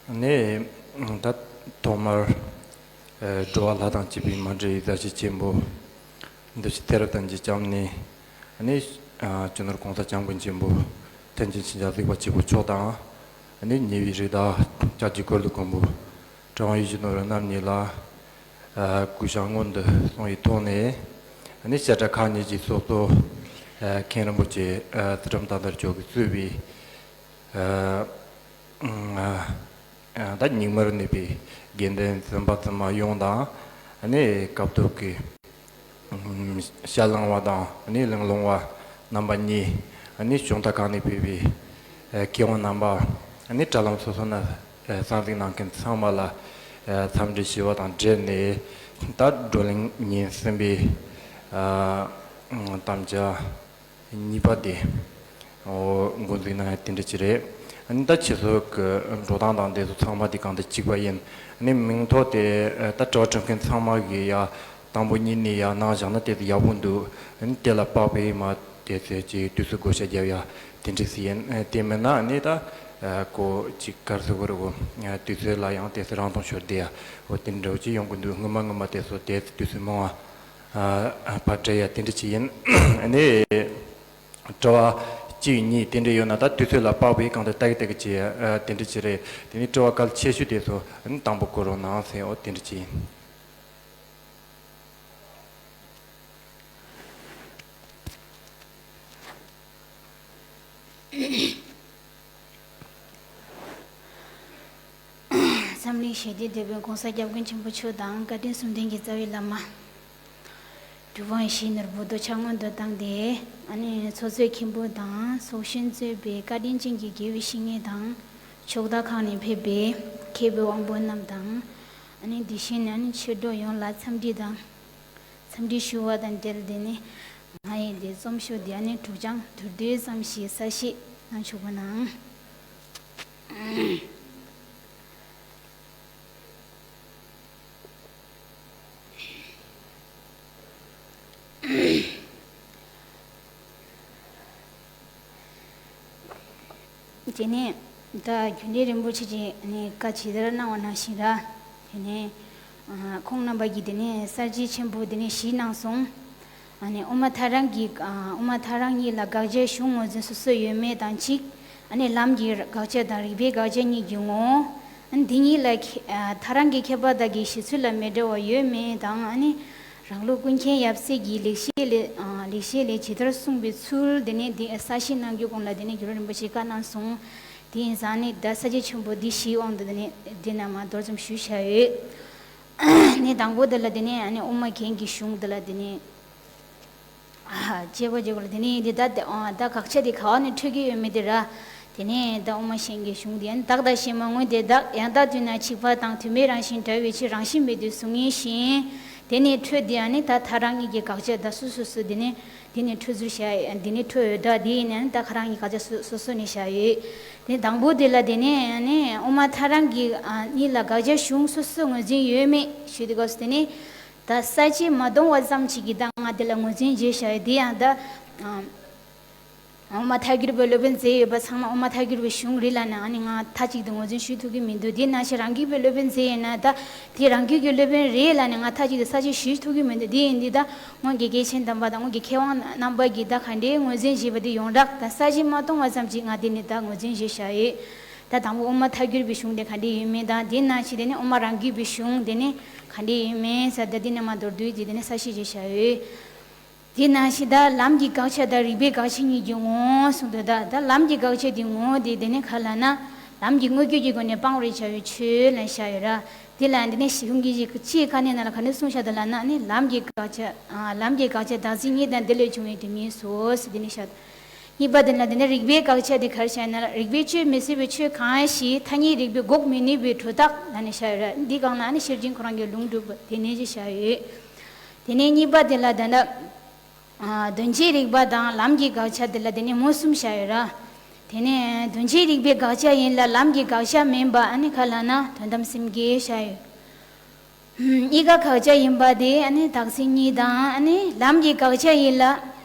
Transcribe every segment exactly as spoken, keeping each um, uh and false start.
ནས་ད་ཐོག་མར་འགྲོ་བ་ལྷ་དང་བཅས་པའི་མ་འདྲེས་ཡི་ཟབ་ཆོས་ཆེན་པོ་འདི་ཕྱི་ཐེར་དང་གྱི་བཅམ་ནས་ནས་སྤྱི་ནོར་གོང་ས་སྐྱབས་མགོན་ཆེན་པོ་མཁན་ཆེན་ཞིང་གཤེགས་གཟིགས་པ་ཆེན་པོ་མཆོག་དང་ནས་ཉེ་བའི་རིགས་བདག་སྐྱབས་རྗེ་གུ་རུ་མགོན་པོ་གྲུབ་དབང་ཡིད་བཞིན་ནོར་བུ་རྣམ་གཉིས་ལ་གུས་ཞབས་སྔོན་དུ་སོང་བའི་ཐོག་ནས་ནས་བཤད་གྲྭ་ཁག་གཉིས་ཀྱི་ཚོགས་གཙོ་མཁན་རིན་པོ་ཆེ་ཚུལ་ཁྲིམས་དམ་དར་མཆོག་གིས་གཙོས་པའི། ད་རྙིང་མར་གནས་པའི་དགེ་འདུན་བཙུན་པ་བཙུན་མ་ཡོངས་དང་ནི་སྐབས་ཐོག་གི་ཞལ་ལུང་བ་དང་ནི་གླེང་སློང་བ་རྣམ་པ་གཉིས་ནི་གཞུང་ཐག་ཁང་ནས་ཕེབས་པའི་མཁས་དབང་རྣམ་པ་ནི་དྲ་ལམ་སོ་སོ་ན་གསན་གཟིགས་གནང་མཁན་ཚང་མ་ལ་འཚམས་འདྲི་ཞུ་བ་དང་འབྲེལ་ནས་ད་བགྲོ་གླེང་ཉིན་གསུམ་པའི་དམ་བཅའ། གཉིས་པ་དེ། འོ་འགོ་འཛུགས་གནང་ཡ་དེ་འདྲ་ཅིག་རེད། ཨ་ནི་ད་ཁྱེད་ཚོ་གི་འགྲོ་སྟངས་དང་དེ་ཚོ་ཚང་མ་དེ་གང་ལྟར་གཅིག་པ་ཡིན། ཨ་ནི་མིང་ཐོ་དེ་ད་དྲི་བ་དྲི་མཁན་ཚང་མ་གི་ཡ་དང་པོ་གཉིས་ནས་ཡ་གནང་བཞག་ན་དེ་ཚོ་ཡག་པོ་འདུག་ཨ་ནི་དེ་ལ་དཔག་པའི་མ་དེ་ཚོ་ཅིག་དུས་ཚོད་བགོ་བཤའ་རྒྱབ་ཡ་དེ་འདྲ་ཞིག་ཡིན། དེ་མིན་ན་ཨ་ནི་ད་ཁོ་ཅིག་ག་རེ་ཟེར་དགོས་རེད་གོ། དུས་ཚོད་ལ་ཡང་དེ་ཚོ་རང་སྟོང་ཤོར་བསྡད་ཡ་འོ་དེ་འདྲ་བོ་ཅིག་ཡོང་གི་འདུག་སྔོན་མ་སྔོན་མ་དེ་ཚོ་དེ་དུས་ཚོད་མང་བ། ཕར་སྤྲད་ཡ་དེ་འདྲ་ཅིག་ཡིན། ཨ་ནི་དྲི་བ་གཅིག་གཉིས་དེ་འདྲ་ཡོད་ན་ད་དུས་ཚོད་ལ་དཔག་པའི་གང་དུ་ལྟ་གི་ལྟ་གི་བྱེད་ཡ་དེ་འདྲ་ཅིག་རེད། དེ་ནི་དྲི་བ་གལ་ཆེ་ཤོས་དེ་ཚོ་ཨ་ནི་དང་པོ་བསྐོ་རོགས་གནང་ཟེར་འོ་དེ་འདྲ་ཅིག་ཡིན། འཛམ་གླིང་ཞི་བདེའི་དེད་དཔོན་༸གོང་ས་༸སྐྱབས་མགོན་ཆེན་པོ་མཆོག་དང་བཀའ་དྲིན་གསུམ་ལྡན་གྱི་རྩ་བའི་བླ་མ། གྲུབ་དབང་ཡིད་བཞིན་ནོར་བུ་རྡོ་རྗེ་སྔོན་དུ་བཏང་སྟེ། ཨ་ནི་ཚོགས་གཙོ་མཁན་པོ་དང་ཚོགས་གཞོན་གཙོས་པའི་བཀའ་དྲིན་ཅན་གྱི་དགེ་བའི་བཤེས་གཉེན་དང་། ཕྱོགས་མཐའ་ཁག་ནས་ཕེབས་པའི་མཁས་པའི་དབང་པོ་རྣམས་དང་། ཨ་ནི་དེ་བཞིན་ཨ་ནི་ཆོས་གྲོགས་ཡོངས་ལ་འཚམས་འདྲི་དང་། འཚམས་འདྲི་ཞུ་བ་དང་འབྲེལ་ཏེ་ནི། ང་ཡི་འདི་རྩོམ་ཤོག་འདི་ཨ་ནི་དྲུག་ཅང་མདོར་བསྡུས་ཙམ་ཞིག་གསལ་བཤད་གནང་ཆོག་པ་གནང་། དེ་ནས་ད་རྒྱུན་ལས་རིན་པོ་ཆེ་གིས་ནི་བཀའ་ཇི་ལྟར་གནང་བ་ནང་བཞིན་ར། དེ་ནས་ཁོང་རྣམ་པ་གིས་དེ་ནས་གསར་བརྗེ་ཆེན་པོ་དེ་ནས་གཞི་གནང་སོང་། ཨ་ནི་དབུ་མ་ཐལ་རང་གི་ཨ་དབུ་མ་ཐལ་རང་གཉིས་ལ་དགག་བྱའི་གཞུང་ངོས་འཛིན་སོ་སོ་ཡོད་མེད་དང་གཅིག་ཨ་ནི་ལམ་གྱི་དགག་བྱ་དང་རིགས་པའི་དགག་བྱ་གཉིས་ཀྱི་ངོ་བོ། ཨ་ནི་འདི་གཉིས་ལ་ཨ་ཐལ་རང་གི་མཁས་པ་དག་གི་བཞེད་ཚུལ་ལ་མི་འདྲ་བ་ཡོད་མེད་དང་། ཨ་ནི་རང་ལུགས་ཀུན་མཁྱེན་ཡབ་སྲས་ཀྱི་ལེགས་བཤད་ལས་ཨ་ལེགས་བཤད་ལས་ཇི་ལྟར་གསུངས་པའི་ཚུལ་དེ་ནས་འདི་གསལ་བཤད་གནང་རྒྱུ་གོང་ལ་དེ་ནས་རྒྱལ་བ་རིན་པོ་ཆེས་བཀའ་གནང་སོང་། དེ་ཡིན་ཙང་ནི་ད་གསར་བརྗེ་ཆེན་པོ་འདི་གཞིའི་དབང་དུ་དེ་ནས་འདི་ནས་མར་མདོར་ཙམ་ཞུས་བཞག་ཡོད། ནི་དང་པོ་དེ་ལ་དེ་ནས་ཨ་ནི་དབུ་མ་རྒྱན་གྱི་གཞུང་དེ་ལ་དེ་ནས། ཨ་དཔྱད་པ་བྱེད་དགོས་ལ་དེ་ནས་འདི་ད་ཨ་ད་དགག་བྱ་དེ་ག་བ་ནས་འཕྲོས་ཀྱི་ཡོད་མེད་དེ་ར། དེ་ནས་ད་དབུ་མ་རྒྱན་གྱི་གཞུང་དེ་ཡང་བདག་ལྟ་ཞེས་མ་ངོས་དེ་བདག་ཡང་དག་དུས་ན་འཇིག་པ་དང་དུ་མའི་རང་བཞིན་འདྲ་བའི་ཕྱིར་རང་བཞིན་མེད་དུ་གཟུང་ངེས་ཤིང་། དེ་ནས་འཕྲོས་དེ་ཡང་ནི་ད་ཐལ་རང་གཉིས་ཀྱི་དགག་བྱ་ད་སོ་སོ་སོ་དེ་ནས་དེ་ནས་འཕྲོས་ཚུལ་བྱ་དེ་ནས་འཕྲོས་ཡོད་ད་དེ་ཡིན་ན་ནི་ད་ཁ་རང་གཉིས་དགག་བྱ་སོ་སོ་སོ་ནས་བྱ་ཡོད། དེ་དང་པོ་དེ་ལ་དེ་ནས་ནི་དབུ་མ་ཐལ་རང་གི་ཨ་གཉིས་ལ་དགག་བྱ་གཞུང་སོ་སོ་ངོས་འཛིན་ཡོད་མེད་ཞུས་དུས་སྐབས་སུ་དེ་ནས། ད་ས་བཅད་མ་སྟོང་བ་ཙམ་ཞིག་གིས་ད་ང་དེ་ལ་ངོས་འཛིན་བྱས་བཞག་ཡོད་དེ་ཡང་ད། དབུ་མ་ཐལ་འགྱུར་བའི་སློབ་དཔོན་མཛད་ཡོད་པ་ཚང་མ་དབུ་མ་ཐལ་འགྱུར་བའི་གཞུང་རེད་ལབ་ནས་ཨ་ནི་ང་མཐའ་གཅིག་ཏུ་ངོས་འཛིན་ཞུ་ཐུབ་ཀྱི་མི་འདུག་དེ་ནང་བཞིན་རང་རྒྱུད་པའི་སློབ་དཔོན་མཛད་ཡོད་ན་ད་དེ་རང་རྒྱུད་ཀྱི་སློབ་དཔོན་རེད་ལབ་ནས་ང་མཐའ་གཅིག་ཏུ་ས་བཅད་ཞུ་ཐུབ་ཀྱི་མི་འདུག་དེ་ཡིན་དུས་ད་སྔོན་གྱི་སྐྱེས་ཆེན་དམ་པ་དང་སྔོན་གྱི་མཁས་དབང་རྣམ་པ་གིས་ད་ག་འདྲའི་ངོས་འཛིན་བྱས་པ་དེ་ཡོངས་གྲགས་ད་ས་བཅད་མ་སྟོང་བ་ཙམ་ཞིག་ང་དེ་ནི་ད་ངོས་འཛིན་བྱས་བཞག་ཡོད། ད་དང་པོ་དབུ་མ་ཐལ་འགྱུར་བའི་གཞུང་དེ་ག་འདྲ་ཡིན་མིན་དང་དེ་ནང་བཞིན་དེ་ནི་དབུ་མ་རང་རྒྱུད་པའི་གཞུང་དེ་ནི་ག་འདྲ་ཡིན་མིན་ཟེར་ཏེ་དེ་ནི་མ་མདོར་བསྡུས་ཀྱིས་དེ་ནི་གསལ་བཤད་བྱས་བཞག་ཡོད། དེ་ནང་བཞིན་ད་ལམ་གྱི་དགག་བྱ་དང་རིགས་པའི་དགག་བྱ་གཉིས་ཀྱི་ངོ་བོ་གསུངས་འདུག་ད་ད་ལམ་གྱི་དགག་བྱ་དེ་ངོ་བོ་དེ་དེ་ནི་ག་ལབ་ན་ལམ་གྱི་དངོས་རྒྱུ་གི་སྒོ་ནས་སྤང་བར་བྱ་བའི་ཆོས་ལ་བཞག་ཡོད་ར། དེ་ལ་འདི་ནི་གཞུང་གི་ཅིའི་དཀའ་གནད་ནང་ལ་ག་འདྲ་གསུངས་བཞག་འདུག་ལབ་ན་ནི་ལམ་གྱི་དགག་བྱ་ལམ་གྱི་དགག་བྱ་བདག་འཛིན་གཉིས་དང་དེ་ལས་བྱུང་བའི་དེ་ཉིད་སོ་ཟེར་དེ་ནི་བཞག་གཉིས་པ་དེ་ལ་དེ་ནི་རིགས་པའི་དགག་བྱ་དེ་ག་རེ་བྱས་ན་རིགས་པས་དཔྱད་མི་ཚུགས་པའི་ཆོས་གང་ཞིག་ཐ་སྙད་རིགས་པས་འགོག་མི་ནུས་པའི་གྲུབ་རྟགས་ལ་ནི་བྱ་ཡོད་ར། འདི་གང་ལ་ནི་ཤེར་ཕྱིན་ཁོ་རང་གི་ལུང་སྒྲུབ་པ་དེ་ནས་ཅི་བྱ་ཡོད། དེ་ནས་གཉིས་པ་དེ་ལ་དེ་ནི་དོན་བྱེད་རིགས་པ་དང་ལམ་གྱི་དགག་བྱ་དེ་ལ་དེ་ནི་མུ་གསུམ་བྱ་ཡོད་ར། དེ་ནས་དོན་བྱེད་རིགས་པའི་དགག་བྱ་ཡིན་ལ་ལམ་གྱི་དགག་བྱ་མིན་པ་ཨ་ནི་ག་ལབ་ན་དོན་དམ་སེམས་བསྐྱེད་བྱ་ཡོད། གཉིས་ཀ་དགག་བྱ་ཡིན་པ་དེ་ཨ་ནི་བདག་འཛིན་གཉིས་དང་ཨ་ནི་ལམ་གྱི་དགག་བྱ་ཡིན་ལ།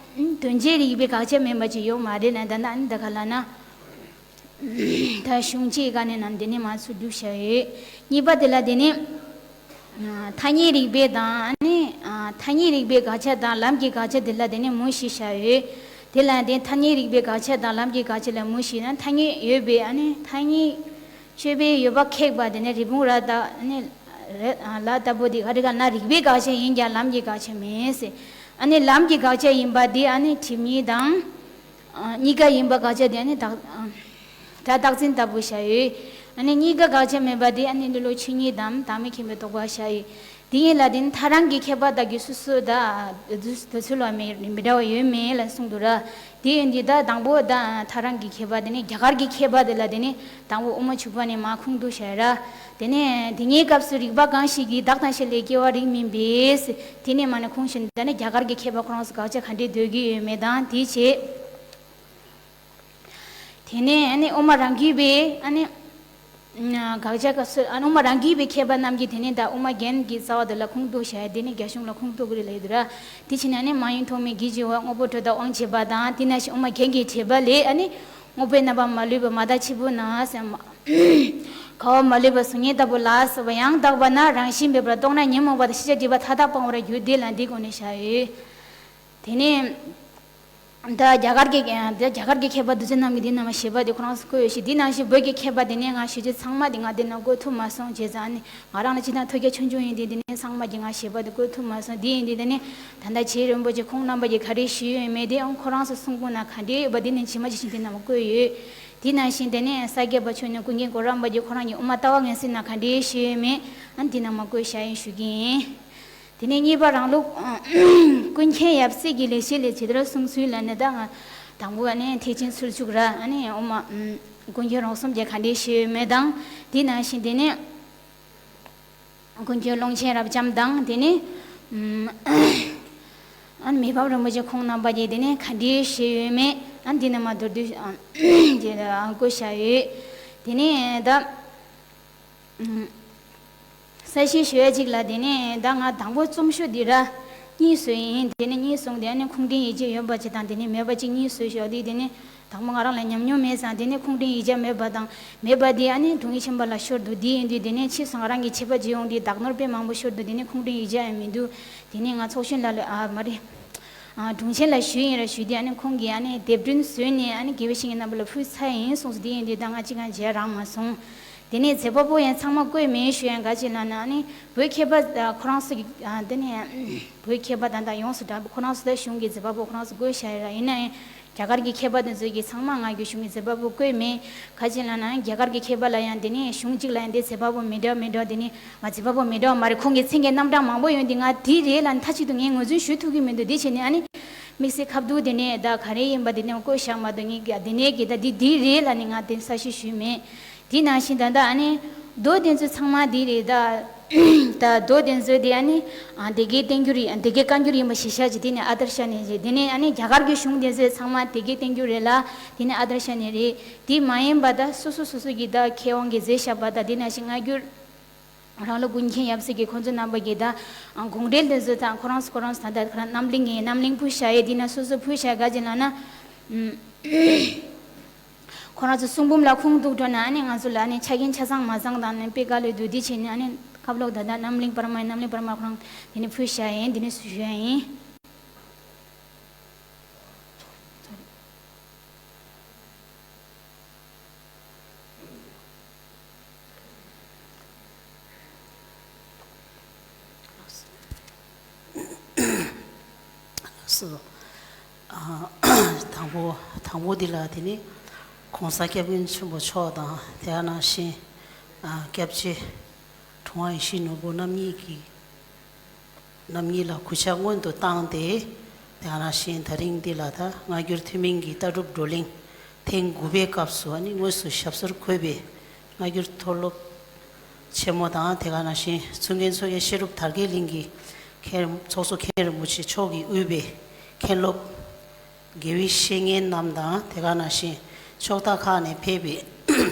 དོན་བྱེད་རིགས་པའི་དགག་བྱ་མིན་པ་ཅིག་ཡོད་མ་རེད་ན་ད་ནི་ཨ་ནི་ད་ག་ལབ་ན། ད་གཞུང་གཅིག་ག་ནས་ནམ་དེ་ནས་མ་ཚུར་བསྒྲུབས་བཞག་ཡོད། གཉིས་པ་དེ་ལ་དེ་ནས། ཐ་སྙད་རིག་པའི་དང་ནི། ཐ་སྙད་རིག་པའི་དགག་བྱ་དང་ལམ་གྱི་དགག་བྱ་དེ་ལ་དེ་ནས་མུ་བཞི་བཞག་ཡོད། དེ་ལ་དེ་ཐ་སྙད་རིག་པའི་དགག་བྱ་དང་ལམ་གྱི་དགག་བྱ་ལ་མུ་བཞི་ན་ཐ་སྙད་ཡོད་པའི་ཨ་ནི་ཐ་སྙད། དཔྱོད་པའི་ཡོད་པ་ཁེགས་པ་དེ་ནས་རི་བོང་རྭ་དང་ནི། ལ་ལྟ་བུ་དེ་ག་རེ་ག་ན་རིག་པའི་དགག་བྱ་ཡིན་ཀྱང་ལམ་གྱི་དགག་བྱ་མིན་ཟེར། ཨ་ནི་ལམ་གྱི་དགག་བྱ་ཡིན་པ་དེ་ཨ་ནི་སྒྲིབ་གཉིས་དང་། གཉིས་ཀ་ཡིན་པ་དགག་བྱ་དེ་ཨ་ནི་བདག་སྒྲ་རྟག་འཛིན་ལྟ་བུ་བཞག་ཡོད། ཨ་ནི་གཉིས་ཀ་དགག་བྱ་མེད་པ་དེ་ཨ་ནི་ལེ་ལོ་ཆོས་ཉིད་དམ་བདག་མེད་མཁྱེན་པའི་རྟོག་པ་བཞག་ཡོད། དེ་ཡིན་ལ་དེ་ནི་ཐལ་རང་གི་ཁྱད་པར་དག་གི་སོ་སོ་དང་དུ་ཚུལ་ལ་མི་མི་འདྲ་བ་ཡོད་མེད་ལ་གསུངས་འདུག་ར། དེ་ཡིན་དུས་ད་དང་པོ་ད་ཐལ་རང་གི་ཁྱད་པར་དེ་ནི་རྒྱ་གར་གྱི་ཁྱད་པར་དེ་ལ་དེ་ནི་དང་པོ་དབུ་མ་འཇུག་པ་ནས་མར་ཁུངས་གཏུགས་བྱས་ར། དེ་ནས་དེ་གཉིས་སྐབས་སུ་རིགས་པ་གང་ཞིག་གིས་བདག་དང་གཞན་ལས་སྐྱེ་བ་རིགས་མིན་པས། དེ་ནས་མ་ནས་ཁུངས་ཤིག་ད་ནི་རྒྱ་གར་གྱི་མཁས་པ་ཁོ་རང་ཚོ་དགག་བྱ་ག་འདྲས་འདོད་ཀྱི་ཡོད་མེད་དང་དེ་བྱས། དེ་ནས་ཨ་ནི་དབུ་མ་རང་རྒྱུད་པའི་ཨ་ནི། དགག་བྱ་སྐབས་སུ་ཨ་ནི་དབུ་མ་རང་རྒྱུད་པའི་མཁས་པ་རྣམས་ཀྱིས་དེ་ནས་ད་དབུ་མ་རྒྱན་གྱི་རྩ་བ་དེ་ལ་ཁུངས་གཏུགས་བྱས་དེ་ནས་རྒྱ་གཞུང་ལ་ཁུངས་གཏུགས་ཀྱི་རེད་ལབ་ཡོད་དུས་ར། དེ་ཕྱིན་ནས་ཨ་ནི་མ་ཡིན་ཐོགས་མེད་གྱི་བརྗོད་པ་དངོས་པོ་དྲོད་དང་དབང་བྱེད་པ་དང་དེ་ནང་བཞིན་དབུ་མ་རྒྱན་གྱི་འགྲེལ་པ་ལས་ཨ་ནི། དངོས་པོའི་རྣམ་པ་མ་ལུས་པ་མ་དག་ཕྱི་པོ་ན་སེམས། འགལ་བ་མ་ལུས་པ་གཟུགས་བརྙན་ལྟ་བུ་ལ་སོགས་པ་ཡང་དག་པ་ན་རང་བཞིན་མེད་པར་རྟོགས་ན་ཉོན་མོངས་པ་དང་ཤེས་བྱ་སྒྲིབ་པ་མཐའ་དག་སྤང་བར་འགྱུར་འདི་ལ་འདི་སྒོ་ནས་བཞག་ཡོད། དེ་ནས། ད་རྒྱ་གར་གྱི་ད་རྒྱ་གར་གྱི་མཁས་པ་འདི་ཚོ་རྣམས་ཀྱིས་འདི་རྣམས་བཞེད་པ་དེ་ཁོ་རང་ཚོ་བཀོད་ཡོད་ཞིང་འདི་ནང་བཞིན་བོད་ཀྱི་མཁས་པ་དེ་ནས་ང་ཞུ་རྒྱུ་ཚང་མ་དེ་ང་འདི་ནང་བཀོད་ཐུབ་མ་སོང་བྱས་ཙང་ནི། ང་རང་ལ་ཅི་ཐང་ཐོས་རྒྱ་ཆུང་ཆུང་ཡིན་དུས་འདི་ནས་ཚང་མ་གྱིས་ང་ཞེས་པ་དེ་བཀོད་ཐུབ་མ་སོང་། འདི་ཡིན་དུས་དེ་ནས་ད་ལྟ་རྗེ་རིན་པོ་ཆེ་ཁོང་རྣམ་པ་གྱིས་ག་རེ་ཞུས་ཡོད་མེད་དེ་ཨང་ཁོ་རང་ཚོ་གསུང་པོ་ན་ག་འདྲས་ཡོད་པ་འདི་ནས་ཇི་མ་ཇི་བཞིན་དེ་རྣམས་བཀོད་ཡོད། དེ་ནང་བཞིན་དེ་ནས་ས་སྐྱ་པ་ཆོས་ཉིད་ཀུན་མཁྱེན་གོ་རམས་པ་གྱིས་ཁོ་རང་གི་དབུ་མ་ལྟ་བ་ངེས་ཟིན་ན་ག་འདྲས་ཞུས་ཡོད་མེད་ཨང་འདི་རྣམས་བཀོད་བཞག་ཡིན་ཞུ་གི་ཡིན། དེ་ནས་གཉིས་པ་རང་ལུགས་ཀུན་མཁྱེན་ཡབ་སྲས་ཀྱི་ལེགས་བཤད་ལས་ཇི་ལྟར་གསུངས་ཚུལ་ལ་ནི་ད་ང་དང་པོ་ཨ་ནི་ཐེག་ཆེན་ཚུལ་བཞུགས་ར་ཨ་ནི་དབུ་མ་ཀུན་མཁྱེན་རོང་ཟོམ་གྱིས་ག་འདྲས་ཞུས་ཡོད་མེད་དང་དེ་ནང་བཞིན་དེ་ནས། ཀུན་མཁྱེན་ཀློང་ཆེན་རབ་འབྱམས་དང་དེ་ནས། ཨ་ནི་མི་ཕམ་རིན་པོ་ཆེ་ཁོང་རྣམ་པ་གཉིས་དེ་ནས་ག་འདྲའི་ཞེས་ཡོད་མེད་ཨ་ནི་འདི་རྣམས་མ་མདོར་བསྡུས་ཀྱི་བཀོད་བཞག་ཡོད། དེ་ནས་ད་གསལ་བཤད་ཞུ་ཡ་གཅིག་ལ་དེ་ནས་ད་ང་དང་པོ་རྩོམ་ཤོག་འདི་ར་གཉིས་བཟོས་ཡིན། དེ་ནས་གཉིས་བཟུང་དེ་ནས་ཁུངས་ལྡན་ཡིག་ཆ་ཡོད་པ་གཅིག་དང་དེ་ནས་མེད་པ་གཅིག་གཉིས་བཟོས་ཞོག་དེ་དེ་ནས། དང་པོ་ང་རང་ལ་ཉམས་མྱོང་མེད་ཙང་དེ་ནས་ཁུངས་ལྡན་ཡིག་ཆ་མེད་པ་དང་མེད་པ་དེ་ཨ་ནི་དྲུང་ཡིག་ཆེན་པོ་ལ་ཤོར་འདུག་དེ་ཡིན་དུས་དེ་ནས་ཕྱིས་སུ་ང་རང་གི་ཆད་པ་བརྗེ་ཡོང་དུས་བདག་ནོར་དཔེ་མང་པོ་ཤོར་འདུག་དེ་ནས་ཁུངས་ལྡན་ཡིག་ཆ་ཡང་མི་འདུག་དེ་ནས་ང་ཚོགས་གཞོན་ལ་ལ་ཨ་མ་རེད། ཨ་དྲུང་ཆེན་ལ་ཞུས་ཡིན་ར་ཞུས་དུས་ཨ་ནི་ཁོང་གིས་ཨ་ནི་དེབ་སྐྲུན་བཟོས་ནས་ཨ་ནི་དགེ་བའི་བཤེས་གཉེན་རྣམ་པ་ལ་ཕུལ་ཚར་ཡིན་གསུངས་སོང་། དེ་ཡིན་དུས་ད་ང་གཅིག་ཀྱང་མཇལ་རག་མ་སོང་། དེ་ནས་མཛད་པ་པོ་ཡང་ཚང་མ་བཀོད་མེད་ཞུ་ཡང་ག་ཅི་ལབ་ན་ཨ་ནི་བོད་མཁས་པ་ཁོ་རང་ཚོ་གི་དེ་ནས་བོད་མཁས་པ་ད་ལྟ་ཡོངས་སུ་གྲགས་པ་ཁོ་རང་ཚོ་ད་གཞུང་གི་མཛད་པ་པོ་ཁོ་རང་ཚོ་བཀོད་བཞག་ཡོད་ར། ཡིན་ན་ཡང་རྒྱ་གར་གྱི་མཁས་པ་དེ་ཚོ་གིས་ཚང་མ་ང་གི་གཞུང་གི་མཛད་པ་པོ་བཀོད་མེད། ག་ཅི་ལབ་ན་རྒྱ་གར་གྱི་མཁས་པ་ལ་ཡང་དེ་ནས་གཞུང་གཅིག་ལ་ཡང་དེ་མཛད་པ་པོ་མི་འདྲ་མི་འདྲ་དེ་ནས་ང་མཛད་པ་པོ་མི་འདྲ་བ་མ་རེད། ཁོང་གི་མཚན་གྱི་རྣམ་གྲངས་མང་པོ་ཡོད་འདི་ང་དེ་རེད་ལབ་མཐའ་གཅིག་ཏུ་ངས་ངོས་འཛིན་ཞུ་ཐུབ་ཀྱི་མི་འདུག་དེ་བྱས་ནས་ཨ་ནི་དམིགས་བསལ་ཁ་བསྡུར་དེ་ནས་ད་ག་རེ་ཡིན་པ་དེ་ནས་བཀོད་བཞག་མ་གཏོགས་ངས་དེ་ནས་གི་ད་འདི་འདི་རེད་ལབ་ནས་ང་དེ་གསལ་བཤད་ཞུས་མེད། དེ་ནང་བཞིན་ད་ལྟ་ཨ་ནི་མདོ་དེ་ཚོ་ཚང་མ་འདི་རེད་ད། ད་མདོ་དེ་ཚོ་དེ་ཨ་ནི་ཨ་སྡེ་དགེ་བསྟན་འགྱུར་རེད། སྡེ་དགེ་བཀའ་འགྱུར་ཡིན་པ་གཞི་བཞག་ཅིག་དེ་ནས་ཨ་དར་ཤ་ནས་རེད། དེ་ནས་ཨ་ནི་རྒྱ་གར་གྱི་གཞུང་དེ་ཚོ་ཚང་མ་སྡེ་དགེ་བསྟན་འགྱུར་རེད་ལ་དེ་ནས་ཨ་དར་ཤ་ནས་རེད། དེ་མ་ཡིན་པ་ད་སོ་སོ་སོ་སོ་གི་ད་མཁས་དབང་གིས་མཛད་བཞག་པ་ད་དེ་ནང་བཞིན་སྔ་འགྱུར་རང་ལུགས་ཀུན་མཁྱེན་ཡབ་སྲས་ཀྱི་ཁོང་ཚོ་རྣམ་པ་གིས་ད་དགོངས་འགྲེལ་དེ་ཚོ་དང་ཁོ་རང་ཚོ་ཁོ་རང་ཚོ་ད་ལྟ་ཁོ་རང་རྣམ་གླིང་གི་རྣམ་གླིང་ཕུལ་བཞག་ཡས་དེ་ན་སོ་སོ་ཕུལ་བཞག་ག་ཅི་ལབ་ན། ཁོ་རང་ཚོ་གསུང་འབུམ་ལ་ཁུངས་གཏུགས་འགྲོ་ན་ཨ་ནི་ང་ཚོ་ལ་ཨ་ནི་ཆ་རྐྱེན་ཆ་ཚང་མ་ཚང་དང་ནི་དཔེ་དཀའ་ལས་འདུག་དེ་བྱས་ནས་ཨ་ནི་ཁ་ལོག་ད་ལྟ་རྣམ་གླིང་པར་མ་ཡིན་རྣམ་གླིང་པར་མ་ཁོ་རང་དེ་ནས་ཕུལ་བཞག་ཡིན། དེ་ནས་སུ་ཞུ་ཡ་ཡིན། སོ། ཨ། དང་པོ་དང་པོ་འདི་ལ་དེ་ནི་༸གོང་ས་༸སྐྱབས་མགོན་ཆེན་པོ་མཆོག་དང་དེ་ནང་བཞིན་ཨ་སྐྱབས་རྗེ་དྲུང་པ་ཡིད་བཞིན་ནོར་བུ་རྣམ་གཉིས་ཀྱི་རྣམ་གཉིས་ལ་གུས་ཕྱག་སྔོན་དུ་བཏང་སྟེ་དེ་ནང་བཞིན་ད་རིང་འདི་ལ་ད་སྔ་འགྱུར་ཐུན་མིན་གྱི་ལྟ་གྲུབ་བགྲོ་གླེང་ཐེངས་དགུ་པའི་སྐབས་སུ་ཨ་ནི་དངོས་སུ་ཞབས་སོར་འཁོད་པའི་སྔ་འགྱུར་མཐོ་སློབ་ཆེན་མོ་དང་དེ་ག་ནང་བཞིན་ཚུལ་མཁྱེན་མཚོ་རྒྱལ་བཤད་སྒྲུབ་དར་རྒྱས་གླིང་གི་མཁན་ཚོགས་གཙོ་མཁན་རིན་པོ་ཆེ་མཆོག་གིས་དབུས་པའི་མཁན་སློབ་དགེ་བའི་བཤེས་གཉེན་རྣམས་དང་དེ་ག་ནང་བཞིན་ཕྱོགས་མཐའ་ཁག་ནས་ཕེབས་པའི་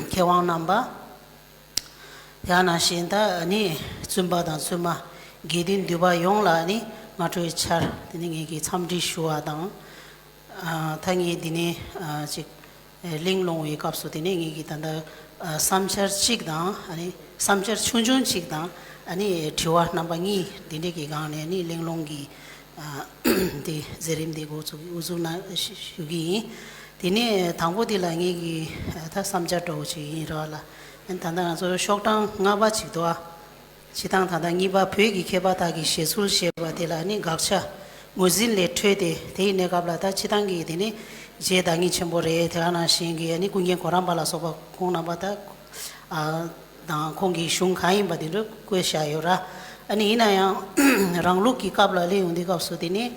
མཁས་དབང་རྣམ་པ། དེ་ནང་བཞིན་ད་ནི་བཙུན་པ་དང་བཙུན་མ་དགེ་འདུན་འདུས་པ་ཡོངས་ལ་ནི་སྔ་དྲོའི་ཆར་དེ་ནི་ངེད་ཀྱིས་འཚམས་འདྲི་ཞུ་བ་དང་། ཨ་ད་ངས་འདི་ནས་ཨ་ཅིག་ གླེང་སློང་བའི་སྐབས་སུ་དེ་ནས་ངེད་ཀྱིས་ད་ལྟ་བསམ་འཆར་གཅིག་དང་ཨ་ནི་བསམ་འཆར་ཆུང་ཆུང་གཅིག་དང་ཨ་ནི་དྲི་བ་རྣམ་པ་གཉིས་འདི་འདྲས་ཀྱི་སྒང་ནས་ནི་གླེང་སློང་གི་དེ་མཛད་རིམ་འདི་འགོ་ཚུགས་དབུ་འཛུགས་གནང་ཞུ་གི་ཡིན། དེ་ནས་དང་པོ་དེ་ལ་ངེད་ཀྱི་ད་བསམ་འཆར་འདྲ་བོ་ཅིག་ཡིན་ར་ལ། ད་ལྟ་ང་ཚོ་ཤོག་གྲངས་ལྔ་པ་ཅིག་འདུག་ཨ། སྤྱི་བཏང་ད་ལྟ་གཉིས་པ་བོད་ཀྱི་མཁས་པ་དག་གི་བཞེད་ཚུལ་ཞེས་པ་དེ་ལ་ནི་དགག་བྱ་ངོས་འཛིན་ལས་འཕྲོས་ཏེ་དེའི་གནས་སྐབས་ལ་ད་སྤྱི་བཏང་གི་དེ་ནི་རྗེ་བདག་ཉིད་ཆེན་པོ་རེད། དེ་ག་ནང་བཞིན་གྱི་ནི་ཀུན་མཁྱེན་གོ་རམས་པ་ལ་སོགས་པ་ཁོང་རྣམ་པ་ད་དང་ཁོང་གི་གཞུང་གང་ཡིན་པ་དེ་འདྲ་བཀོད་བཞག་ཡོད་ར། ཨ་ནི་ཡིན་ན་ཡང་རང་ལུགས་ཀྱི་སྐབས་ལ་སླེབས་ཡོང་དུས་སྐབས་སུ་དེ་ནི།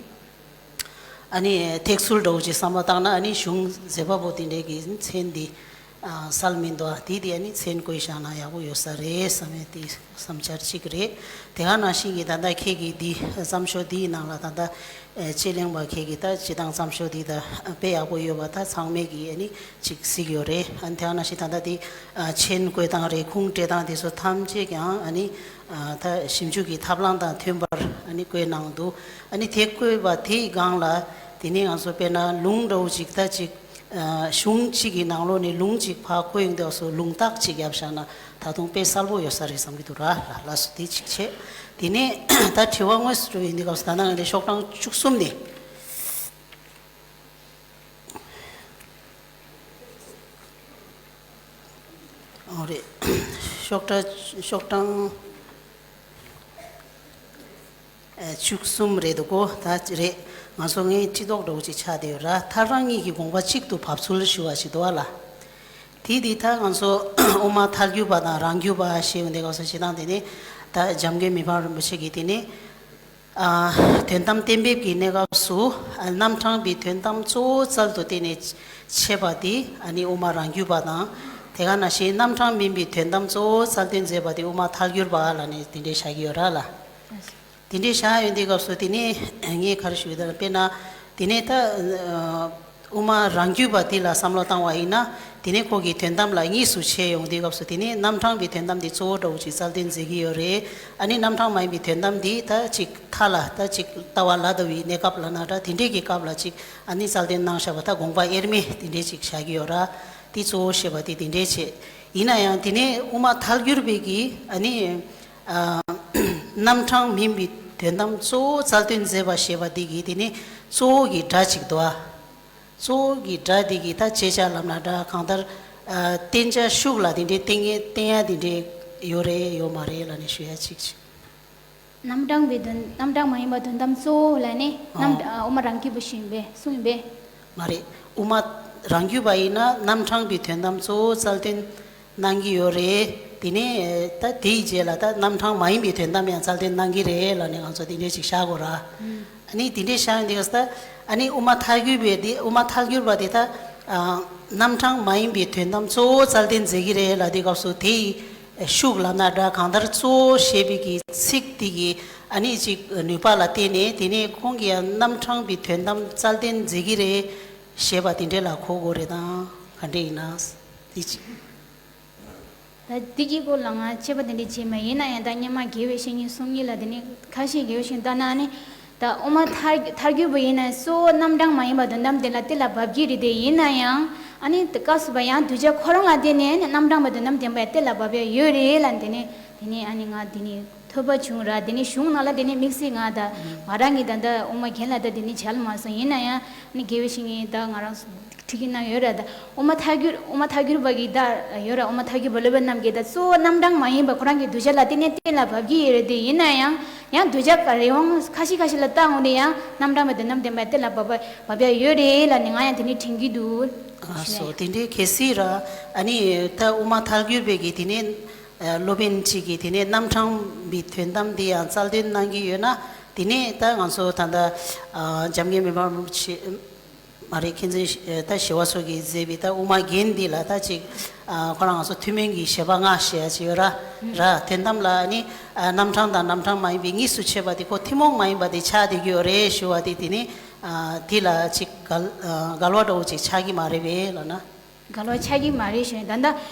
ཨ་ནི་ཐེག་ཚུལ་འདྲ་བོ་ཅིག་བསམ་བློ་བཏང་ན་ཨ་ནི་གཞུང་མཛད་པ་པོ་དེ་འདྲའི་གི་མཚན་འདི་གསལ་མི་འདུག་དེ་དེ་ཨ་ནི་མཚན་བཀོད་བཞག་ན་ཡག་པོ་ཡོད་ས་རེད་བསམ་ཡས་དེ་བསམ་འཆར་གཅིག་རེད། དེ་ག་ནང་བཞིན་གྱི་ད་ལྟ་ཁྱེད་ཀྱི་འདི་བརྩམས་ཆོས་འདིའི་ནང་ལ་ད་ལྟ་དཔྱད་གླེང་པ་ཁྱེད་ཀྱི་ད་སྤྱི་བཏང་བརྩམས་ཆོས་འདི་ད་དཔེ་ཡག་པོ་ཡོད་པ་ད་ཚང་མས་ཀྱི་ཨ་ནི་ཅིག་གཟིགས་ཡོད་རེད། ཨ་ནི་དེ་ག་ནང་བཞིན་ད་ལྟ་དེ་མཆན་བཀོད་སྟངས་རེད། ཁུངས་སྤྲད་སྟངས་དེ་ཚོ་ཐམས་ཅད་ཀྱང་ཨ་ནི། ད་ཞིབ་འཇུག་གི་ཐབས་ལམ་དང་མཐུན་པར་ཨ་ནི་བཀོད་གནང་འདུག་ཨ་ནི་དེ་བཀོད་པ་དེའི་སྒང་ལ་དེ་ནས་ང་ཚོ་དཔེར་ན་ལུང་འདྲ་བོ་ཅིག་ད་ཅིག་གཞུང་གཅིག་གི་ནང་ལོགས་ནས་ལུང་གཅིག་ཕར་བཀོད་ཡོང་དུས་སུ་ལུང་རྟགས་ཅིག་ཡབ་བཞག་ན་ད་དུང་དཔེ་གསལ་པོ་ཡོད་ས་རེད་བསམ་གྱི་འདུག་ར། ལ་ལ་སུ་དེ་གཅིག་བྱས། དེ་ནས་ད་དྲི་བ་དངོས་སུ་འགྲོ་ཡོང་དུས་སྐབས་སུ་ད་ནང་ལས་ཤོག་གྲངས་བཅུ་གསུམ་ནས། ཨོ་རེད། ཤོག་གྲངས་ཤོག་གྲངས་ཨ་བཅུ་གསུམ་རེད་འདུག་གོ། ད་རེད། ང་ཚོ་ངའི་ཁྲི་ཐོག་འདྲ་བོ་ཅིག་ཆགས་བསྡད་ཡོད་ར། ཐལ་རང་གཉིས་ཀྱི་དགོངས་པ་གཅིག་ཏུ་བབས་ཚུལ་ཞུ་བ་ཞིག་འདུག་བ་ལ། དེ་དེ་ད་ང་ཚོ་དབུ་མ་ཐལ་འགྱུར་བ་དང་རང་རྒྱུད་པ་ཞེས་འདི་ག་སོ་ཞེ་དང་དེ་ནི་ད་འཇམ་མགོན་མི་ཕམ་རིན་པོ་ཆེ་གིས་དེ་ནི། ཨ། དོན་དམ་གཏན་འབེབས་ཀྱི་གནས་སྐབས་སུ། ཨ། རྣམ་གྲངས་པའི་དོན་དམ་གཙོ་བོ་རྩལ་དུ་བཏོན་ནས་འཆད་པ་དེ་ཨ་ནི་དབུ་མ་རང་རྒྱུད་པ་དང་། དེ་ག་ནང་བཞིན་རྣམ་གྲངས་མིན་པའི་དོན་དམ་གཙོ་བོ་རྩལ་བཏོན་མཛད་པ་དེ་དབུ་མ་ཐལ་འགྱུར་བ་ལ་ནི་དེ་འདྲའི་བཞག་གི་ཡོད་ར་ལ། དེ་འདྲའི་བཞག་ཡོད་དུས་སྐབས་སུ་དེ་ནི་ངས་ག་རེ་ཞུ་གི་ཡོད་ན་དཔེར་ན་དེ་ནས་ད། དབུ་མ་རང་རྒྱུད་པ་དེ་ལ་བསམ་བློ་བཏང་བ་ཡིན་ན། དེ་ནས་ཁོ་གི་དོན་དམ་ལ་གཉིས་སུ་ཕྱེ་ཡོང་དུས་སྐབས་སུ་དེ་ནས་རྣམ་གྲངས་པའི་དོན་དམ་དེ་གཙོ་བོ་འདྲ་བོ་ཅིག་རྩལ་བཏོན་མཛད་ཀྱི་ཡོད་རེད། ཨ་ནི་རྣམ་གྲངས་མ་ཡིན་པའི་དོན་དམ་འདི་ད་ཅིག་མཐའ་ལ་ད་ཅིག་ལྟ་བ་ལ་ལྟ་བའི་གནས་སྐབས་ལ་ན་འདྲ་དེ་འདྲས་ཀྱི་སྐབས་ལ་ཅིག་ཨ་ནི་རྩལ་བཏོན་གནང་བཞག་པ་ད་དགོངས་པ་དབྱེར་མེད་དེ་འདྲས་ཅིག་བཞག་གི་ཡོད་ར། དེ་གཙོ་བོ་ཞེས་པ་དེ་དེ་འདྲས་བྱས། ཡིན་ན་ཡང་དེ་ནས་དབུ་མ་ཐལ་འགྱུར་བའི་གི་ཨ་ནི། ཨ། རྣམ་གྲངས་མིན་པའི་དོན་དམ་གཙོ་བོ་རྩལ་བཏོན་མཛད་པ་ཞེས་པ་འདི་གི་དེ་ནི་གཙོ་བོ་གི་སྒྲ་ཅིག་འདུག་ཨ། གཙོ་བོ་གི་སྒྲ་འདི་གི་ད་བཅད་བྱ་ལབ་ན་འདྲ་གང་ལྟར། ཨ། བསྟན་བྱ་ཤུགས་ལ་དེ་འདྲའི་བསྟན་ཡས་བསྟན་ཡ་དེ་འདྲའི་ཡོད་རེད་ཡོད་མ་རེད་ལབ་ནས་ཞུ་ཡ་གཅིག་བྱས། རྣམ་གྲངས་པའི་དོན་རྣམ་གྲངས་མ་ཡིན་པ་དོན་དམ་གཙོ་བོ་ལ་ནི་རྣམ་ཨོ། ཨ། དབུ་མ་རང་རྒྱུད་པ་ཞིག་ཡིན་པས་གསུངས་ཡིན་པས། མ་རེད། དབུ་མ་རང་རྒྱུད་པ་ཡིན་ན་རྣམ་གྲངས་པའི་དོན་དམ་གཙོ་བོ་རྩལ་བཏོན་གནང་གི་ཡོད་རེད། དེ་ནས་ད་དེའི་རྗེས་ལ་ད་རྣམ་གྲངས་མ་ཡིན་པའི་དོན་དམ་ཡང་རྩལ་བཏོན་གནང་གི་རེད་ལབ་ནས་ང་ཚོ་དེ་འདྲས་ཅིག་བཞག་དགོས་ར། ཨ་ནི་དེ་འདྲས་བཞག་ཡོང་དུས་སྐབས་སུ་ད་ཨ་ནི་དབུ་མ་ཐལ་འགྱུར་བའི་དེ་དབུ་མ་ཐལ་འགྱུར་བ་དེ་ད་ཨ། རྣམ་གྲངས་མ་ཡིན་པའི་དོན་དམ་གཙོ་བོ་རྩལ་བཏོན་མཛད་ཀྱི་རེད་ལབ་དུས་སྐབས་སུ་དེའི་ཤུགས་ལབ་ན་འདྲ་གང་ལྟར་གཙོ་བོ་ཞེས་པའི་གི་ཚིག་དེ་གི་ཨ་ནི་ཅིག་ནུས་པ་ལ་བརྟེན་ནས་དེ་ནས་ཁོང་གིས་ཡང་རྣམ་གྲངས་པའི་དོན་དམ་རྩལ་བཏོན་མཛད་ཀྱི་རེད་ཞེས་པ་དེ་འདྲས་ལ་གོ་དགོས་རེད་དང་ག་འདྲས་ཡིན་ན་དེ་ཅིག་ད་འདི་གི་སྐོར་ལ་ང་དཔྱད་པ་དེ་འདྲས་བྱས་མ་ཡིན་ན་ཡང་ད་སྔོན་མ་དགེ་བའི་བཤེས་གཉེན་གསུམ་གཉིས་ལ་དེ་ནས་ཁ་ཤས་དགེ་བའི་བཤེས་གཉེན་ལྟ་ན་ནི། ད་དབུ་མ་ཐལ་ཐལ་འགྱུར་བ་ཡིན་ན་གཙོ་བོ་རྣམ་གྲངས་མ་ཡིན་པ་དོན་དམ་དེ་ལ་གཏན་ལ་ཕབ་ཀྱི་རེད་དེ་ཡིན་ན་ཡང་ཨ་ནི་དེ་སྐབས་སུ་བ་ཡང་གདུལ་བྱ་ཁོ་རང་ལ་བརྟེན་ནས་ནི་རྣམ་གྲངས་པ་དོན་དམ་བདེན་པ་ཡང་གཏན་ལ་ཕབ་ཡ་ཡོད་རེད་ལ་དེ་ནས་དེ་ནས་ཨ་ནི་ང་དེ་ནས་ཐོས་པ་བྱུང་ར་དེ་ནས་གཞུང་ནང་ལ་དེ་ནས་དམིགས་བསལ་ང་ད་ང་རང་གི་ད་ད་དབུ་མ་རྒན་ལ་ད་དེ་ནས་མཇལ་མ་སོང་ཡིན་ན་ཡང་ཨ་ནི་དགེ་བའི་བཤེས་གཉེན་ད་ང་རང་ཁྲིད་ཀྱི་ན་ཡོད་ར་ད་དབུ་མ་ཐལ་འགྱུར་དབུ་མ་ཐལ་འགྱུར་བ་གི་ད་ཡོད་ར་དབུ་མ་ཐལ་འགྱུར་བ་སློབ་དཔོན་རྣམས་ཀྱིས་ད་གཙོ་བོ་རྣམ་གྲངས་མ་ཡིན་པ་ཁོ་རང་གི་གདུལ་བྱ་ལ་བརྟེན་ནས་གཏན་ལ་ཕབ་ཀྱི་ཡོད་རེད་དེ་ཡིན་ན་ཡང་ཡང་གདུལ་བྱ་ག་རེ་འོང་ཁ་ཤས་ཁ་ཤས་ལ་ལྟ་འོང་དེ་ཡང་རྣམ་གྲངས་མ་དོན་དམ་བདེན་པ་གཏན་ལ་ཕབ་པ་ཕབ་ཡ་ཡོད་རེད་ལ་ནི་ང་ཡང་དེ་ནས་དྲན་གྱི་འདུག་ཨ་སོ་དེ་འདྲའི་གལ་སྲིད་ར་ཨ་ནི་ད་དབུ་མ་ཐལ་འགྱུར་བའི་གི་དེ་ནས་སློབ་དཔོན་གཅིག་གིས་དེ་ནས་རྣམ་གྲངས་པའི་དོན་དམ་དེ་ཡང་རྩལ་བཏོན་གནང་གི་ཡོད་ན་དེ་ནས་ད་ང་ཚོ་ད་ལྟ་འཇམ་མགོན་མི་ཕམ་རིན་པོ་ཆེ། མ་རེད། མཁན་ཆེན་ཞི- ད་ཞི་བ་འཚོ་གིས་མཛད་པའི་ད་དབུ་མ་རྒྱན་འདི་ལ་ད་ཅིག་ཨ། ཁོ་རང་ཚོ་ཐུན་མིན་གྱི་བཞེད་པ་ལྔ་ཞེས་ཡ་ཅིག་ཡོད་ར། ར་དོན་དམ་ལ་ནི་ཨ། རྣམ་གྲངས་དང་རྣམ་གྲངས་མ་ཡིན་པའི་གཉིས་སུ་ཕྱེ་བ་དེ་ཁོ་ཐུན་མོང་མ་ཡིན་པ་དེ་ཆགས་བསྡད་ཀྱི་ཡོད་རེད་ཞུ་བ་དེ་དེ་ནི་ཨ། དེ་ལ་ཅིག་འགལ་ཨ། འགལ་བ་འདྲ་བོ་ཅིག་ཆགས་ཀྱི་མ་རེད་པས་ལབ་ན། འགལ་བ་ཆགས་ཀྱི་མ་རེད་ཞུ་ནས་ད་ལྟ་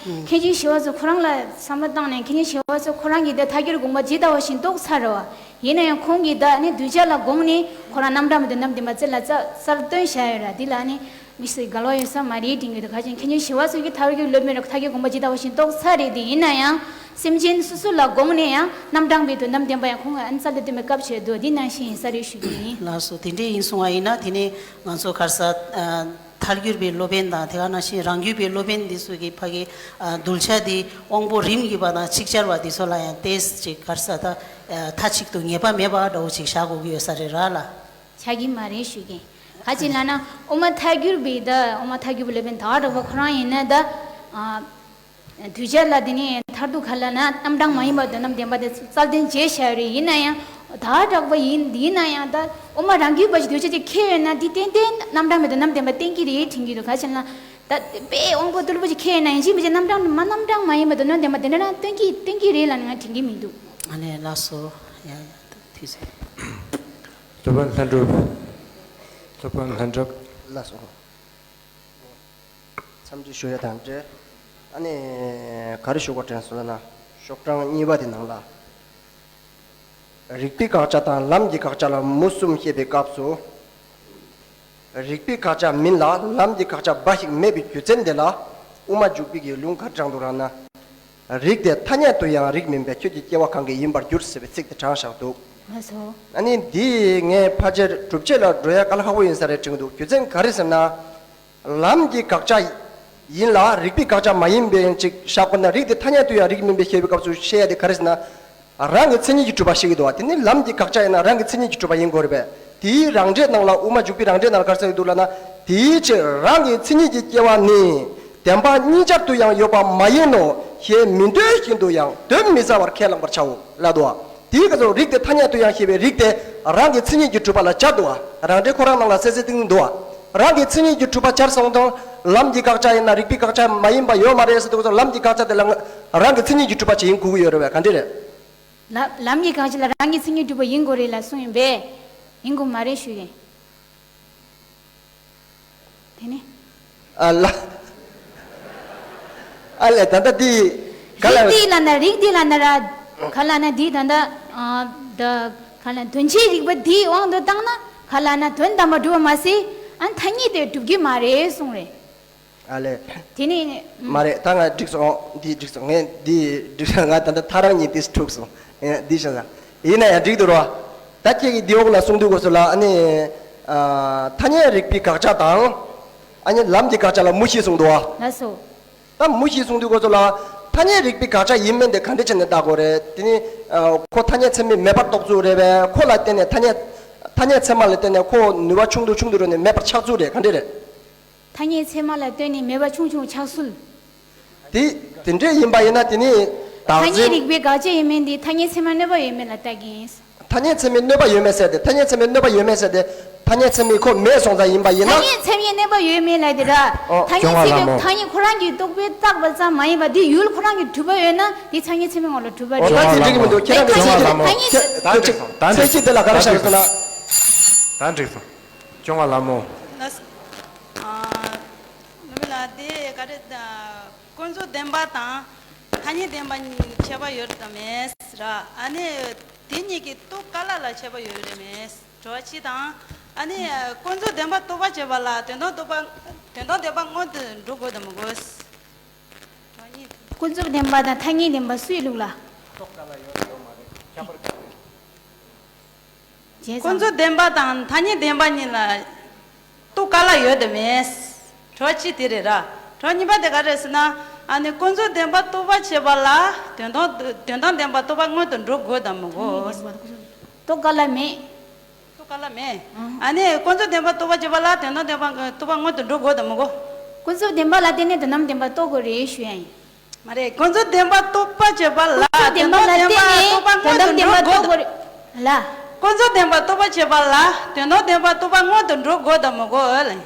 མཁན་ཆེན་ཞི་བ་འཚོ་ཁོ་རང་ལ་བསམ་བློ་བཏང་ནས་མཁན་ཆེན་ཞི་བ་འཚོ་ཁོ་རང་གིས་ད་ཐལ་འགྱུར་དགོངས་པ་ཇི་ལྟ་བ་བཞིན་རྟོགས་ཚར་རེད་བ། ཡིན་ན་ཡང་ཁོང་གིས་ད་ནི་གདུལ་བྱ་ལ་དགོངས་ནས་ཁོ་རང་རྣམ་གྲངས་མ་དོན་དམ་བདེན་པ་རྩལ་ལ་རྩལ་རྩལ་བཏོན་བཞག་ཡོད་ར་འདི་ལ་ནི་ མི་ཞིག་ག་ལོ་ཡོད་ས་མ་རེད་དྲན་གྱི་འདུག་ག་ཅིག་མཁན་ཆེན་ཞི་བ་འཚོ་གི་ཐལ་འགྱུར་སློབ་དཔོན་ར་ཐལ་འགྱུར་དགོངས་པ་ཇི་ལྟ་བ་བཞིན་རྟོགས་ཚར་རེད་དེ། ཡིན་ན་ཡང་སེམས་ཅན་སོ་སོ་ལ་དགོངས་ནས་ཡང་རྣམ་གྲངས་པའི་དོན་དམ་བདེན་པ་ཡང་ཁོང་གི་ཨ་ནི་རྩ་ལས་སྟོན་པའི་སྐབས་བྱས་འདུག་འདི་ནང་བཞིན་ཡིན་ས་རེད་ཞུ་གི་ཡིན། ལགས་སོ། དེ་འདྲས་ཡིན་སོང་བ་ཡིན་ན་དེ་ནི་ང་ཚོ་ག་རེ་ཟ། ཨ། ཐལ་འགྱུར་བའི་སློབ་དཔོན་དང་དེ་ག་ནང་བཞིན་རང་རྒྱུད་པའི་སློབ་དཔོན་འདི་ཚོ་གི་ཕ་གི་ཨ་གདུལ་བྱ་འདི་དབང་པོ་རིམ་གྱིས་པ་དང་ཅིག་ཅར་བ་འདི་ཚོ་ལ་ཡང་ཏོག་ཙམ་ཅིག་ག་རེ་ཟ། ད་ཨ་མཐའ་གཅིག་ཏུ་ངེས་པ་མེད་པ་འདྲ་བོ་ཅིག་བཞག་དགོས་ཀྱི་ཡོད་ས་རེད་ར་ལ། ཆགས་ཀྱི་མ་རེད་ཞུ་གི། ག་ཅི་ལབ་ན་དབུ་མ་ཐལ་འགྱུར་བའི་ད་དབུ་མ་ཐལ་འགྱུར་བའི་སློབ་དཔོན་ད་ག་འདྲ་བ་ཁོ་རང་ཡིན་ན་ད་ཨ་གདུལ་བྱ་ལ་དེ་ནས་མཐར་ཐུག་ག་ལབ་ན་རྣམ་གྲངས་མ་ཡིན་པ་དོན་དམ་བདེན་པ་དེ་རྩ་ལ་བཏོན་བྱས་བཞག་ཡོད་རེད། ཡིན་ན་ཡང་ད་དྲག་པ་ཡིན། ཡིན་ན་ཡང་ད་དབུ་མ་རང་རྒྱུད་པ་ཞིག་གདུལ་བྱ་ཅིག་ཁེལ་ཡོད་ན་དེ་ཏན་ཏན་རྣམ་གྲངས་མེད་དོན་དམ་བདེན་པ་བསྟན་གྱི་རེད་དྲན་གྱི་འདུག་ག་ཅི་ལབ་ན་ད་དཔེ་དབང་པོ་རྟུལ་པོ་ཅིག་ཁེལ་ཡོད་ན་ཡིན་གཅིག་མིན་གཅིག་རྣམ་གྲངས་མ་རྣམ་གྲངས་མ་ཡིན་པ་དོན་དམ་བདེན་པ་དེ་འདྲ་རང་སྟོན་གྱི་སྟོན་གྱི་རེད་ལབ་ནས་ང་དྲན་གྱི་མི་འདུག་ཨ་ནི་ལགས་སོ། ཡ་ཡ། ཐུགས་རྗེ་ཆེ། སློབ་དཔོན་ལྷུན་གྲུབ། སློབ་དཔོན་ལྷུན་གྲུབ། ལགས་སོ། མཚམས་འཇོག་ཞུ་ཡ་དང་འབྲེལ། ཨ་ནི་ག་རེ་ཞུ་དགོས་དྲན་སོང་ལབ་ན། ཤོག་གྲངས་གཉིས་པ་དེ་ནང་ལ། རིགས་པའི་དགག་བྱ་དང་ལམ་གྱི་དགག་བྱ་ལ་མུ་གསུམ་བཤད་པའི་སྐབས་སུ། རིགས་པའི་དགག་བྱ་མིན་ལ་ལམ་གྱི་དགག་བྱ་འབའ་ཞིག་མེད་པའི་རྒྱུ་མཚན་དེ་ལ་དབུ་མ་འཇུག་པའི་གི་ལུང་ག་རེ་དྲངས་འདུག་ལབ་ན། རིགས་དེ་ཐ་སྙད་དུ་ཡང་རིགས་མིན་པས་ཁྱོད་ཀྱི་སྐྱེ་བ་གང་གིས་ཡིན་པར་འགྱུར་ཟེར་བའི་ཚིག་དེ་དྲངས་བཞག་འདུག་ལགས་སོ། ཨ་ནི་འདི་ངས་ཕལ་ཆེར་སྒྲུབ་བྱེད་ལ་འགྲོ་ཡ་དཀའ་ལས་ཁག་པོ་ཡིན་ས་རེད་དྲན་གྱི་འདུག་རྒྱུ་མཚན་ག་རེ་ཟེར་ན། ལམ་གྱི་དགག་བྱ་ཡིན་ལ་རིགས་པའི་དགག་བྱ་མ་ཡིན་པའི་ཅིག་བཞག་པ་ན། རིགས་དེ་ཐ་སྙད་དུ་ཡང་རིགས་མིན་པས་བཤད་པའི་སྐབས་སུ་བཤད་ཡ་དེ་ག་རེ་ཟེར་ན། རང་གི་མཚན་ཉིད་ཀྱིས་གྲུབ་པ་བཤད་ཀྱི་འདུག་བ། དེ་ནི་ལམ་གྱི་དགག་བྱ་ཡིན་ན་རང་གི་མཚན་ཉིད་ཀྱིས་གྲུབ་པ་ཡིན་དགོས་རེད་པས། དེའི་རང་འགྲེལ་ནང་ལ་དབུ་མ་འཇུག་པའི་རང་འགྲེལ་ནང་ལ་ག་རེ་ཟེར་གྱི་འདུག་ལབ་ན། དེའི་ཕྱིར་རང་གི་མཚན་ཉིད་ཀྱི་སྐྱེ་བ་ནི་བདེན་པ་གཉིས་ཆར་དུ་ཡང་ཡོད་པ་མ་ཡིན་ནོ་ཞེས་མི་འདོད་བཞིན་དུ་ཡང་གདོན་མི་ཟ་བར་ཁས་བླངས་པར་བྱའོ་ལབ་འདུག་བ། དེའི་སྐབས་སུ་རིགས་དེ་ཐ་སྙད་དུ་ཡང་ཞེས་པའི་རིགས་དེ་རང་གི་མཚན་ཉིད་ཀྱིས་གྲུབ་པ་ལ་སྦྱར་འདུག་བ། རང་འགྲེལ་ཁོ་རང་ནང་ལ་གསལ་གསལ་ཏིང་ཏིང་འདུག་བ། རང་གི་མཚན་ཉིད་ཀྱིས་གྲུབ་པ་སྦྱར་སོང་དང་། ལམ་གྱི་དགག་བྱ་ཡིན་ན་རིགས་པའི་དགག་བྱ་མ་ཡིན་པ་ཡོད་མ་རེད་ཟེར་དུས་ལམ་གྱི་དགག་བྱ་དེ་ལ་རང་གི་མཚན་ཉིད་ཀྱིས་གྲུབ་པ་ཅིག་ཡིན་དགོས་ཀྱི་ཡོད་རེད་བས། ག་འདྲ་རེད། ལམ་ལམ་གྱི་དགག་བྱ་ལ་རང་གི་མཚན་ཉིད་གྲུབ་པ་ཡིན་དགོས་རེད་ལ་གསུངས་ཡིན་པས། ཡིན་དགོས་མ་རེད་ཞུ་ཡིན། དེ་ནི། ཨ་ལ། ཨ་ལས་ད་ལྟ་འདི། ག་ལ། རིགས་འདི་ལ་ན་རིགས་འདི་ལ་ན་ར། ག་ལ་ན་འདི་ད་ལྟ། ཨ། ད། ག་ལ་དོན་བྱེད་རིགས་པ་འདིའི་དབང་དུ་བཏང་ན་ག་ལ་ན་དོན་དམ་པར་གྲུབ་པ་མ་ཟད། ཨ་ཐ་སྙད་དེ་གྲུབ་ཀྱི་མ་རེད་གསུངས་རེད། ཨ་ལས། དེ་ནི། མ་རེད། ད་ང་འགྲིག་སོང་། འདི་འགྲིག་སོང་། ངས་འདི་འགྲིག་སོང་། ང་ད་ལྟ་ཐག་རིང་ཉིད་དེ་འཁྲུགས་སོང་། ཨེ། འདི་བྱས་ཙང་། ཡིན་ན་ཡང་འགྲིག་འདུག་རོ། ད་ཁྱེད་ཀྱིས་འདི་འོག་ལ་གསུངས་དུས་སྐབས་སུ་ལ་ཨ་ནི། ཨ། ཐ་སྙད་རིགས་པའི་དགག་བྱ་དང་། ཨ་ནི་ལམ་གྱི་དགག་བྱ་ལ་མུ་བཞི་གསུངས་འདུག་བ། ལགས་སོ། ད་མུ་བཞི་གསུངས་དུས་སྐབས་སུ་ལ། ཐ་སྙད་རིགས་པའི་དགག་བྱ་ཡིན་མིན་དེ་ག་འདྲ་བྱས་ནས་བལྟ་དགོས་རེད། དེ་ནི། ཨ། ཁོ་ཐ་སྙད་ཚད་མས་མེད་པར་རྟོགས་ཚུལ་རེད་པས། ཁོ་ལ་བརྟེན་ནས་ཐ་སྙད། ཐ་སྙད་ཚད་མ་ལ་བརྟེན་ནས་ཁོ་ནུས་པ་ཆུང་དུ་ཆུང་དུ་འགྲོ་ནས་མེད་པར་ཆགས་ཚུལ་རེད། ག་འདྲ་རེད། ཐ་སྙད་ཚད་མ་ལ་ལྟོས་ནས་མེད་པ་ཆུང་ཆུང་ཆགས་ཚུལ། དེ། དེ་འདྲས་ཡིན་པ་ཡིན་ན་དེ་ནི། ཐ་སྙད་རིགས་པའི་དགག་བྱ་ཡིན་མིན་དེ་ཐ་སྙད་ཚད་མ་གནོད་པ་ཡོད་མེད་ལ་ལྟ་གི་ཡིན། ཐ་སྙད་ཚད་མས་གནོད་པ་ཡོད་མེད་ཟེར་ཏེ། ཐ་སྙད་ཚད་མས་གནོད་པ་ཡོད་མེད་ཟེར་ཏེ། ཐ་སྙད་ཚད་མས་ཁོ་མེད་སོང་ཙང་ཡིན་པ་ཡིན་ན། ཐ་སྙད་ཚད་མས་གནོད་པ་ཡོད་མེད་ལ་དེ་ར། ཨོ། ཐ་སྙད་ཚད་མས་ཐ་སྙད་ཁོ་རང་གི་རྟོག་པས་བཏགས་པ་ཙམ་མ་ཡིན་པ་དེ་ཡུལ་ཁོ་རང་གིས་གྲུབ་པ་ཡོད་ན་དེ་ཐ་སྙད་ཚད་མའི་ངོ་ལ་གྲུབ་པ་རེད། ཨོ། ད་དེ་འགྲིག་གི་མི་འདུག་ཁྱེད་རང་གི་ཚད་གཞི། ད་འགྲིག་སོང་། ད་འགྲིག་སོང་། ད་འགྲིག་སོང་། ད་འགྲིག་སོང་། སྐྱོ་བ་ལ་མོ། ལགས་སོ། ཨ། ནུ་མི་ལ་དེ་ག་རེ། ཀུན་རྫོབ་བདེན་པ་དང་ཐ་སྙད་བདེན་པ་གཉིས་ཁྱད་པར་ཡོད་དམ་མེད་ར། ཨ་ནི་དེ་གཉིས་ཀྱི་རྟོགས་ག་ལ་ལ་ཁྱད་པར་ཡོད་རེད་མེད། དྲི་བ་གཅིག་དང་། ཨ་ནི་ཀུན་རྫོབ་བདེན་པ་རྟོགས་པར་བྱེད་པ་ལ་དོན་དམ་རྟོགས་པ། དོན་དམ་བདེན་པ་སྔོན་དུ་འགྲོ་དགོས་དམ་མི་དགོས། དྲི་བ་གཉིས། ཀུན་རྫོབ་བདེན་པ་དང་ཐ་སྙད་བདེན་པ་སུའི་ལུགས་ལ། རྟོགས་ག་ལ་ཡོད་ཡོད་མ་རེད། ཁྱད་པར་ག་རེ། བྱས་ཙང་། ཀུན་རྫོབ་བདེན་པ་དང་ཐ་སྙད་བདེན་པ་གཉིས་ལ་རྟོགས་ག་ལ་ཡོད་དམ་མེད། དྲི་བ་གཅིག་དེ་རེད་ར། དྲི་བ་གཉིས་པ་དེ་ག་རེ་ཟེར་ན། ཨ་ནི་ཀུན་རྫོབ་བདེན་པ་རྟོགས་པར་བྱེད་པ་ལ་དོན་དམ། དོན་དམ་བདེན་པ་རྟོགས་པ་སྔོན་དུ་འགྲོ་དགོས་དམ་མི་དགོས། རྟོགས་ག་ལ་མེད། རྟོགས་ག་ལ་མེད། ཨ་ནི་ཀུན་རྫོབ་བདེན་པ་རྟོགས་པར་བྱེད་པ་ལ་དོན་དམ་བདེན་པ་རྟོགས་པ་སྔོན་དུ་འགྲོ་དགོས་དམ་མི་དགོས། ཀུན་རྫོབ་བདེན་པ་ལ་བརྟེན་ནས་དོན་དམ་བདེན་པ་རྟོགས་དགོས་རེད་ཞུ་ཡ་ཡིན། མ་རེད། ཀུན་རྫོབ་བདེན་པ་རྟོགས་པར་བྱེད་པ་ལ་ཀུན་རྫོབ་བདེན་པ་ལ་བརྟེན་ནས་དོན་དམ་བདེན་པ་རྟོགས་དགོས་རེད་ལ། ཀུན་རྫོབ་བདེན་པ་རྟོགས་པར་བྱེད་པ་ལ་དོན་དམ་བདེན་པ་རྟོགས་པ་སྔོན་དུ་འགྲོ་དགོས་དམ་མི་དགོས་ལ།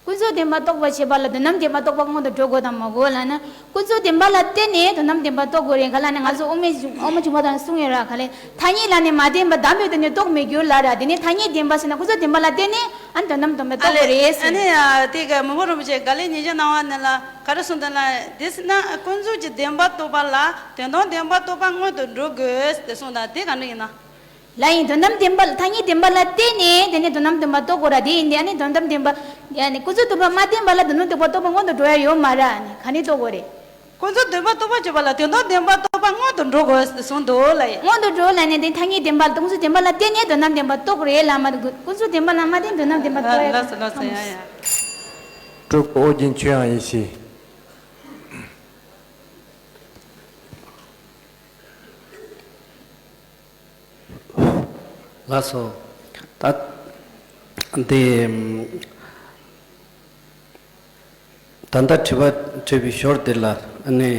ཀུན་རྫོབ་བདེན་པ་རྟོགས་པར་བྱེད་པ་ལ་དོན་དམ་བདེན་པ་རྟོགས་པ་སྔོན་དུ་འགྲོ་དགོས་དམ་མི་དགོས་ལབ་ན། ཀུན་རྫོབ་བདེན་པ་ལ་བརྟེན་ནས་དོན་དམ་བདེན་པ་རྟོགས་དགོས་རེད། ག་ལབ་ན་ང་ཚོ་དབུ་མའི་གཞུང་། དབུ་མ་འཇུག་པ་དང་གསུངས་ཡོད་ར། ག་ལས་ཐ་སྙད་ལ་ནི་མ་བརྟེན་པར་གདམས་པའི་དོན་ནི་རྟོགས་མི་འགྱུར་ལབ་ར། དེ་ནས་ཐ་སྙད་བདེན་པ་ཟེར་ན་ཀུན་རྫོབ་བདེན་པ་ལ་བརྟེན་ནས་ཨ་ནི་དོན་དམ་སྟོང་པ་རྟོགས་དགོས་རེད་ཟེར། ཨ་ནི་ཨ་དེ་ག་མི་བོ་རིན་པོ་ཆེ་ག་ལས་ཉེ་ཆར་གནང་བ་ནི་ལ་ག་རེ་གསུངས་འདུག་ན། དེ་ཟེར་ན་ཀུན་རྫོབ་ཀྱི་བདེན་པ་རྟོགས་པ་ལ་དོན་དམ་བདེན་པ་རྟོགས་པ་སྔོན་དུ་འགྲོ་དགོས་ཟེར་གསུངས་དང་། དེ་ག་འདྲ་ཡིན་ན། ལ་ཡིན། དོན་དམ་བདེན་པ་ལ། ཐ་སྙད་བདེན་པ་ལ་བརྟེན་ནས་དེ་ནས་དོན་དམ་བདེན་པ་རྟོགས་དགོས་ར། དེ་ཡིན་དེ་ཨ་ནི་དོན་དམ་བདེན་པ་ཡ་ནི་ཀུན་རྫོབ་བདེན་པ་མ་བརྟེན་པ་ལ་དོན་དམ་བདེན་པ་རྟོགས་པ་སྔོན་དུ་འགྲོ་ཡ་ཡོད་མ་རེད། ཨ་ནི་ག་ནས་རྟོགས་དགོས་རེད། ཀུན་རྫོབ་བདེན་པ་རྟོགས་པར་བྱེད་པ་ལ་དོན་དམ་བདེན་པ་རྟོགས་པ་སྔོན་དུ་འགྲོ་དགོས་ཟེར་གསུངས་འདུག་ལ་ཡིན། སྔོན་དུ་འགྲོ་ལ་ནི་དེ་ཐ་སྙད་བདེན་པ་ལ་ཀུན་རྫོབ་བདེན་པ་ལ་བརྟེན་ནས་དོན་དམ་བདེན་པ་རྟོགས་དགོས་རེད་ལ། མ་ཀུན་རྫོབ་བདེན་པ་ལ་མ་བརྟེན་དོན་དམ་བདེན་པ་རྟོགས་ཡ་ལགས་སོ་ལགས་སོ། ཡ་ཡ། སྤྲུལ་སྐུ་ཨོ་རྒྱན་ཆོས་དབྱངས་ཡེ་ཤེས། ལགས་སོ། ད་འདི་ད་ལྟ་དྲི་བ་དྲིས་པའི་ཞོར་དེ་ལ་ནི་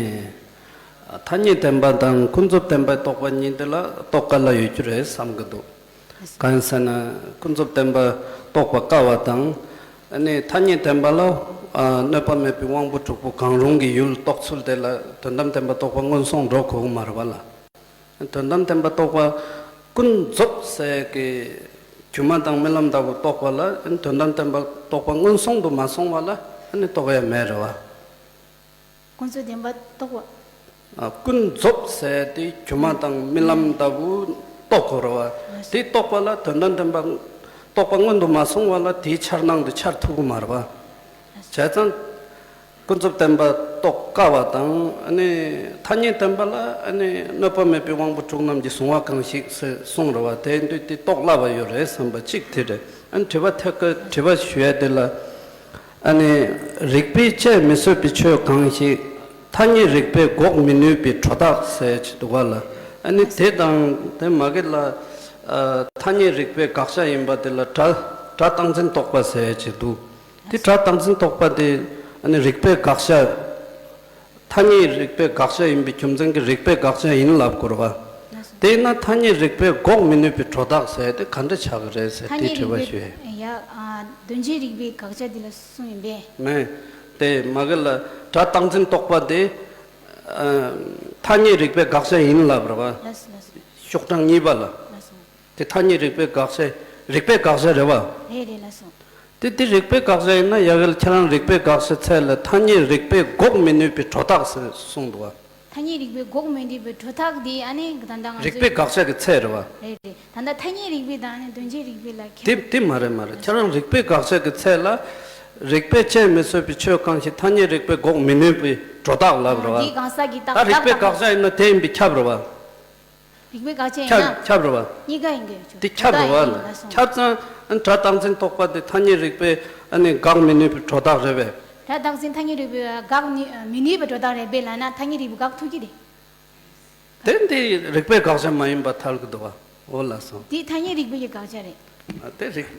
ཐ་སྙད་བདེན་པ་དང་ཀུན་རྫོབ་བདེན་པའི་རྟོག་པ་གཉིས་དེ་ལ་རྟོགས་དཀའ་ལ་ཡོད་རྒྱུ་རེད་བསམ་གྱི་འདུག་གང་ཡིན་ཟེར་ན་ཀུན་རྫོབ་བདེན་པ་རྟོགས་པ་དཀའ་བ་དང་། ཨ་ནི་ཐ་སྙད་བདེན་པ་ལ་ཨ་གནོད་པ་མེད་པའི་དབང་པོ་དྲུག་པོ་གང་རུང་གི་ཡུལ་རྟོགས་ཚུལ་དེ་ལ་དོན་དམ་བདེན་པ་རྟོགས་པ་མངོན་སུམ་འགྲོ་དགོས་ཀྱི་མ་རེད་པ་ལ། དོན་དམ་བདེན་པ་རྟོགས་པ་ཀུན་རྫོབ་ཟེར་གི་སྒྱུ་མ་དང་རྨི་ལམ་ལྟ་བུ་རྟོགས་པ་ལ་དོན་དམ་བདེན་པ་རྟོགས་པ་མངོན་སུམ་དུ་མ་སོང་བ་ལ་ཨ་ནི་རྟོགས་ཡ་མེད་རེད་པ། ཀུན་རྫོབ་བདེན་པ་རྟོགས་པ། ཨ། ཀུན་རྫོབ་ཟེར་དེ་སྒྱུ་མ་དང་རྨི་ལམ་ལྟ་བུ་རྟོགས་དགོས་རེད་པ། དེ་རྟོགས་པ་ལ་དོན་དམ་བདེན་པ་རྟོགས་པ་མངོན་དུ་མ་སོང་བ་ལ་དེའི་འཆར་སྣང་དེ་འཆར་ཐུབ་ཀྱི་མ་རེད་པ། བྱས་ཙང་ཀུན་རྫོབ་བདེན་པ་རྟོགས་དཀའ་བ་དང་། ཨ་ནི་ཐ་སྙད་བདེན་པ་ལ་ཨ་ནི་གནོད་པ་མེད་པའི་དབང་པོ་དྲུག་རྣམས་ཀྱིས་གཟུང་བ་གང་ཞིག་ཟེར་གསུངས་རེད་པ། དེ་དུས་དེ་རྟོགས་སླ་བ་ཡོད་རེད་བསམ་པ་གཅིག་དེ་རེད། ཨ་ནི་དྲི་བ་ཐད་ཀར་དྲི་བ་ཞུ་ཡ་དེ་ལ། ཨ་ནི་རིགས་པས་དཔྱད་མི་ཚུགས་པའི་ཆོས་གང་ཞིག་ཐ་སྙད་རིགས་པས་འགོག་མི་ནུས་པའི་སྒྲོ་བཏགས་ཟེར་གྱི་འདུག་ག་ལ། ཨ་ནི་དེ་དང་དེ་མ་གི་ལ། ཨ། ཐ་སྙད་རིགས་པའི་དགག་བྱ་ཡིན་པ་དེ་ལ་སྒྲ་སྒྲ་རྟག་འཛིན་རྟོག་པ་ཟེར་གྱི་འདུག་དེ་སྒྲ་རྟག་འཛིན་རྟོག་པ་དེ་ཨ་ནི་རིགས་པའི་དགག་བྱ། ཐ་སྙད་རིགས་པའི་དགག་བྱ་ཡིན་པའི་རྒྱུ་མཚན་གྱིས་རིགས་པའི་དགག་བྱ་ཡིན་ལབ་དགོས་རེད་པ། དེས་ན་ཐ་སྙད་རིགས་པས་འགོག་མི་ནུས་པའི་སྒྲོ་བཏགས་ཟེར་དེ་ག་འདྲ་ཆགས་ཀྱི་རེད་ཟེར་ཐ་དེའི་སྙད་དྲི་བ་རིགས་ཞུ་པའི་ཡ། ཡ། ཨ། དོན་སྤྱིའི་རིགས་པའི་དགག་བྱ་འདི་ལ་གསུངས་ཡིན་པས། མེད། དེ་མ་གི་ལ་སྒྲ་རྟག་འཛིན་རྟོག་པ་དེ། ཨ། ཐ་སྙད་རིགས་པའི་དགག་བྱ་ཡིན་ལབ་རེད་པ། ལགས་སོ་ལགས་སོ། ཤོག་གྲངས་གཉིས་པ་ལ། ལགས་སོ། དེ་ཐ་སྙད་རིགས་པའི་དགག་བྱ། རིགས་པའི་དགག་བྱ་རེད་པ། རེད་རེད་ལགས་སོ། དེ་དེ་རིགས་པའི་དགག་བྱ་ཡིན་ན་ཡ་གི་ལ་ཁྱེད་རང་རིགས་པའི་དགག་བྱའི་ཚད་ལ་ཐ་སྙད་རིགས་པས་འགོག་མི་ནུས་པའི་སྒྲོ་བཏགས་ཟེར་གསུངས་འདུག་པ། ཐ་སྙད་རིགས་པས་འགོག་མི་ནུས་པའི་སྒྲོ་བཏགས་དེ་ཨ་ནི་ད་ལྟ་ང་ཚོས། རིགས་པའི་དགག་བྱ་གི་ཚད་རེད་པ། རེད་རེད། ད་ལྟ་ཐ་སྙད་རིགས་པའི་དང་ཨ་ནི་དོན་སྤྱིའི་རིགས་པའི་ལ་ཁྱད། དེ་དེ་མ་རེད་མ་རེད། ཁྱེད་རང་རིགས་པའི་དགག་བྱ་གི་ཚད་ལ། རིགས་པས་དཔྱད་མི་ཚུགས་པའི་ཆོས་གང་ཞིག་ཐ་སྙད་རིགས་པས་འགོག་མི་ནུས་པའི་སྒྲོ་བཏགས་ལབ་རེད་པ། འདི་གང་ཟག་གི་རྟགས། ད་རིགས་པའི་དགག་བྱ་ཡིན་ན་དེ་ཡིན་པས་ཁྱབ་རེད་པ། རིགས་པའི་དགག་བྱ་ཡིན་ན། ཁྱབ་ཁྱབ་རེད་པ། གཉིས་ཀ་ཡིན་གྱི་ཡོད་ཆོག་དེ་ཁྱབ་རེད་པ། ཡིན་ལ་སོང་། ཁྱབ་ཙང་ཨ་ནི་སྒྲ་རྟག་འཛིན་རྟོག་པ་དེ་ཐ་སྙད་རིགས་པས་ཨ་ནི་དགག་མི་ནུས་པའི་སྒྲོ་བཏགས་རེད་པས། སྒྲ་རྟག་འཛིན་ཐ་སྙད་རིགས་པས་དགག་ནུས་མི་ནུས་པའི་སྒྲོ་བཏགས་རེད་པས་ལབ་ན་ཐ་སྙད་རིགས་པས་དགག་ཐུབ་ཀྱི་རེད། དེ་འདི་རིགས་པའི་དགག་བྱ་མ་ཡིན་པ་ཐལ་གྱི་འདུག་པ། འོ་ལགས་སོ། འདི་ཐ་སྙད་རིགས་པའི་གི་དགག་བྱ་རེད། ཨ་དེ་རིགས།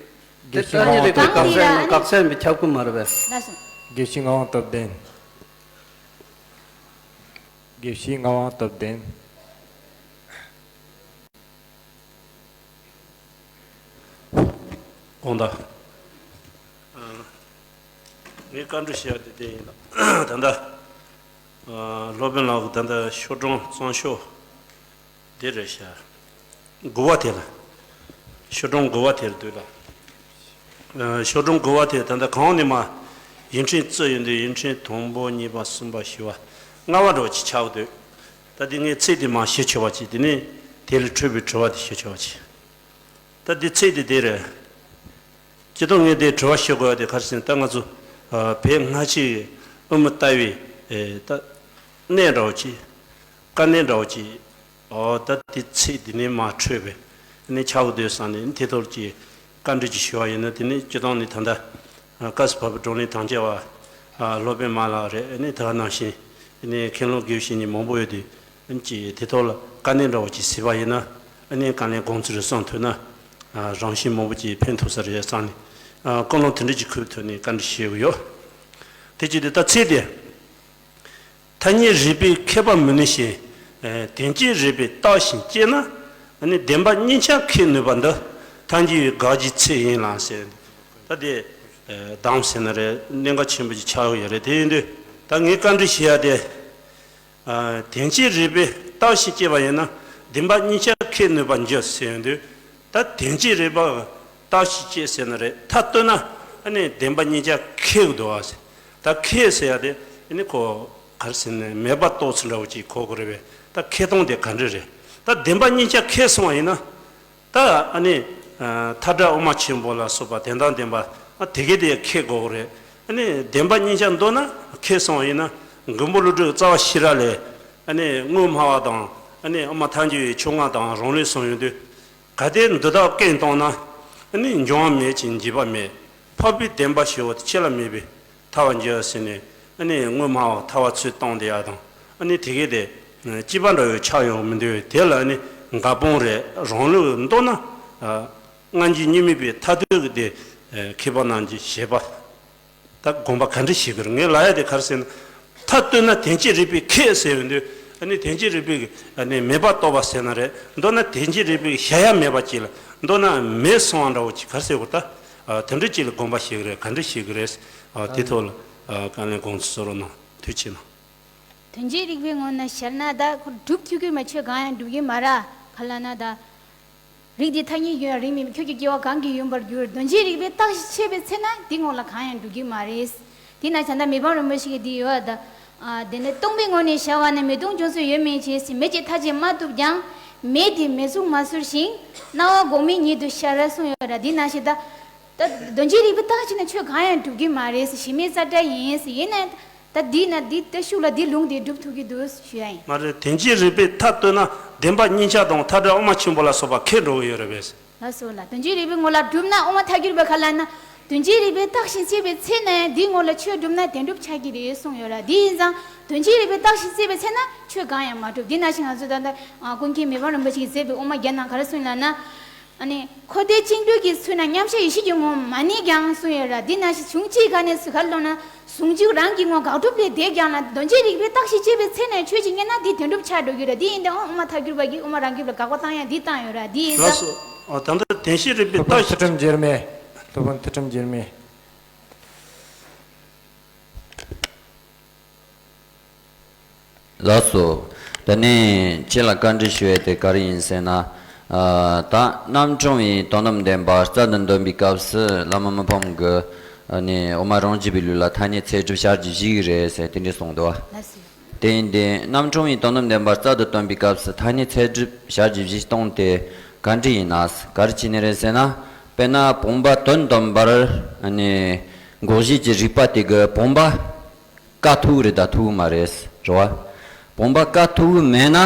དེ་དགེ་བཤེས་ཐ་སྙད་རིགས་པའི་དགག་བྱ་ཡིན་ན་དགག་བྱ་ཡིན་པས་ཁྱབ་ཀྱི་མ་རེད་པས། ལགས་སོ། དགེ་བཤེས་ངག་དབང་སྟོབས་ལྡན། དགེ་བཤེས་ངག་དབང་སྟོབས་ལྡན། དགོངས་དག། ཨ། ངས་བཀའ་འདྲི་ཞུ་ཡ་དེ་དེ་ཡིན་ལ། ད་ལྟ། ཨ། སློབ་དཔོན་ལགས་ཀྱིས་ད་ལྟ་ཤོག་གྲངས་གཙང་ཤོས་དེ་རེད་ཤག་དགུ་པ་དེ་ལ། ཤོག་གྲངས་དགུ་པ་དེར་འདུག་ལ། ཨ། ཤོག་གྲངས་དགུ་པ་དེ་ད་ལྟ་གོང་ནས་མར་ཡིག་ཕྲེང་བརྩིས་ཡོང་དུས་ཡིག་ཕྲེང་དང་པོ་གཉིས་པ་གསུམ་པ་བཞི་པ་ལྔ་པ་འདྲ་བོ་ཅིག་ཆགས་འདུག་ད་དེ་ངས་ཚིག་དེ་མར་ཞུ་ཆོག་པ་ཅིག་དེ་ནས་དེ་ལས་འཕྲོས་པའི་དྲི་བ་དེ་ཞུ་ཆོག་པ་ཅིག་ད་དེ་ཚིག་དེ་དེ་རེད། སྤྱིར་བཏང་ངས་དེ་དྲི་བ་ཞུ་དགོས་པ་དེ་ག་རེ་ཟེར་ན་ད་ང་ཚོ། ཨ། བོད་སྔ་ཕྱི་ཡི་དབུ་མ་ལྟ་བའི། ཨེ། ད་གནས་འདྲ་བོ་ཅིག་དཀའ་གནད་འདྲ་བོ་ཅིག་འོ་ད་དེ་ཚིག་འདི་ནས་མར་འཕྲོས་པས། ནས་ཆགས་འདུག་བསམ་ནས་དེ་ཐོག་གི་བཀའ་འདྲི་ཅིག་ཞུ་བ་ཡིན་ན། དེ་ནས་སྤྱིར་བཏང་ནས་ད་ལྟ་བཀའ་སྲིད་བག་ཕེབས་བགྲོ་གླེང་དང་བཅས་པ་སློབ་དཔོན་མ་ལགས་རེད། ནས་དེ་ག་ནང་བཞིན་ནས་མཁན་སློབ་དགེ་བཤེས་གཉེན་མང་པོ་ཡོད་དུས་ཅིག་དེ་ཐོག་ལ་དཀའ་གནད་འདྲ་བོ་ཅིག་གཟིགས་པ་ཡིན་ན། ནས་དཀའ་གནད་དགོངས་ཚུལ་རེ་གསུང་ཐུབ་ན་རང་བཞིན་མང་པོ་ཅིག་ཕན་ཐོགས་ས་རེད་བསམ་ནས། ཀུན་སློང་དེ་འདྲ་ཅིག་འཁུར་ཐུབ་ནས་བཀའ་འདྲི་ཞུ་གི་ཡོད། དེ་ཅི་སྟེ་ད་ཚིག་དེ། ཐ་སྙད་རིགས་པས་ཁེགས་པར་མི་ནུས་ཤིང་། དོན་སྤྱི་རིགས་པས་བརྟགས་ཤིང་དཔྱད་ན། བདེན་པ་གཉིས་ཆར་ཁེགས་ནུས་པ་འདི་ཐལ་འགྱུར་བའི་དགག་བྱའི་ཚིག་ཡིན་ལ་ཟེར། ད་དེ་གདམས་ཟེར་ན་རེད། གནད་འགག་ཆེན་པོ་ཅིག་ཆགས་ཡོད་རེད། དེ་ཡིན་དུས་ད་ངས་བཀའ་འདྲི་ཞུ་ཡ་དེ། དོན་སྤྱི་རིགས་པས་བརྟགས་ཤིང་དཔྱད་པ་ཡིན་ན་བདེན་པ་གཉིས་ཆར་ཁེགས་ནུས་པར་འགྱུར་ཟེར་ཡོང་དུས། ད་དོན་སྤྱི་རིགས་པ་བརྟགས་ཤིང་དཔྱད་ཟེར་ན་རེད། མཐའ་བཏོན་ན་ཨ་ནི་བདེན་པ་གཉིས་ཆར་ཁེགས་འདུག་བ་ཟེར། ད་ཁེགས་ཟེར་ཡ་དེ་ཨ་ནི་ཁོ་ག་རེ་ཟེར་ན་མེད་པ་རྟོགས་ཚུལ་འདྲ་བོ་ཅིག་གོ་དགོས་རེད་པས། ད་ཁེགས་སྟངས་དེ་ག་འདྲ་རེད། ད་བདེན་པ་གཉིས་ཆར་ཁེགས་སོང་བ་ཡིན་ན། ད་ཨ་ནི་མཐའ་བྲལ་དབུ་མ་ཆེན་པོ་ལ་སོགས་པ་དོན་དམ་བདེན་པ་དེ་གའི་དེ་ཁེགས་དགོས་རེད། ཨ་ནི་བདེན་པ་གཉིས་ཆ་མདོར་ན་ཁེགས་སོང་ཡིན་ན། མགོན་པོ་ཀླུ་སྒྲུབ་རྩ་བ་ཤེས་རབ་ལས། ཨ་ནི་དངོས་སྨྲ་བ་དང་། ཨ་ནི་དབུ་མ་ཐལ་འགྱུར་བའི་ཕྱོགས་སྔ་དང་རང་ལུགས་གསུངས་ཡོང་དུས། གལ་ཏེ་འདི་དག་ཀུན་བཏང་ན། ཨ་ནི་འབྱུང་བ་མེད་ཅིང་འཇིག་པ་མེད། འཕགས་པའི་བདེན་པ་ཞེས་པ་དེ་ཅི་ལ་མེད་པས་ཐལ་བར་འགྱུར་ཟེར་ནས། ཨ་ནི་དངོས་སྨྲ་བ་ཐལ་བ་ཚུར་བཏང་བསྡད་ཡ་དང་། ཨ་ནི་དེ་གའི་དེ་སྐྱེས་པ་འདྲ་བོའི་ཆགས་ཡོང་མི་འདུག་དེ་ལ་ཨ་ནི་འགལ་སྤོང་རེད། རང་ལུགས་མདོར་ན། ཨ། སྔ་འགྱུར་རྙིང་མའི་པའི་མཐའ་དོན་གྱི་དེ། ཨ། མཁས་པ་རྣམས་ཀྱི་བཞེད་པ། ད་དགོངས་པ་ག་འདྲ་བཞེས་ཀྱི་རེད། ངས་ལབ་ཡ་དེ་ག་རེ་ཟེར་ན། མཐའ་བཏོན་ན་དོན་སྤྱི་རིག་པས་ཁེགས་ཟེར་ཡོང་དུས། ཨ་ནི་དོན་སྤྱི་རིག་པས། ཨ་ནི་མེད་པར་རྟོགས་པ་ཟེར་ན་རེད། མདོར་ན་དོན་སྤྱི་རིག་པས་བཞག་ཡ་མེད་པ་ཅིག་ལ། མདོར་ན་མེད་སོང་བ་འདྲ་བོ་ཅིག་ག་རེ་ཟེར་དགོས། ད། ཨ། དེ་འདྲ་ཅིག་ལ་དགོངས་པ་བཞེས་ཀྱི་རེད། ག་འདྲ་བཞེས་ཀྱི་རེད། ཨ། དེ་ཐོག་ལ། ཨ། དཀའ་ལས་དགོངས་ཚུལ་གསུང་རོགས་གནང་། ཐུགས་ཆེ་གནང་། དོན་སྤྱི་རིག་པའི་ངོས་ནས་བཤད་ན། ད་ཁོ་སྒྲུབ་ཐུབ་ཀྱི་མ། ཆོས་གང་ཡང་སྒྲུབ་ཀྱི་མ་རེད། ག་ལབ་ན་ད། རིགས་འདི་ཐ་སྙད་ཡོད། རིགས་མེད་པའི་ཁྱོད་ཀྱི་སྐྱེ་བ་གང་གིས་ཡོང་བར་འགྱུར། དོན་སྤྱི་རིག་པས་བརྟགས་ཤིང་དཔྱད་པའི་ཚེ་ན། འདི་ངོ་ལ་གང་ཡང་འགྲུབ་ཀྱི་མ་རེད། དེས་ན་བྱ་ད་མི་ཕམ་རིན་པོ་ཆེ་གིས་འདི་ཡོད་ད། ཨ། དེ་ནི་སྟོང་པའི་ངོས་ནས་བྱ་བ་ནི། མི་སྟོང་བྱུང་ཚུལ་ཡོད་མིན་བྱས་ཟིན། མེད་ཅེས་ཐག་བཅད་མ་ཐུབ་ཀྱང་། མེད་དེ་མེད་གཟུགས་མ་ཚོར་ཞིང་། སྣང་བ་འགོག་མེད་ཉིད་དུ་ཤར་གསུངས་ཡོད་ར། འདི་ནང་བཞིན་ད། ད་དོན་སྤྱི་རིག་པས་བརྟགས་ཕྱིན་ན་ཆོས་གང་ཡང་སྒྲུབ་ཀྱི་མ་རེད། གཞི་མེད་རྩ་བྲལ་ཡིན། ཡིན་ན། ད་འདི་ན་འདི་ད་ཤུགས་ལ་འདི་ལུང་འདི་སྒྲུབ་ཐུབ་ཀྱི་འདུག་ཞུ་ཡ་ཡིན། མ་རེད། དོན་སྤྱི་རིག་པས་མཐའ་བཏོན་ན་བདེན་པ་གཉིས་ཆ་དང་མཐའ་བྲལ་དབུ་མ་ཆེན་པོ་ལ་སོགས་པ་ཁེགས་འགྲོ་གི་ཡོད་རེད་པས། ལགས་སོ་ལགས། དོན་སྤྱི་རིག་པའི་ངོ་ལ་གྲུབ་ན། དབུ་མ་ཐལ་འགྱུར་བས་ག་ལབ་ན། དོན་སྤྱི་རིག་པས་བརྟགས་ཤིང་དཔྱད་པའི་ཚེ་ན་ཡང་འདིའི་ངོ་ལ་ཆོས་གྲུབ་ན་བདེན་གྲུབ་ཆགས་ཀྱི་རེད་གསུངས་ཡོད་ར། འདི་ཡིན་ཙང་དོན་སྤྱི་རིག་པས་བརྟགས་ཤིང་དཔྱད་པའི་ཚེ་ན་ཆོས་གང་ཡང་མ་གྲུབ། འདི་ནང་བཞིན་ང་ཚོ་ད་ལྟ་ཀུན་མཁྱེན་མི་ཕམ་རིན་པོ་ཆེ་གིས་མཛད་པའི་དབུ་མ་བརྒྱ་ནང་ག་རེ་གསུངས་ལབ་ན། ཨ་ནི་འཁོར་འདས་བཅིངས་གྲོལ་གྱི་ཚུལ་ན། མཉམ་གཞག་ཡེ་ཤེས་ཀྱི་ངོ་མ་ནི་ཀྱང་གསུངས་ཡོད་ར། འདི་ནང་བཞིན་བྱུང་ཆེས་ག་ནས་སུ་ག་ལོ་ན། ཟུང་འཇུག་རང་གི་ངོ་དགག་སྒྲུབ་ལས་འདས་ཀྱང་ན། དོན་སྤྱི་རིག་པས་བརྟགས་ཤིང་དཔྱད་པའི་ཚེ་ན་ཆོས་ཅིག་རྙེད་ན་འདི་བདེན་གྲུབ་ཆགས་འགྲོ་གི་ར། འདི་ཡིན་ཏེ་དབུ་མ་ཐལ་འགྱུར་བ་གིས་དབུ་མ་རང་རྒྱུད་ལ་དགག་པ་བཏང་ཡ་འདི་བཏང་ཡོད་ར། འདི་ཡིན་ལགས་ཙང་། སོ། ཨ། ད་ལྟ་དོན་སྤྱི་རིག་པས་སློབ་དཔོན་བརྟགས་ཚུལ་ཁྲིམས་འགྱུར་མེད། སློབ་དཔོན་ཚུལ་ཁྲིམས་འགྱུར་མེད། ལགས་སོ། དེ་ནས་ཁྱེད་ལ་བཀའ་འདྲི་ཞུ་ཡས་དེ་ག་རེ་ཡིན་ཟེར་ན། ཨ། ད་རྣམ་གྲངས་ཀྱི་དོན་དམ་བདེན་པ་རྩལ་དུ་འདོན་པའི་སྐབས་སུ་བླ་མ་མི་ཕམ་གྱིས། ཨ་ནི་དབུ་མ་རང་རྒྱུད་པའི་ལུགས་ལ་ཐ་སྙད་ཚད་སྒྲུབ་ཞལ་གྱིས་བཞེས་ཀྱི་རེད་ཟེར་དེ་འདྲས་གསུངས་འདུག་བ། ལགས་སོ། དེ་ཡིན་ཏེ་རྣམ་གྲངས་ཀྱི་དོན་དམ་བདེན་པ་རྩལ་དུ་སྟོན་པའི་སྐབས་སུ་ཐ་སྙད་ཚད་སྒྲུབ་ཞལ་གྱིས་བཞེས་སྟངས་དེ་ག་འདྲས་ཡིན་ན། ག་རེ་བྱས་ནས་རེད་ཟེར་ན། དཔེར་ན་བུམ་པ་དོན་དམ་པར། ཨ་ནི་འགོག་བྱེད་ཀྱི་རིགས་པ་དེ་གིས་བུམ་པ་བཀག་ཐུབ་རེད་ད་ཐུབ་མ་རེད། རེད་བ། བུམ་པ་བཀག་ཐུབ་མེད་ན།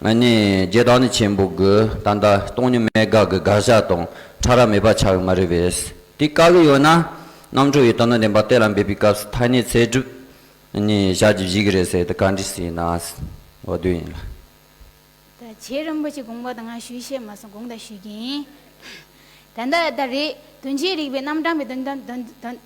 ཨ་ནི་རྗེ་བདག་ཉིད་ཆེན་པོ་གིས་ད་ལྟ་སྟོང་ཉིད་མེད་དགག་གི་དགག་བྱ་དང་ཕྲ་རགས་མེད་པ་ཆགས་ཀྱི་མ་རེད་པས། དེ་བཀག་གི་ཡོད་ན། རྣམ་གྲངས་ཀྱི་དོན་དམ་བདེན་པ་གཏན་ལ་འབེབས་པའི་སྐབས་སུ་ཐ་སྙད་ཚད་སྒྲུབ། ཨ་ནི་ཞལ་གྱིས་བཞེས་ཀྱི་རེད་ཟེར་དེ་ག་འདྲས་ཡིན་ན། འོ་དེ་ཡིན་ལ། ད་རྗེ་རིན་པོ་ཆེ་དགོངས་པ་དང་ང་ཞུས་བཤད་མ་སོང་། དགོངས་དག་ཞུས་ཀྱི་ཡིན། ད་ལྟ་ད་རེད། དོན་སྤྱི་རིག་པས་རྣམ་གྲངས་པའི་དོན་དམ་དོན་དོན།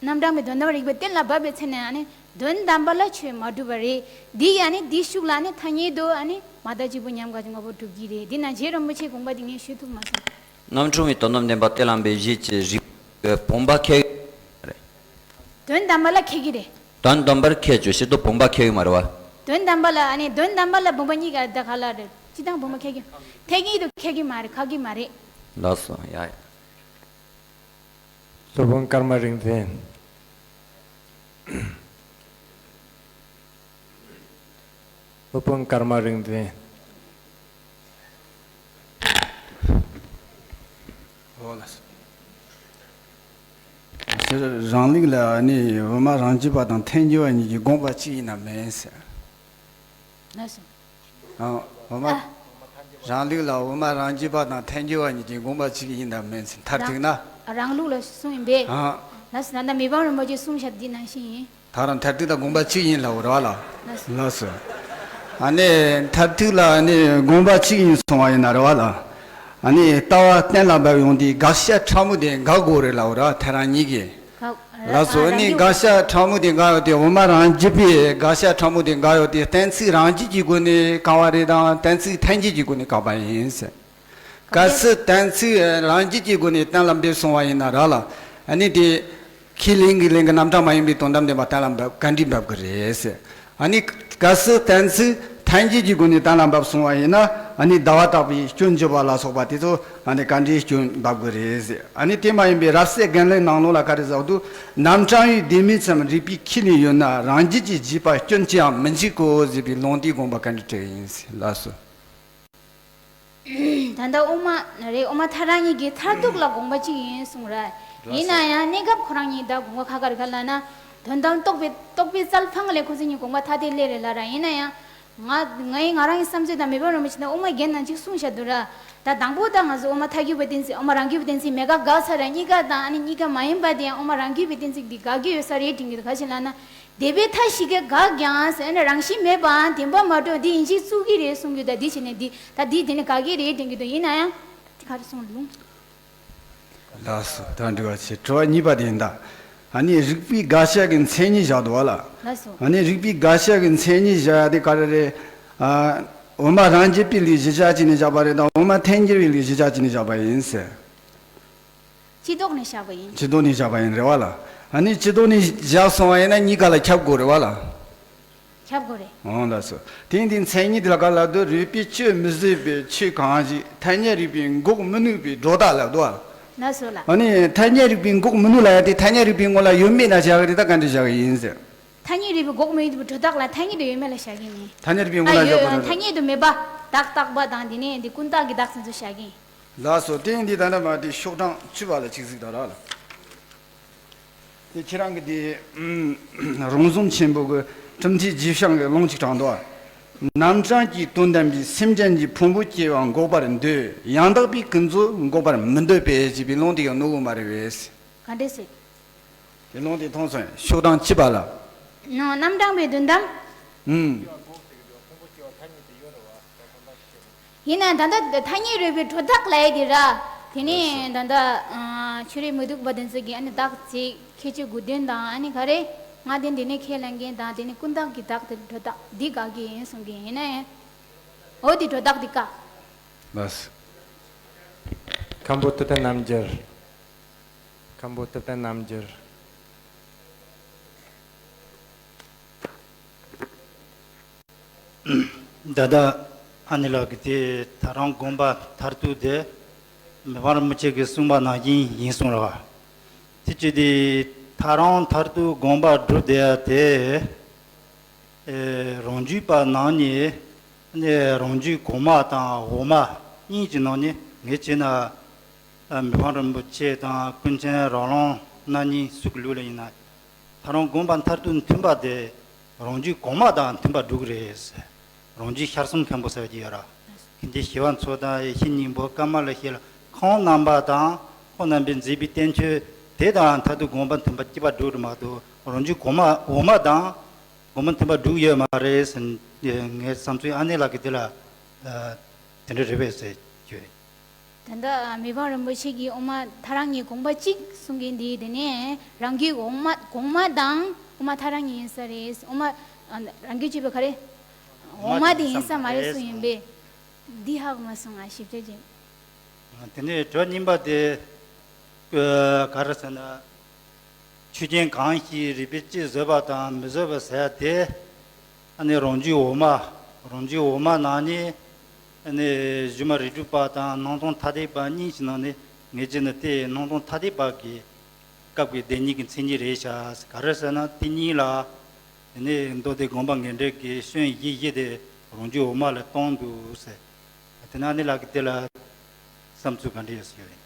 རྣམ་གྲངས་པའི་དོན་དམ་རིག་པ་གཏན་ལ་དབབ་པའི་ཚེ་ན་ཨ་ནི་དོན་དམ་པ་ལ་ཆོས་མ་གྲུབ་པ་རེད། འདི་ཡིས་ཨ་ནི་འདི་ཤུགས་ལ་ཨ་ནི་ཐ་སྙད་དུ་ཨ་ནི་མ་བརྟགས་གཅིག་པུ་ཉམས་དགག་གི་དངོས་པོ་གྲུབ་ཀྱི་རེད། འདི་ན་རྗེ་རིན་པོ་ཆེའི་དགོངས་པ་འདི་ངས་ཞུ་ཐུབ་མ་སོང་། རྣམ་གྲངས་པའི་དོན་དམ་བདེན་པ་གཏན་ལ་འབེབས་བྱེད་ཀྱི་རིགས་པའི་བུམ་པ་ཁེགས་རེད། དོན་དམ་པ་ལ་ཁེགས་ཀྱི་རེད། དོན་དམ་པར་ཁེགས་ཆོག་ཕྱིར་དུ་བུམ་པ་ཁེགས་ཀྱི་མ་རེད་བ། དོན་དམ་པ་ལ་ཨ་ནི་དོན་དམ་པ་ལ་བུམ་པ་གཉིས་ཀ་ད་ག་ལ་རེད། སྤྱིར་བཏང་བུམ་པ་ཁེགས་ཀྱི། ཐལ་གྱི་འདུག་ཁེགས་ཀྱི་མ་རེད། ཁེགས་ཀྱི་མ་རེད། ལགས་སོ། ཡ་ཡ། སློབ་དཔོན་ཀརྨ་རིག་འཛིན། སློབ་དཔོན་ཀརྨ་རིག་འཛིན། འོ་ལགས་སོ། རང་ལུགས་ལ་ནི་དབུ་མ་རང་རྒྱུད་པ་དང་ཐལ་འགྱུར་བ་གཉིས་ཀྱི་དགོངས་པ་གཅིག་ཡིན་ནམ་མིན་ཟེར། ལགས་སོ། ཨ། དབུ་མ། ཨ། རང་ལུགས་ལ་དབུ་མ་རང་རྒྱུད་པ་དང་ཐལ་འགྱུར་བ་གཉིས་ཀྱི་དགོངས་པ་གཅིག་ཡིན་ནམ་མིན་ཟེར་མཐར་ཐུག་ན། རང་ལུགས་ལ་གསུངས་ཡིན་པས། ཨ། ལགས་སོ། ད་ལྟ་མི་ཕམ་རིན་པོ་ཆེས་གསུངས་བཞག་འདི་ནང་བཞིན་ཡིན། ད་རང་མཐར་ཐུག་ད་དགོངས་པ་གཅིག་ཡིན་ལབ་རེད་བ་ལ། ལགས་སོ། ལགས་སོ། ཨ་ནི་མཐར་ཐུག་ལ་ཨ་ནི་དགོངས་པ་གཅིག་ཡིན་སོང་བ་ཡིན་ན་རེད་བ་ལ། ཨ་ནི་ལྟ་བ་གཏན་ལ་འབེབས་ཡོང་དུས་དགག་བྱ་ཕྲ་མོ་དེ་འགལ་དགོས་རེད་ལབ་རེད་བ། ཐལ་རང་གཉིས་ཀྱིས། ལགས་སོ། ཨ་ནི་དགག་བྱ་ཕྲ་མོ་དེ་འགལ་ཡོད་དེ། དབུ་མ་རང་རྒྱུད་པའི་དགག་བྱ་ཕྲ་མོ་དེ་འགལ་ཡོད་དེ། གཏན་ཚིགས་རང་རྒྱུད་ཀྱི་སྒོ་ནས་བཀག་པ་རེད་དང་། གཏན་ཚིགས་ཐལ་འགྱུར་གྱི་སྒོ་ནས་བཀག་པ་ཡིན་ཟེར། གལ་སྲིད་གཏན་ཚིགས་རང་རྒྱུད་ཀྱི་སྒོ་ནས་གཏན་ལ་འབེབས་སོང་བ་ཡིན་ན་ར་ལ། ཨ་ནི་དེ་ཁས་ལེན་གྱི་ལེན་གྱི་རྣམ་གྲངས་མ་ཡིན་པའི་དོན་དམ་བདེན་པ་གཏན་ལ་འབེབས་ག་འདྲས་འབེབས་ཀྱི་རེད་ཟེར། ཨ་ནི་གལ་སྲིད་གཏན་ཚིགས་ཐལ་འགྱུར་གྱི་སྒོ་ནས་གཏན་ལ་འབེབས་སོང་བ་ཡིན་ན། ཨ་ནི་ཟླ་བ་དག་པའི་སྐྱོན་བརྗོད་པ་ལ་སོགས་པ་དེ་ཚོ་ཨ་ནི་ག་འདྲས་སྐྱོན་འབེབས་ཀྱི་རེད་ཟེར། ཨ་ནི་དེ་མ་ཡིན་པའི་རབ་གསལ་རྒྱན་ལས་ནང་ལོགས་ལ་ག་རེ་ཟེར་འདུག་རྣམ་གྲངས་ཡུལ་བདེན་མེད་ཙམ་རིགས་པས་ཁས་ལེན་ཡོད་ན། རང་རྒྱུད་ཀྱི་བཞེད་པ་སྐྱོན་ཅི་ཡང་མི་འཇིག་གོ་ཟེར་བའི་ལུང་དེའི་དགོངས་པ་ག་འདྲས་འགྲིག་ཡིན་ཟེར། ལགས་སོ། ད་ལྟ་དབུ་མ་རེད། དབུ་མ་ཐལ་རང་གཉིས་ཀྱི་མཐར་ཐུག་ལ་དགོངས་པ་གཅིག་ཡིན་གསུངས་ར། ཡིན་ན་ཡང་གནས་སྐབས་ཁོ་རང་གཉིས་ད་དགོངས་པ་ཁ་ཁ་རེད་ག་ལབ་ན། དོན་དམ་རྟོགས་པའི་རྟོགས་པའི་རྩལ་ཕངས་ལས་ཁོ་ཚོ་གཉིས་དགོངས་པ་ཐལ་ཏེ་སླེབས་རེད་ལབ་ར། ཡིན་ན་ཡང་ང་ངའི་ང་རང་གི་བསམ་ཚུལ་དང་མི་ཕམ་རིན་པོ་ཆེ་ད་དབུ་མ་རྒན་ནང་གཅིག་གསུངས་བཞག་འདུག་ར། ད་དང་པོ་ད་ང་ཚོ་དབུ་མ་ཐལ་འགྱུར་བའི་གཏན་ཚིགས། དབུ་མ་རང་རྒྱུད་པའི་གཏན་ཚིགས་མེད་ཀ་དགག་ཚར་ར། གཉིས་ཀ་དང་ཨ་ནི་གཉིས་ཀ་མ་ཡིན་པ་དེ་ཡང་དབུ་མ་རང་རྒྱུད་པའི་གཏན་ཚིགས་འདི་དགག་གི་ཡོད་ས་རེད་དྲན་གྱི་འདུག་ག་ཅི་ལབ་ན། དེ་བས་ཐལ་ཞིག་གིས་དགག་ཀྱང་ཟེར་ན་རང་བཞིན་མེད་པའང་བདེན་པ་མ་གྲུབ་འདི་ཡིན་གཅིག་བཙུགས་ཀྱི་རེད་གསུང་རྒྱུ། ད་འདི་བྱས་ནས་འདི་ད་འདི་དེ་ནི་དགག་གི་རེད་དྲན་གྱི་འདུག་ཡིན་ན་ཡང་དེ་ག་རེ་གསུངས་ལུང་། ལགས་སོ། ད་འགྲིག་པ་བྱེད། དྲི་བ་གཉིས་པ་དེ་ཡིན་ད། ཨ་ནི་རིགས་པའི་དགག་བྱ་གི་མཚན་ཉིད་བཞག་འདུག་བ་ལ། ལགས་སོ། ཨ་ནི་རིགས་པའི་དགག་བྱ་གི་མཚན་ཉིད་བཞག་ཡ་དེ་ག་རེ་རེད། ཨ། དབུ་མ་རང་རྒྱུད་པའི་ལུགས་གཞི་བཞག་བྱས་ནས་བཞག་པ་རེད་དང་། དབུ་མ་ཐལ་འགྱུར་བའི་ལུགས་གཞི་བཞག་བྱས་ནས་བཞག་པ་ཡིན་ཟེར། སྤྱི་ལྡོག་ནས་བཞག་པ་ཡིན། སྤྱི་ལྡོག་ནས་བཞག་པ་ཡིན་རེད་བ་ལ། ཨ་ནི་སྤྱི་ལྡོག་ནས་བཞག་སོང་བ་ཡིན་ན་གཉིས་ཀ་ལ་ཁྱབ་དགོས་རེད་བ་ལ། ཁྱབ་དགོས་རེད། འོང་ལགས་སོ། དེ་ཡིན་དུས་མཚན་ཉིད་དེ་ལ་ག་ལབ་དུས། རིགས་པས་དཔྱོད་མི་བཟོད་པའི་ཆོས་གང་ཞིག་ཐ་སྙད་རིག་པས་འགོག་མི་ནུས་པའི་སྒྲོ་བཏགས་ལབ་འདུག་བ། ལགས་སོ་ལགས། ཨ་ནི་ཐ་སྙད་རིག་པས་འགོག་མི་ནུས་ལབ་ཡ་དེ་ཐ་སྙད་རིག་པའི་ངོ་ལ་ཡོད་མེད་ན་བཞག་གི་རེད། ད་ག་འདྲ་བཞག་གི་ཡིན་ཟེར། ཐ་སྙད་རིག་པས་འགོག་མི་ནུས་པའི་སྒྲོ་བཏགས་ལ་ཐ་སྙད་དུ་ཡོད་མེད་ལ་བཞག་གི་མིན། ཐ་སྙད་རིག་པའི་ངོ་ལ་ཨ་ཡོད་ཡོད། ཐ་སྙད་དུ་མེད་པ་བདག་རྟག་པ་དང་དེ་ནས་འདི་ཀུན་བཏགས་ཀྱི་བདག་ཚོ་བཞག་གི་ཡིན། ལགས་སོ། དེ་ཡིན་དུས་ད་ནི་མ་དེ་ཤོག་གྲངས་བཅུ་པ་ལ་ཅིག་གཟིགས་དང་ར་ལ། དེ་ཁྱེད་རང་གི་དེ་རོང་ཟོམ་ཆེན་པོ་གི་གྲུབ་མཐའི་རྗེས་བྱང་གི་ལུང་ཅིག་དྲངས་འདུག་རྣམ་གྲངས་ཀྱི་དོན་དམ་པའི་སེམས་ཅན་གྱི་ཕུང་པོ་སྐྱེ་བ་འགོག་པར་འདོད། ཡང་དག་པའི་ཀུན་རྫོབ་འགོག་པར་མི་འདོད་པས་ཞེས་པའི་ལུང་དེ་ཡང་ནོར་གི་མ་རེད་པས། ག་འདྲས་ཟེར། དེ་ལུང་དེ་མཐོང་སོང་། ཤོག་གྲངས་བཅུ་པ་ལ། ནོ། རྣམ་གྲངས་པའི་དོན་དམ། ཨུམ། ཡིན་ན་ད་ལྟ་ཐ་སྙད་རིག་པའི་སྒྲོ་བཏགས་ལབ་ཡས་དེ་ར། དེ་ནས་ད་ལྟ་ཨ་ཆོས་རིག་མི་སྡུག་པ་དེ་ཚོ་གིས་ཨ་ནི་བདག་གཅིག་ཁྱད་ཆོས་དགུ་ལྡན་དང་ཨ་ནི་ག་རེ། ང་དེ་འདི་ནས་ཁས་ལེན་མཁན་དང་དེ་ནི་ཀུན་བཏགས་ཀྱི་བདག་དེ་སྒྲོ་བཏགས་འདི་དགག་གི་ཡིན་གསུང་གི་ཡིན་ན་ཡང་། འོ་དེ་སྒྲོ་བཏགས་འདི་དགག་ལགས། མཁན་པོ་ཐུབ་བསྟན་རྣམ་རྒྱལ། མཁན་པོ་ཐུབ་བསྟན་རྣམ་རྒྱལ། ད་ལྟ་ཨ་ནེ་ལགས་ཀྱིས་དེ་ཐལ་རང་དགོངས་པ་མཐར་ཐུག་དེ་མི་ཕམ་རིན་པོ་ཆེ་གིས་གསུངས་པ་ནང་བཞིན་ཡིན་གསུངས་རེད་བ། དེ་ཅི་སྟེ་ཐལ་རང་མཐར་ཐུག་དགོངས་པ་སྒྲུབ་བསྡད་ཡ་དེ། ཨེ། རང་རྒྱུད་པ་ནང་ནས་ནི་རང་རྒྱུད་གོང་མ་དང་འོག་མ་གཉིས་ཀྱི་ནང་ནས་ངས་བྱས་ན། ཨ། མི་ཕམ་རིན་པོ་ཆེ་དང་ཀུན་མཁྱེན་རོ་ལངས་རྣམ་གཉིས་སུ་གི་ལུགས་ལ་ཡིན་ན། ཐལ་རང་དགོངས་པ་མཐར་ཐུག་མཐུན་པ་དེ་རང་རྒྱུད་གོང་མ་དང་མཐུན་པ་སྒྲུབ་ཀྱི་རེད། རང་རྒྱུད་ཤར་གསུམ་མཁན་པོ་ཟེར་གྱི་ཡོད་ར། དགེ་འདུན་ཞི་བ་འཚོ་དང་ཡེ་ཤེས་སྙིང་པོ་ཀ་མ་ལ་ཤཱི་ལ་ཁོང་རྣམ་པ་དང་ཁོང་རྣམ་པས་མཛད་པའི་བསྟན་བཅོས་དེ་དང་མཐར་ཐུག་དགོངས་པ་མཐུན་པ་གཅིག་པ་སྒྲུབ་རེད་མ་གཏོགས། རང་རྒྱུད་གོང་མ་འོག་མ་དང་དགོངས་པ་མཐུན་པ་སྒྲུབ་ཡོད་མ་རེད་ཟེར། ངའི་བསམ་ཚུལ་ཨ་ནེ་ལགས་ཀྱིས་དེ་ལ་དེ་འདྲ་རེད་པས་ཟེར་བརྗོད། ད་ལྟ་མི་ཕམ་རིན་པོ་ཆེ་གིས་དབུ་མ་ཐལ་རང་གཉིས་དགོངས་པ་གཅིག་གསུང་མཁན་འདི། དེ་ནས་རང་རྒྱུད་འོག་མ་གོང་མ་དང་དབུ་མ་ཐལ་རང་གཉིས་ཡིན་ས་རེད། དབུ་མ་རང་རྒྱུད་ཅེས་པ་ག་རེ། འོག་མ་དེ་ཡིན་ས་མ་རེད་གསུངས་ཡིན་པས། འདི་ཧ་གོ་མ་སོང་ང་། ཞིབ་ཕྲ་ཅིག་དེ་ནས་དྲི་བ་གཉིས་པ་དེ། ཨ། ག་རེ་ཟེར་ན། ཆོས་ཅན་གང་ཞིག་རིགས་པས་དཔྱད་བཟོད་པ་དང་མི་བཟོད་པ་ཟེར་ཡ་དེ། ཨ་ནི་རང་རྒྱུད་འོག་མ། རང་རྒྱུད་འོག་མ་ནང་ནས་ཨ་ནི་སྒྱུ་མ་རིགས་དྲུག་པ་དང་སྣང་སྟོང་ཐ་དད་པ་གཉིས་ཀྱི་ནང་ནས་ངེས་ཅན་ནི་དེ་སྣང་སྟོང་ཐ་དད་པ་གི་སྐབས་ཀྱི་བདེན་གཉིས་ཀྱི་མཚན་ཉིད་རེད་ཤག་ག་རེ་ཟེར་ན། དེ་གཉིས་ལ་དེ་ནས་མདོ་སྡེ་དགོངས་པ་ངེས་འགྲེལ་གྱི་སྐྱོན་བཞི་བཞི་དེ་རང་རྒྱུད་འོག་མ་ལ་སྟོན་འདུག་ཟེར། དེ་ན་ཨ་ནེ་ལགས་ཀྱིས་དེ་ལ་བསམ་ཚུལ་ག་འདྲ་ཡོད་ཟེར་ཡོད།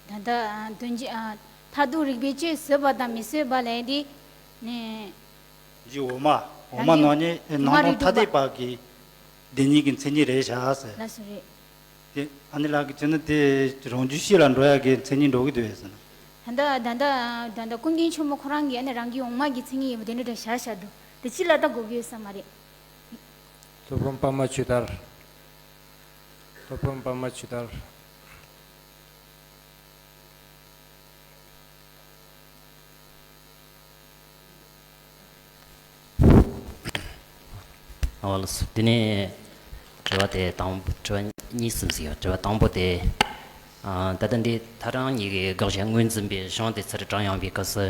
ད་ལྟ་དོན་གཅིག་མཐར་ཐུག་རིགས་པས་དཔྱད་བཟོད་པ་དང་མི་བཟོད་པ་ལས་འདི་ནས། རྒྱུད་འོག་མ། འོག་མ་ནང་ནས་སྣང་སྟོང་ཐ་དད་པ་གི་བདེན་གཉིས་ཀྱི་མཚན་ཉིད་རེད་ཤག་ཟེར། ལགས་སོ་རེད། དེ་ཨ་ནེ་ལགས་ཀྱིས་བྱས་ན་དེ་རང་རྒྱུད་གཤིས་ལ་འགྲོ་ཡག་གི་མཚན་ཉིད་འགྲོ་གི་འདུག་ཟེར་ན། ད་ལྟ་ད་ལྟ་ད་ལྟ་ཀུན་མཁྱེན་ཆེན་པོ་ཁོ་རང་གིས་ཨ་ནི་རང་རྒྱུད་འོག་མ་གི་མཚན་ཉིད་ཡིན་པ་དེ་འདྲ་འདྲ་བཞག་བཞག་འདུག་དེ་ཅི་ལ་ལྟ་དགོས་ཀྱི་ཡོད་ས་མ་རེད། སློབ་དཔོན་པདྨ་ཆོས་དར། སློབ་དཔོན་པདྨ་ཆོས་དར། ཨ་ལགས་སོ། དེ་ནས་དྲི་བ་དེ་དང་དྲི་བ་གཉིས་གསུམ་ཟིག་ཡོད། དྲི་བ་དང་པོ་དེ། ཨ། ད་ལྟ་འདི་ཐལ་རང་གཉིས་ཀྱི་དགག་བྱ་ངོས་འཛིན་པའི་གཞུང་དེ་ཚུར་དྲངས་ཡོང་བའི་སྐབས་སུ།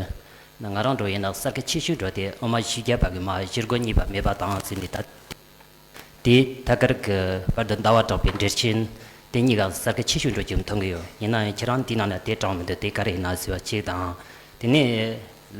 ང་རང་འདྲ་ཡིན་ན་གསར་ཁ་ཆེ་ཤོས་འདྲ་དེ་དབུ་མ་བཞི་བརྒྱ་པ་གི་མ་བཞི་སྒོ་གཉིས་པ་མེད་པ་དང་ཟེར་འདི་ད། དེ་ཐད་ཀར་གྱི་བར་དུ་ཟླ་བ་གྲགས་པའི་འགྲེལ་ཆེན་དེ་གཉིས་ཀ་གསར་ཁ་ཆེ་ཤོས་འགྲོ་རྒྱུ་མཐོང་གི་ཡོད། ཡིན་ན་ཡང་ཁྱེད་རང་དེའི་ནང་ན་དེ་དྲངས་མི་འདུག་དེ་ག་རེ་ཡིན་ན་ཟེར་བ་གཅིག་དང་། དེ་ནས་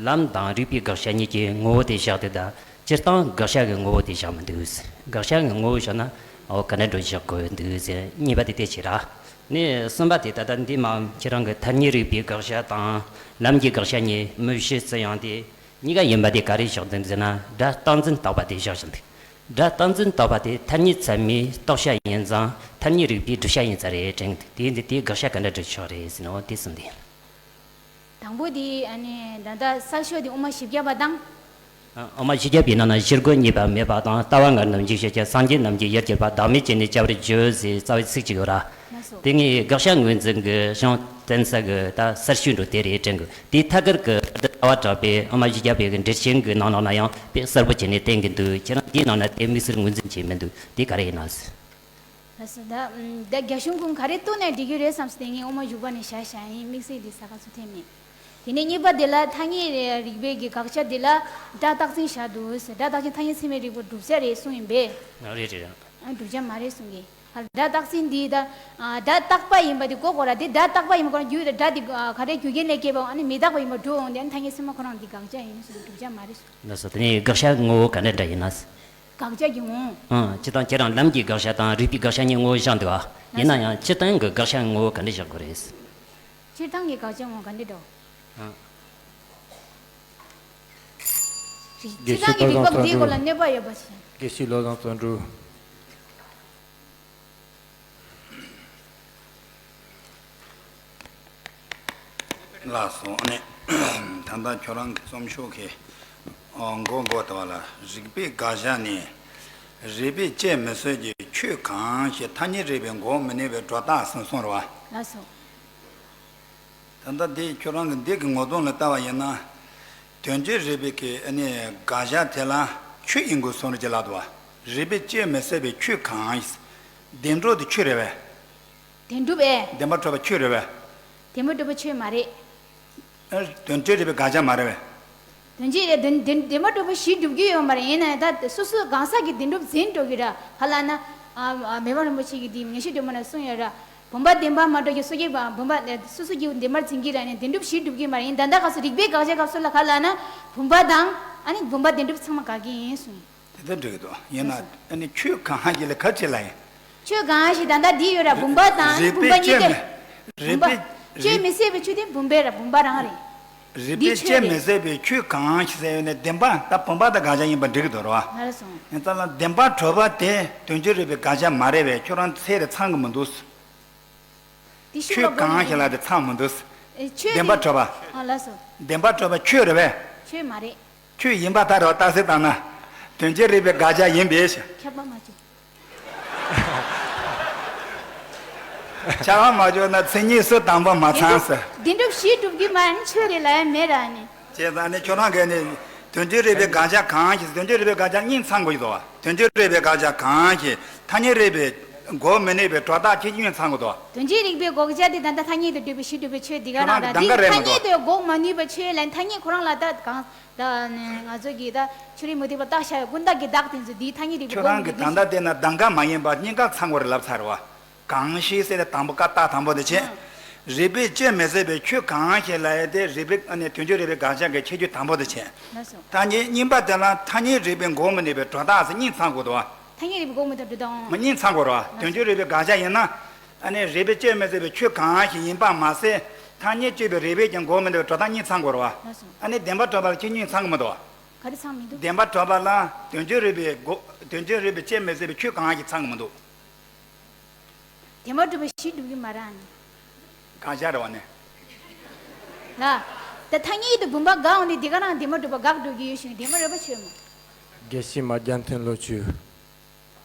ལམ་དང་རིགས་པའི་དགག་བྱ་གཉིས་ཀྱི་ངོ་བོ་དེ་བཞག་དེ་ད་སྤྱིར་བཏང་དགག་བྱ་གི་ངོ་བོ་དེ་བཞག་མི་འདུག་དགག་བྱ་གི་ངོ་བོ་བཞག་ན་ ཨོ་ག་འདྲ་འགྲོ་བཞག་དགོས་འདུག་ཟེར། གཉིས་པ་དེ་དེ་བྱེད་ར། ནི་གསུམ་པ་དེ་ད་ལྟ་འདི་མ་ཁྱེད་རང་གི་ཐ་སྙད་རིག་པའི་དགག་བྱ་དང་ལམ་གྱི་དགག་བྱ་གཉིས་མུ་བཞི་བརྩི་ཡང་དེ་གཉིས་ཀ་ཡིན་པ་དེ་ག་རེ་བཞག་འདུག་ཟེར་ན། སྒྲ་རྟག་འཛིན་རྟོག་པ་དེ་བཞག་བཞག་འདུག་སྒྲ་རྟག་འཛིན་རྟོག་པ་དེ་ཐ་སྙད་ཚད་མའི་རྟོག་བྱ་ཡིན་ཙང་ཐ་སྙད་རིག་པའི་བསྒྲུབ་བྱ་ཡིན་ས་རེད་དྲན་གི་འདུག་དེ་འདི་དེའི་དགག་བྱ་ག་འདྲ་འགྲོ་ཆོག་རེད་ཟེར་ནོ་དེ་གསུམ་དེ་ཡིན། དང་པོ་དེ་ཨ་ནི་ད་ལྟ་གསར་ཤོག་དེ་དབུ་མ་བཞི་བརྒྱ་པ་དང་། ཨ། དབུ་མ་བཞི་བརྒྱ་པའི་ནང་ན་བཞི་སྒོ་གཉིས་པ་མེད་པ་དང་། ལྟ་བ་ལྔ་རྣམས་འཇིག་བྱེད་ཀྱི། སངས་རྒྱས་རྣམས་ཀྱི་ཡུལ་གྱུར་པ། བདག་མེད་ཅན་ནི་བྱ་བར་བརྗོད་ཟེར་རྩ་བའི་ཚིག་ཅིག་ཡོད་ར། ལགས་སོ། དེ་ངས་དགག་བྱ་ངོས་འཛིན་གྱི་གཞུང་བསྟན་ས་གི་ད་གསར་ཤོག་འགྲོ་དེ་རེད་དྲན་གི། དེའི་ཐད་ཀར་གྱི་ད་ལྟ་ལྟ་བ་གྲགས་པའི་དབུ་མ་བཞི་བརྒྱ་པའི་གི་འགྲེལ་ཆེན་གྱི་ནང་ལོགས་ན་ཡང་དཔེ་གསལ་པོ་བྱས་ནས་བསྟན་གྱི་འདུག་ཁྱེད་རང་དེའི་ནང་ན་དེ་དམིགས་བསལ་ངོས་འཛིན་བྱས་མི་འདུག་དེ་ག་རེ་ཡིན་ན། ལགས་སོ། ད་ད་རྒྱ་གཞུང་ཀུན་ག་རེ་བཏོན་ནས་འགྲིག་གི་རེད་བསམ་སྟེ་ངས་དབུ་མ་བཞི་བརྒྱ་པ་ནས་བཞག་བཞག་ཡིན། དམིགས་བསལ་འདི་ས་ཁ་ཚུར་འཐེན་མེད། དེ་ནས་གཉིས་པ་དེ་ལ་ཐ་སྙད་རིག་པའི་གི་དགག་བྱ་དེ་ལ་སྒྲ་རྟག་འཛིན་བཞག་འདུག་སྒྲ་རྟག་འཛིན་ཐ་སྙད་ཚད་མའི་རིག་པ་བསྒྲུབ་བྱ་རེད་གསུངས་ཡིན་པས། ཨ། རེད་རེད་རེད། ཨ། བསྒྲུབ་བྱ་མ་རེད་གསུངས་གི། ཨ། སྒྲ་རྟག་འཛིན་འདི་ད། ཨ། སྒྲ་རྟག་པ་ཡིན་པ་དེ་གོ་དགོས་ར། དེ་སྒྲ་རྟག་པ་ཡིན་པ་ཁོ་རང་རྒྱུ་དེ་སྒྲ་དེ་ག་རེ་རྒྱུ་རྐྱེན་ལས་སྐྱེས་པའོ། ཨ་ནི་མི་རྟག་པ་ཡིན་པ་འགྲོ་འོང་དེ། ཨ་ནི་ཐ་སྙད་ཚད་མ་ཁོ་རང་འདི་དགག་བྱ་ཡིན་གསུངས་གི། བསྒྲུབ་བྱ་མ་རེད་གསུངས། ལགས་སོ། དེ་ནས་དགག་བྱ་ངོ་བོ་ག་འདྲ་འདྲ་ཡིན་ན། དགག་བྱ་གི་ངོ་བོ། ཨང་། སྤྱིར་བཏང་ཁྱེད་རང་ལམ་གྱི་དགག་བྱ་དང་རིགས་པའི་དགག་བྱ་གཉིས་ངོ་བོ་བཞག་འདུག་ཨ། ཡིན་ན་ཡང་སྤྱིར་བཏང་གི་དགག་བྱ་ངོ་བོ་ག་འདྲ་བཞག་དགོས་རེད། སྤྱིར་བཏང་གི་དགག་བྱ་ངོ་བོ་ག་འདྲ་འདྲ། ཨང་། སྤྱིར་བཏང་གི་རིགས་པ་འདིའི་སྐོར་ལ་གནོད་པ་ཡོད་པ་ཞིག་དགེ་བཤེས་བློ་བཟང་བརྩོན་འགྲུས། ལགས་སོ། ཨ་ནི་ད་ལྟ་ཁྱོད་རང་གི་རྩོམ་ཤོག་གི་མགོ་མགོ་དེ་བ་ལ། རིགས་པའི་དགག་བྱ་ནི། རིགས་པས་དཔྱད་མི་ཚུགས་ཀྱི་ཆོས་གང་ཞིག་ཐ་སྙད་རིག་པའི་མགོ་བོ་མི་གནས་པའི་སྒྲོ་བཏགས་ཟིན་སོང་རེད་བ། ལགས་སོ། ད་ལྟ་འདི་ཁྱོད་རང་གི་འདི་གི་ངོ་གདོང་ལ་ལྟ་བ་ཡིན་ན། དོན་སྤྱིའི་རིགས་པའི་གི་ཨ་ནི་དགག་བྱ་དེ་ལ་ཆོས་ཡིན་དགོས་སོང་རེད་ཅེས་ལབ་འདུག་བ། རིགས་པས་དཔྱད་མི་ཚུགས་པའི་ཆོས་གང་ཞིག་བདེན་གྲུབ་དེ་ཆོས་རེད་བས། བདེན་གྲུབ་ཨེ། བདེན་པར་གྲུབ་པ་ཆོས་རེད་བས། བདེན་པར་གྲུབ་པ་ཆོས་མ་རེད། ཨ། དོན་སྤྱིའི་རིགས་པའི་དགག་བྱ་མ་རེད་བས། དོན་སྤྱི་རེད། བདེན་བདེན་བདེན་པར་གྲུབ་པ་གཞི་སྒྲུབ་ཀྱི་ཡོད་མ་རེད། ཡིན་ན་ད་སོ་སོ་གང་ཟག་གི་བདེན་གྲུབ་འཛིན་འགྲོ་གི་ར། ག་ལབ་ན། ཨ། ཨ། མི་ཕམ་རིན་པོ་ཆེ་གིས་འདི་ངེས་ཤེས་སྒྲོན་མ་ན་གསུངས་ཡོད་ར། བུམ་པ་བདེན་པར་མ་གྲུབ་ཀྱི་སོ་སྐྱེ་བ། བུམ་པ་སོ་སོ་སྐྱེ་བོ་བདེན་པར་འཛིན་གྱི་ར། ནི་བདེན་གྲུབ་གཞི་སྒྲུབ་ཀྱི་མ་རེད། ཡིན་ད་ལྟ་ག་སོ་རིགས་པའི་དགག་བྱ་སྐབས་སུ་ལ་ག་ལབ་ན། བུམ་པ་དང་ཨ་ནི་བུམ་པ་བདེན་གྲུབ་ཚང་མ་དགག་གི་ཡིན་གསུངས་ཡིན། དེ་ལྟར་འགྲིག་གི་འདུག་ཡིན་ན་ཨ་ནི་ཆོས་གང་ཞིག་ལ་ག་ཅི་ལ་ཡིན། ཆོས་གང་ཞིག་ད་ལྟ་འདི་ཡོད་ར། བུམ་པ་དང་རིགས་བུམ་པ་པས་གཉིས་དཔྱད་ཀྱི། མི་། རིགས་བུམ་པ། པས་དཔྱད་རིགས་མི་ཚུགས་པའི་ཆོས་དེ་བུམ་པའི་ར། བུམ་པ་རང་རེད། རིགས་འདི་པས་ཆོས་དཔྱད་རེད། མི་ཚུགས་པའི་ཆོས་གང་ཞིག་ཟེར་ཡོད་ན་བདེན་པ་ད་བུམ་པ་དང་དགག་བྱ་ཡིན་པ་འགྲིག་གི་འདུག་ར་བ། ང་ལ་སོང་། ཡིན་ཙང་ལ་བདེན་པར་གྲུབ་པ་དེ་དོན་སྤྱིའི་རིགས་པའི་དགག་བྱ་མ་རེད་བས། ཁྱོད་རང་ཚད་དེ་ཚང་གི་མི་འདུག་དེ་ཤུགས་ཆོས་ལ་གང་ཞིག་ལ་དེ་ཚང་མི་འདུག་ཨེ། ཆོས་བདེན་པར་དེ་གྲུབ་པ། ཨ། ལགས་སོ། བདེན་པར་གྲུབ་པ་ཆོས་རེད་བས། ཆོས་མ་རེད། ཆོས་ཡིན་པ་ལྟར་རོ་རྟགས་གསལ་བཏང་ན། དོན་སྤྱིའི་རིགས་པའི་དགག་བྱ་ཡིན་པས། ཁྱབ་པ་མ་བྱུང་། ཁྱབ་པ་མ་བྱུང་ན་མཚན་ཉིད་སུ་དང་པོ་མ་ཚང་ཟེར། བདེན་གྲུབ་གཞི་སྒྲུབ་ཀྱི་མ་ཡིན་ཆོས་རེད་ལབ་ཡ་མེད་ར་ནི། བྱས་ཙང་ནི་ཁྱོད་རང་གིས་ནི་དོན་སྤྱིའི་རིགས་པའི་དགག་བྱ་གང་ཞིག་དོན་སྤྱིའི་རིགས་པའི་དགག་བྱ་གཉིས་ཚང་དགོས་ཀྱི་འདུག་བ། དོན་སྤྱིའི་རིགས་པའི་དགག་བྱ་གང་ཞིག་ཐ་སྙད་རིགས་པའི་མགོ་མི་གནས་པའི་སྒྲོ་བཏགས་ཁྱེད་གཉིས་ཚང་དགོས་འདུག་བ། དོན་སྤྱིའི་རིགས་པའི་དགག་བྱ་དེ་ད་ལྟ་ཐ་སྙད་དུ་གྲུབ་པའི་གཞི་གྲུབ་པའི་ཆོས་འདི་ག་རང་ར། ཁྱོད་རང་གི་འདི་གདམ་ག་རེད་མ་ཐ་སྙད་གཏོགས་དུ་འགོག་མ་ནུས་པའི་ཆོས་ལ་ཐ་སྙད་ཁོ་རང་ལ་ད་གང་། ད་ནི་ང་ཚོ་གིས་ད་ཕྱི་རོལ་མུ་སྟེགས་པ་བཏགས་བཞག་ཡོད་ཀུན་བཏགས་ཀྱི་བདག་དེ་ཚོ་འདིའི་ཐ་སྙད་རིག་པའི་ཁྱོད་སྒོ་རང་མི་གི་ད་ལྟ་དེ་ན་གདམ་ག་མ་ཡིན་པ་གཉིས་ཀ་ཚང་དགོས་རེད་ལབ་ཚར་བ། གང་ཞིག་ཟེར་ཏེ་དང་པོ་ཀ་རྟགས་དང་པོ་དེ་བྱས། ཨང་། རིགས་པས་དཔྱད་མི་ཚུགས་པའི་ཆོས་གང་ཞིག་ལབ་ཡས་དེ་རིགས་པའི་ཨ་ནི་དོན་སྤྱིའི་རིགས་པའི་དགག་བྱ་གི་ཁྱད་ཆོས་དང་པོ་དེ་བྱས། ལགས་སོ། ད་གཉིས་གཉིས་པ་དེ་ལ་ཐ་སྙད་རིག་པའི་མགོ་མི་གནས་པའི་སྒྲོ་བཏགས་ཟེར་གཉིས་ཚང་དགོས་འདུག་བ། ཐ་སྙད་རིག་པའི་མགོ་མི་གནས་པའི་སྒྲོ་བཏགས། མ་གཉིས་ཚང་དགོས་རེད་བ། དོན་སྤྱིའི་རིགས་པའི་དགག་བྱ་ཡིན་ན། ཨ་ནི་རིགས་པས་དཔྱད་མི་ཚུགས་པའི་ཆོས་གང་ཞིག་ཡིན་པ་མ་ཟད། ཐ་སྙད་དཔྱོད་པའི་རིགས་པས་ཀྱང་མགོ་མི་གནས་པའི་སྒྲོ་བཏགས་གཉིས་ཚང་དགོས་རེད་བ། ལགས་སོ། ཨ་ནི་བདེན་པར་གྲུབ་པ་ལ་ཁྱེད་གཉིས་ཚང་གི་མི་འདུག་བ། ག་རེ་ཚང་མི་འདུག་བདེན་པར་གྲུབ་པ་ལ་དོན་སྤྱིའི་རིགས་པའི་སྒོ་དོན་སྤྱིའི་རིགས་པས་དཔྱད་མི་ཚུགས་པའི་ཆོས་གང་ཞིག་ཚང་གི་མི་འདུག་བདེན་པར་གྲུབ་པ་གཞི་གྲུབ་ཀྱི་མ་རེད་ཨ་ནི། དགག་བྱ་རེད་བ་ནི། ལ། ད་ཐ་སྙད་དུ་བུམ་པ་དགག་འོང་དུས་འདི་ག་རང་བདེན་པར་གྲུབ་པ་དགག་འགྲོ་གི་ཡོད་ཞིང་བདེན་པར་རེད་པ་ཆོས་མོ། དགེ་བཤེས་མ་རྒྱལ་མཚན་ལོ་བཅུ།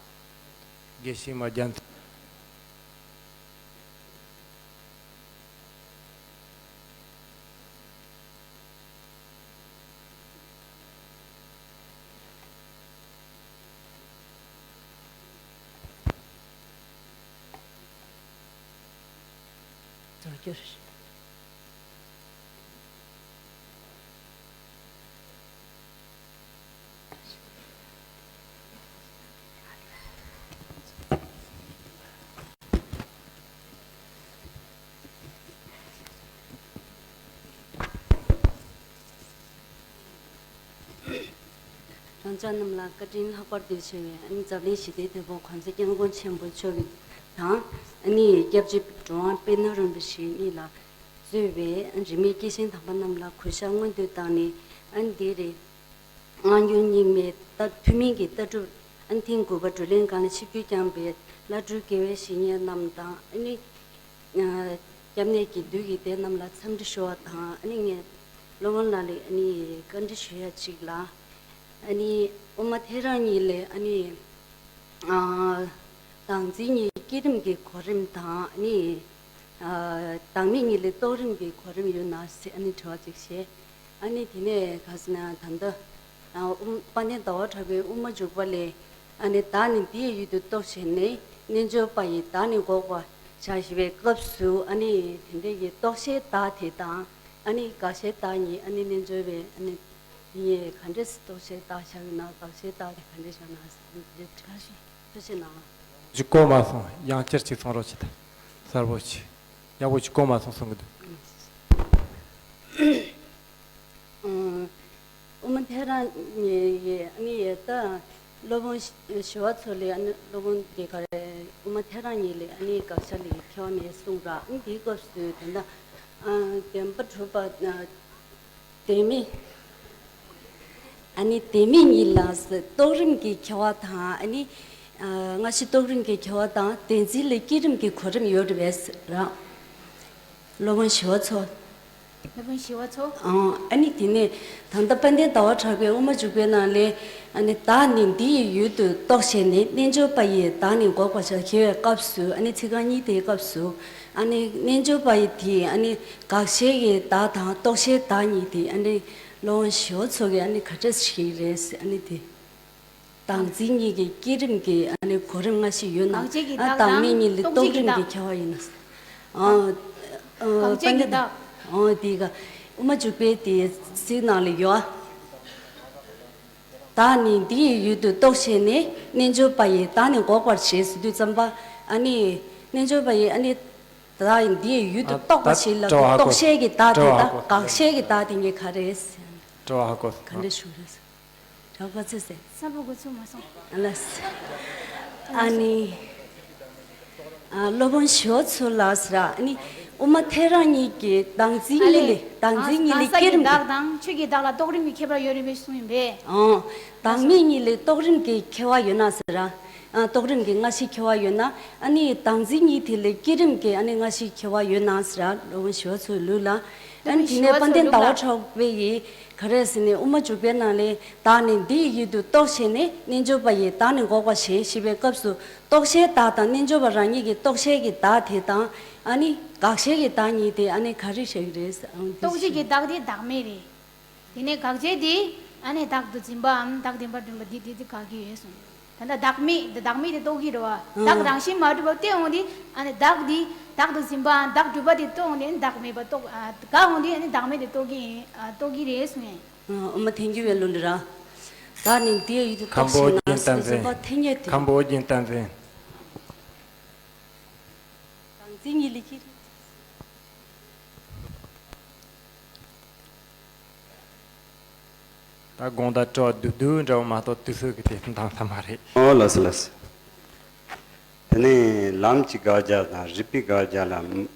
དགེ་བཤེས་མ་རྒྱལ་མཚན། གང་ཅག་རྣམས་ལ་བཀའ་དྲིན་ལྷག་པར་དུ་ཆེ་བའི་ཨ་ནི་འཛམ་གླིང་ཞི་བདེའི་དེད་དཔོན་གོང་ས་སྐྱབས་མགོན་ཆེན་པོ་མཆོག་གི་དང་། ཨ་ནི་སྐྱབས་རྗེ་གྲུབ་དབང་པད་ནོར་རིན་པོ་ཆེ་གཉིས་ལ་གཙོས་པའི་ཨ་ནི་རིས་མེད་སྐྱེས་ཆེན་དམ་པ་རྣམས་ལ་གུས་ཞབས་སྔོན་དུ་བཏང་ནས། ཨ་ནི་འདིར་སྔ་འགྱུར་རྙིང་མའི་ལྟ་ཐུན་མིན་གྱི་ལྟ་གྲུབ་ཨ་ནི་ཐེངས་དགུ་པ་བགྲོ་གླེང་སྒང་ལ་ཆིབས་བསྒྱུར་བསྐྱངས་པའི་བླ་སྤྲུལ་དགེ་བའི་བཤེས་གཉེན་རྣམས་དང་། ཨ་ནི་ཨ་སྐྱབས་གནས་ཀྱི་འདུས་ཀྱི་སྡེ་རྣམས་ལ་འཚམས་འདྲི་ཞུ་བ་དང་། ཨ་ནི་ངས་སློབ་དཔོན་ལགས་ལ་ཨ་ནི་བཀའ་འདྲི་ཞུ་ཡ་གཅིག་ལ། ཨ་ནི་དབུ་མ་ཐལ་རང་གཉིས་ལས་ཨ་ནི་ཨ་བདག་འཛིན་གཉིས་བསྐྱེད་རིམ་གྱི་གོ་རིམ་དང་། ཨ་ནི་ཨ་བདག་མེད་གཉིས་ལས་རྟོགས་རིམ་གྱི་གོ་རིམ་ཡོད་ན་ཟེར་ཨ་ནི་དྲི་བ་གཅིག་བྱས། ཨ་ནི་དེ་ནས་ག་ཟེར་ན་ད་ལྟ་ཨ་དབུ་དཔལ་ལྡན་ཟླ་བ་གྲགས་པའི་དབུ་མ་འཇུག་པ་ལས། ཨ་ནི་བདག་ནི་འདི་ཡི་ཡུལ་དུ་རྟོགས་བྱས་ནས། རྣལ་འབྱོར་པ་ཡིས་བདག་ནི་འགོག་པར་བྱ་ཞེས་པའི་སྐབས་སུ། ཨ་ནི་དེ་འདྲ་གི་རྟོགས་བྱའི་བདག་དེ་དང་། ཨ་ནི་དགག་བྱའི་བདག་གཉིས། ཨ་ནི་རྣལ་འབྱོར་པས་ཨ་ནི་དེ་གཉིས་ག་འདྲས་སེ་རྟོགས་བྱའི་བདག་བཞག་ཡོད་ན། དགག་བྱའི་བདག་དེ་ག་འདྲས་བཞག་ན་ཟེར་ནས་དྲི་བ་ཞིག་ཐུགས་རྗེ་གནང་། ཅིག་གོ་མ་སོང་། ཡང་བསྐྱར་ཅིག་གསུང་རོགས་བྱེད་དང་། གསལ་པོ་ཅིག་ཡག་པོ་ཅིག་གོ་མ་སོང་གསུང་གི་འདུག་ཨ་དབུ་མ་ཐལ་རང་གཉིས་ཡི་ཨ་ནི་ད་སློབ་དཔོན་ཞི་བ་འཚོ་ལས། ཨ་ནི་སློབ་དཔོན་གྱིས་ག་རེ་དབུ་མ་ཐལ་རང་གཉིས་ལས་ཨ་ནི་དགག་བྱ་ལས་ཁྱད་པར་མེད་གསུངས་ར། ཨ་ནི་དེའི་སྐབས་སུ་ད་ལྟ་ཨ་བདེན་པ་གྲུབ་པ་ཨ་བདེན་མེད། ཨ་ནི་བདེན་མེད་གཉིས་ལ་རྟོགས་རིམ་གྱི་ཁྱད་པར་དང་། ཨ་ནི་ཨ་སྔ་ཕྱི་རྟོགས་རིམ་གྱི་ཁྱད་པར་དང་། བདེན་འཛིན་ལས་བསྐྱེད་རིམ་གྱི་གོ་རིམ་ཡོད་རེད་པས་ར། སློབ་དཔོན་ཞི་བ་འཚོ། སློབ་དཔོན་ཞི་བ་འཚོ། ཨང་། ཨ་ནི་དེ་ནས་ད་ལྟ་དཔལ་ལྡན་ཟླ་བ་གྲགས་པའི་དབུ་མ་འཇུག་པའི་ནང་ལས། ཨ་ནི་བདག་ནི་འདི་ཡི་ཡུལ་དུ་རྟོགས་བྱས་ནས། རྣལ་འབྱོར་པ་ཡིས་བདག་ནི་འགོག་པར་བྱ་ཞེས་པའི་སྐབས་སུ། ཨ་ནི་ཚིག་རྐང་གཉིས་དེའི་སྐབས་སུ། ཨ་ནི་རྣལ་འབྱོར་པ་ཡི་དེ་ཨ་ནི་དགག་བྱའི་གི་བདག་དང་རྟོགས་བྱའི་བདག་གཉིས་དེ། ཨ་ནི་སློབ་དཔོན་ཞི་བ་འཚོ་གིས་ཨ་ནི་ག་འདྲས་ཤིག་རེད་ཟེར། ཨ་ནི་དེ། བདག་འཛིན་གཉིས་ཀྱི་བསྐྱེད་རིམ་གྱི་ཨ་ནི་གོ་རིམ་སྔ་ཕྱི་ཡོད་ན། དགག་བྱའི་གི་ཨ་བདག་དང་བདག་མེད་གཉིས་ལས་རྟོགས་བྱའི་གི་རྟོགས་རིམ་གྱི་བདག་ཁྱད་པར་ཡིན་ན། ཨ་ཨ་དགག་བྱའི་གི་བདག་ཨོ་དེ་ག་དབུ་མ་འཇུག་པའི་དེ་ཚིག་ནང་ལ་ཡོད། བདག་ནི་འདི་ཡི་ཡུལ་དུ་རྟོགས་བྱས་ནས། རྣལ་འབྱོར་པ་ཡིས་བདག་ནི་འགོག་པར་བྱེད་ཟེར་དུས་ཙམ་པ། ཨ་ནི་རྣལ་འབྱོར་པ་ཡིས་ཨ་ནི་བདག་འདི་ཡི་ཡུལ་དུ་ཨ་རྟོགས་པར་བྱེད་ལབ་དུས། ཨ་རྟོགས་བྱའི་གི་བདག་དེ་དང་དགག་བྱའི་གི་བདག་དེ་གཉིས་ག་རེ་རེད། དྲི་བ་ཧ་གོ་སོང་། ག་འདྲ་ཞུ་རེད། རགས་པ་ཚེ་ཟེར། གསལ་པོ་གོ་ཚུགས་མ་སོང་། ལགས། ཨ་ནི། ཨ་སློབ་དཔོན་ཞི་བ་འཚོ་ལགས་ཟེར། ཨ་ནི་དབུ་མ་ཐལ་རང་གཉིས་ཀྱི་བདག་འཛིན་གཉིས་ལས། ཨ་ལས། བདག་འཛིན་གཉིས་ལས་བདག་བསྐྱེད་རིམ་གྱི་གི་བདག་དང་ཆོས་ཀྱི་བདག་ལ་རྟོགས་རིམ་གྱི་ཁྱད་པར་ཡོད་རེད་པས་གསུངས་ཡིན་པས། ཨོ། བདག་མེད་གཉིས་ལས་རྟོགས་རིམ་གྱི་ཁྱད་པར་ཡོད་ན་ཟེར། ཨ་རྟོགས་རིམ་གྱི་སྔ་ཕྱི་ཁྱད་པར་ཡོད་ན། ཨ་ནི་བདག་འཛིན་གཉིས་དེ་ལས་བསྐྱེད་རིམ་གྱི་ཨ་ནི་སྔ་ཕྱི་ཁྱད་པར་ཡོད་ན་ཟེར། སློབ་དཔོན་ཞི་བ་འཚོའི་ལུགས་ལ། ཨ་ནི་དེ་ནས་དཔལ་ལྡན་ཟླ་བ་གྲགས་པས་ཡིས་ག་རེ་ཟེར་ནས། དབུ་མ་འཇུག་པའི་ནང་ལས། བདག་ནི་འདི་ཡི་ཡུལ་དུ་རྟོགས་བྱས་ནས། རྣལ་འབྱོར་པ་ཡིས་བདག་ནི་འགོག་པར་བྱེད་ཞེས་པའི་སྐབས་སུ། རྟོགས་བྱའི་བདག་དང་རྣལ་འབྱོར་པ་རང་ཉིད་ཀྱི་རྟོགས་བྱའི་གི་བདག་དེ་དང་། ཨ་ནི་དགག་བྱའི་གི་བདག་གཉིས་དེ་ཨ་ནི་ག་རེ་བཤད་ཀྱི་རེད་ཟེར། ཨང་། དེ་རྟོགས་བྱེད་ཀྱི་བདག་དེ་བདག་མེད་རེད། དེ་ནས་དགག་བྱའི་དེ་ཨ་ནི་བདག་ཏུ་འཛིན་པའམ་བདག་བདེན་པར་སྒྲུབ་པ་འདི་དེ་དེ་དགག་གི་ཡོད་གསུངས། ད་ལྟ་བདག་མེད་དེ། བདག་མེད་དེ་རྟོགས་ཀྱི་རེད་བ། ཨང་། བདག་རང་བཞིན་མ་གྲུབ་པ་སྟེ་འོང་དུས། ཨ་ནི་བདག་འདི་བདག་ཏུ་འཛིན་པའམ་བདག་སྒྲུབ་པ་དེ་རྟོགས་འོང་དུས། ཨ་ནི་བདག་མེད་པ་རྟོགས། ཨ་དགག་འོང་དུས་ཨ་ནི་བདག་མེད་དེ་རྟོགས་ཀྱི་ཡིན། ཨ་རྟོགས་ཀྱི་རེད་གསུངས་ཡིན། ཨ་དབུ་མ་ཐལ་འགྱུར་བའི་ལུགས་འདི་ར། བདག་ནི་འདི་ཡི་ཡུལ་དུ་རྟོགས་བྱས་ན་ཟེར་དུས་ཙམ་པ་ཐལ་འགྱུར་དེ། ཁམས་པའི་རྒྱན་བསྟན་འཛིན། བདག་འཛིན་གཉིས་ལས་བསྐྱེད། ད་དགོངས་དག་དྲི་བ་བསྡུས་བསྡུས་འདྲ་བོ་མ་གཏོགས་དུས་ཚོད་ཀྱི་དེ་འདང་ས་མ་རེད། ཨོ་ལགས་སོ་ལགས་སོ། དེ་ནས་ལམ་གྱི་དགག་བྱ་དང་རིགས་པའི་དགག་བྱ་ལ།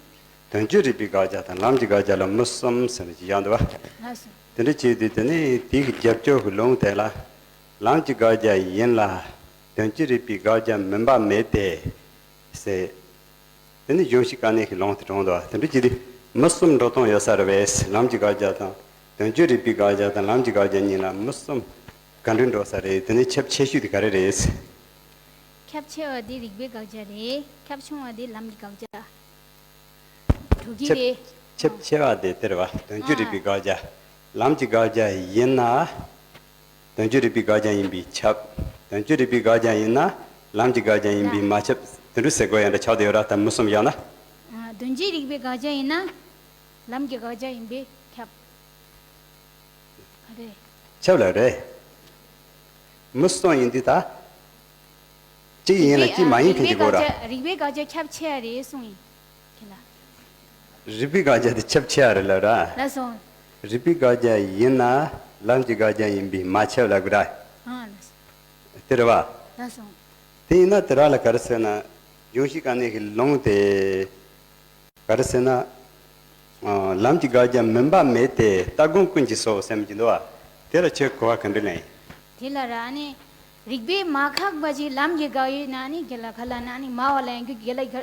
དོན་སྤྱི་རིགས་པའི་དགག་བྱ་དང་ལམ་གྱི་དགག་བྱ་ལ་མུ་གསུམ་ཟེར་ནས་ཅིག་བཞག་འདུག་བ། ལགས་སོ། དེ་འདྲ་བྱས་དུས་དེ་ནས་དེའི་རྒྱབ་སྐྱོར་གྱི་ལུང་དེ་ལ། ལམ་གྱི་དགག་བྱ་ཡིན་ལ། དོན་སྤྱི་རིགས་པའི་དགག་བྱ་མིན་པ་མེད་དེ། ཟེར། དེ་ནི་གཞུང་བཞི་དཀའ་གནད་ཀྱི་ལུང་དེ་དྲངས་འདུག་བ། དེ་འདྲ་བྱས་དུས་མུ་གསུམ་འགྲོ་སྟངས་ཡོད་ས་རེད་པས། ལམ་གྱི་དགག་བྱ་དང་དོན་སྤྱི་རིགས་པའི་དགག་བྱ་དང་ལམ་གྱི་དགག་བྱ་གཉིས་ལ་མུ་གསུམ་ག་འདྲ་འགྲོ་ས་རེད། དེ་ནི་ཁྱབ་ཆེ་ཤོས་དེ་ག་རེ་རེད། ཁྱབ་ཆེ་བ་དེ་རིགས་པའི་དགག་བྱ་རེད། ཁྱབ་ཆུང་བ་དེ་ལམ་གྱི་དགག་བྱ། འགྲོ་གི་ཁྱབ་རེད། ཁྱབ་ཆེ་བ་དེ་དེ་རེད་བ། དོན་སྤྱི་རིགས་པའི་དགག་བྱ། ལམ་གྱི་དགག་བྱ་ཡིན་ན། དོན་སྤྱི་རིགས་པའི་དགག་བྱ་ཡིན་པས་ཁྱབ། དོན་སྤྱི་རིགས་པའི་དགག་བྱ་ཡིན་ན་ལམ་གྱི་དགག་བྱ་ཡིན་པས་མ་ཁྱབ། དེ་འདྲ་ཟེར་དགོས་ཡ་འདྲ་ཆགས་བསྡད་ཡོད་ར། ད་མུ་གསུམ་བཞག་ན། ཨ་དོན་སྤྱི་རིགས་པའི་དགག་བྱ་ཡིན་ན་ལམ་གྱི་དགག་བྱ་ཡིན་པས་ཁྱབ། ག་རེ། ཁྱབ་ལ་རེད། མུ་གསུམ་ཡིན་དུས་ད། གཅིག་ཡིན་ལ་གཅིག་མ་ཡིན་ཕན་གྱི་དགོས་ར། རིགས་པའི་དགག་བྱ་ཁྱབ་ཆེ་བ་རེད་གསུངས་ཡིན། ཁྱེད་ལ། རིགས་པའི་དགག་བྱ་དེ་ཁྱབ་ཆེ་བ་རེད་ལབ་ར། ལགས་སོ། རིགས་པའི་དགག་བྱ་ཡིན་ན་ལམ་གྱི་དགག་བྱ་ཡིན་པས་མ་ཁྱབ་ལབ་དགོས་ར། ཨ་ དེ་རེད་བ། ལགས་སོ། དེ་ཡིན་ན་དེ་ར་ལ་ག་རེ་ཟེར་ན། འབྱུང་བཞི་ག་ནས་ཀྱི་ལུང་དེ། ག་རེ་ཟེར་ན། ཨ། ལམ་གྱི་དགག་བྱ་མིན་པ་མེད་དེ་ལྟ་སྒོམ་ཀུན་གྱི་སྲོག་ཟེར་གྱི་འདུག་བ། དེ་ལ་ཁྱེད་གོ་བ་ག་འདྲ་ལེན། དེ་ལ་ར་ནི། རིགས་པས་མ་ཁེགས་པ་ཅིག་ལམ་གྱི་དགག་ཡུལ་ན་ནི་དགེ་ལ་ག་ལ་ན་ནི་མ་བ་ལ་ཡང་རྒྱུ་དགེ་ལ་ག་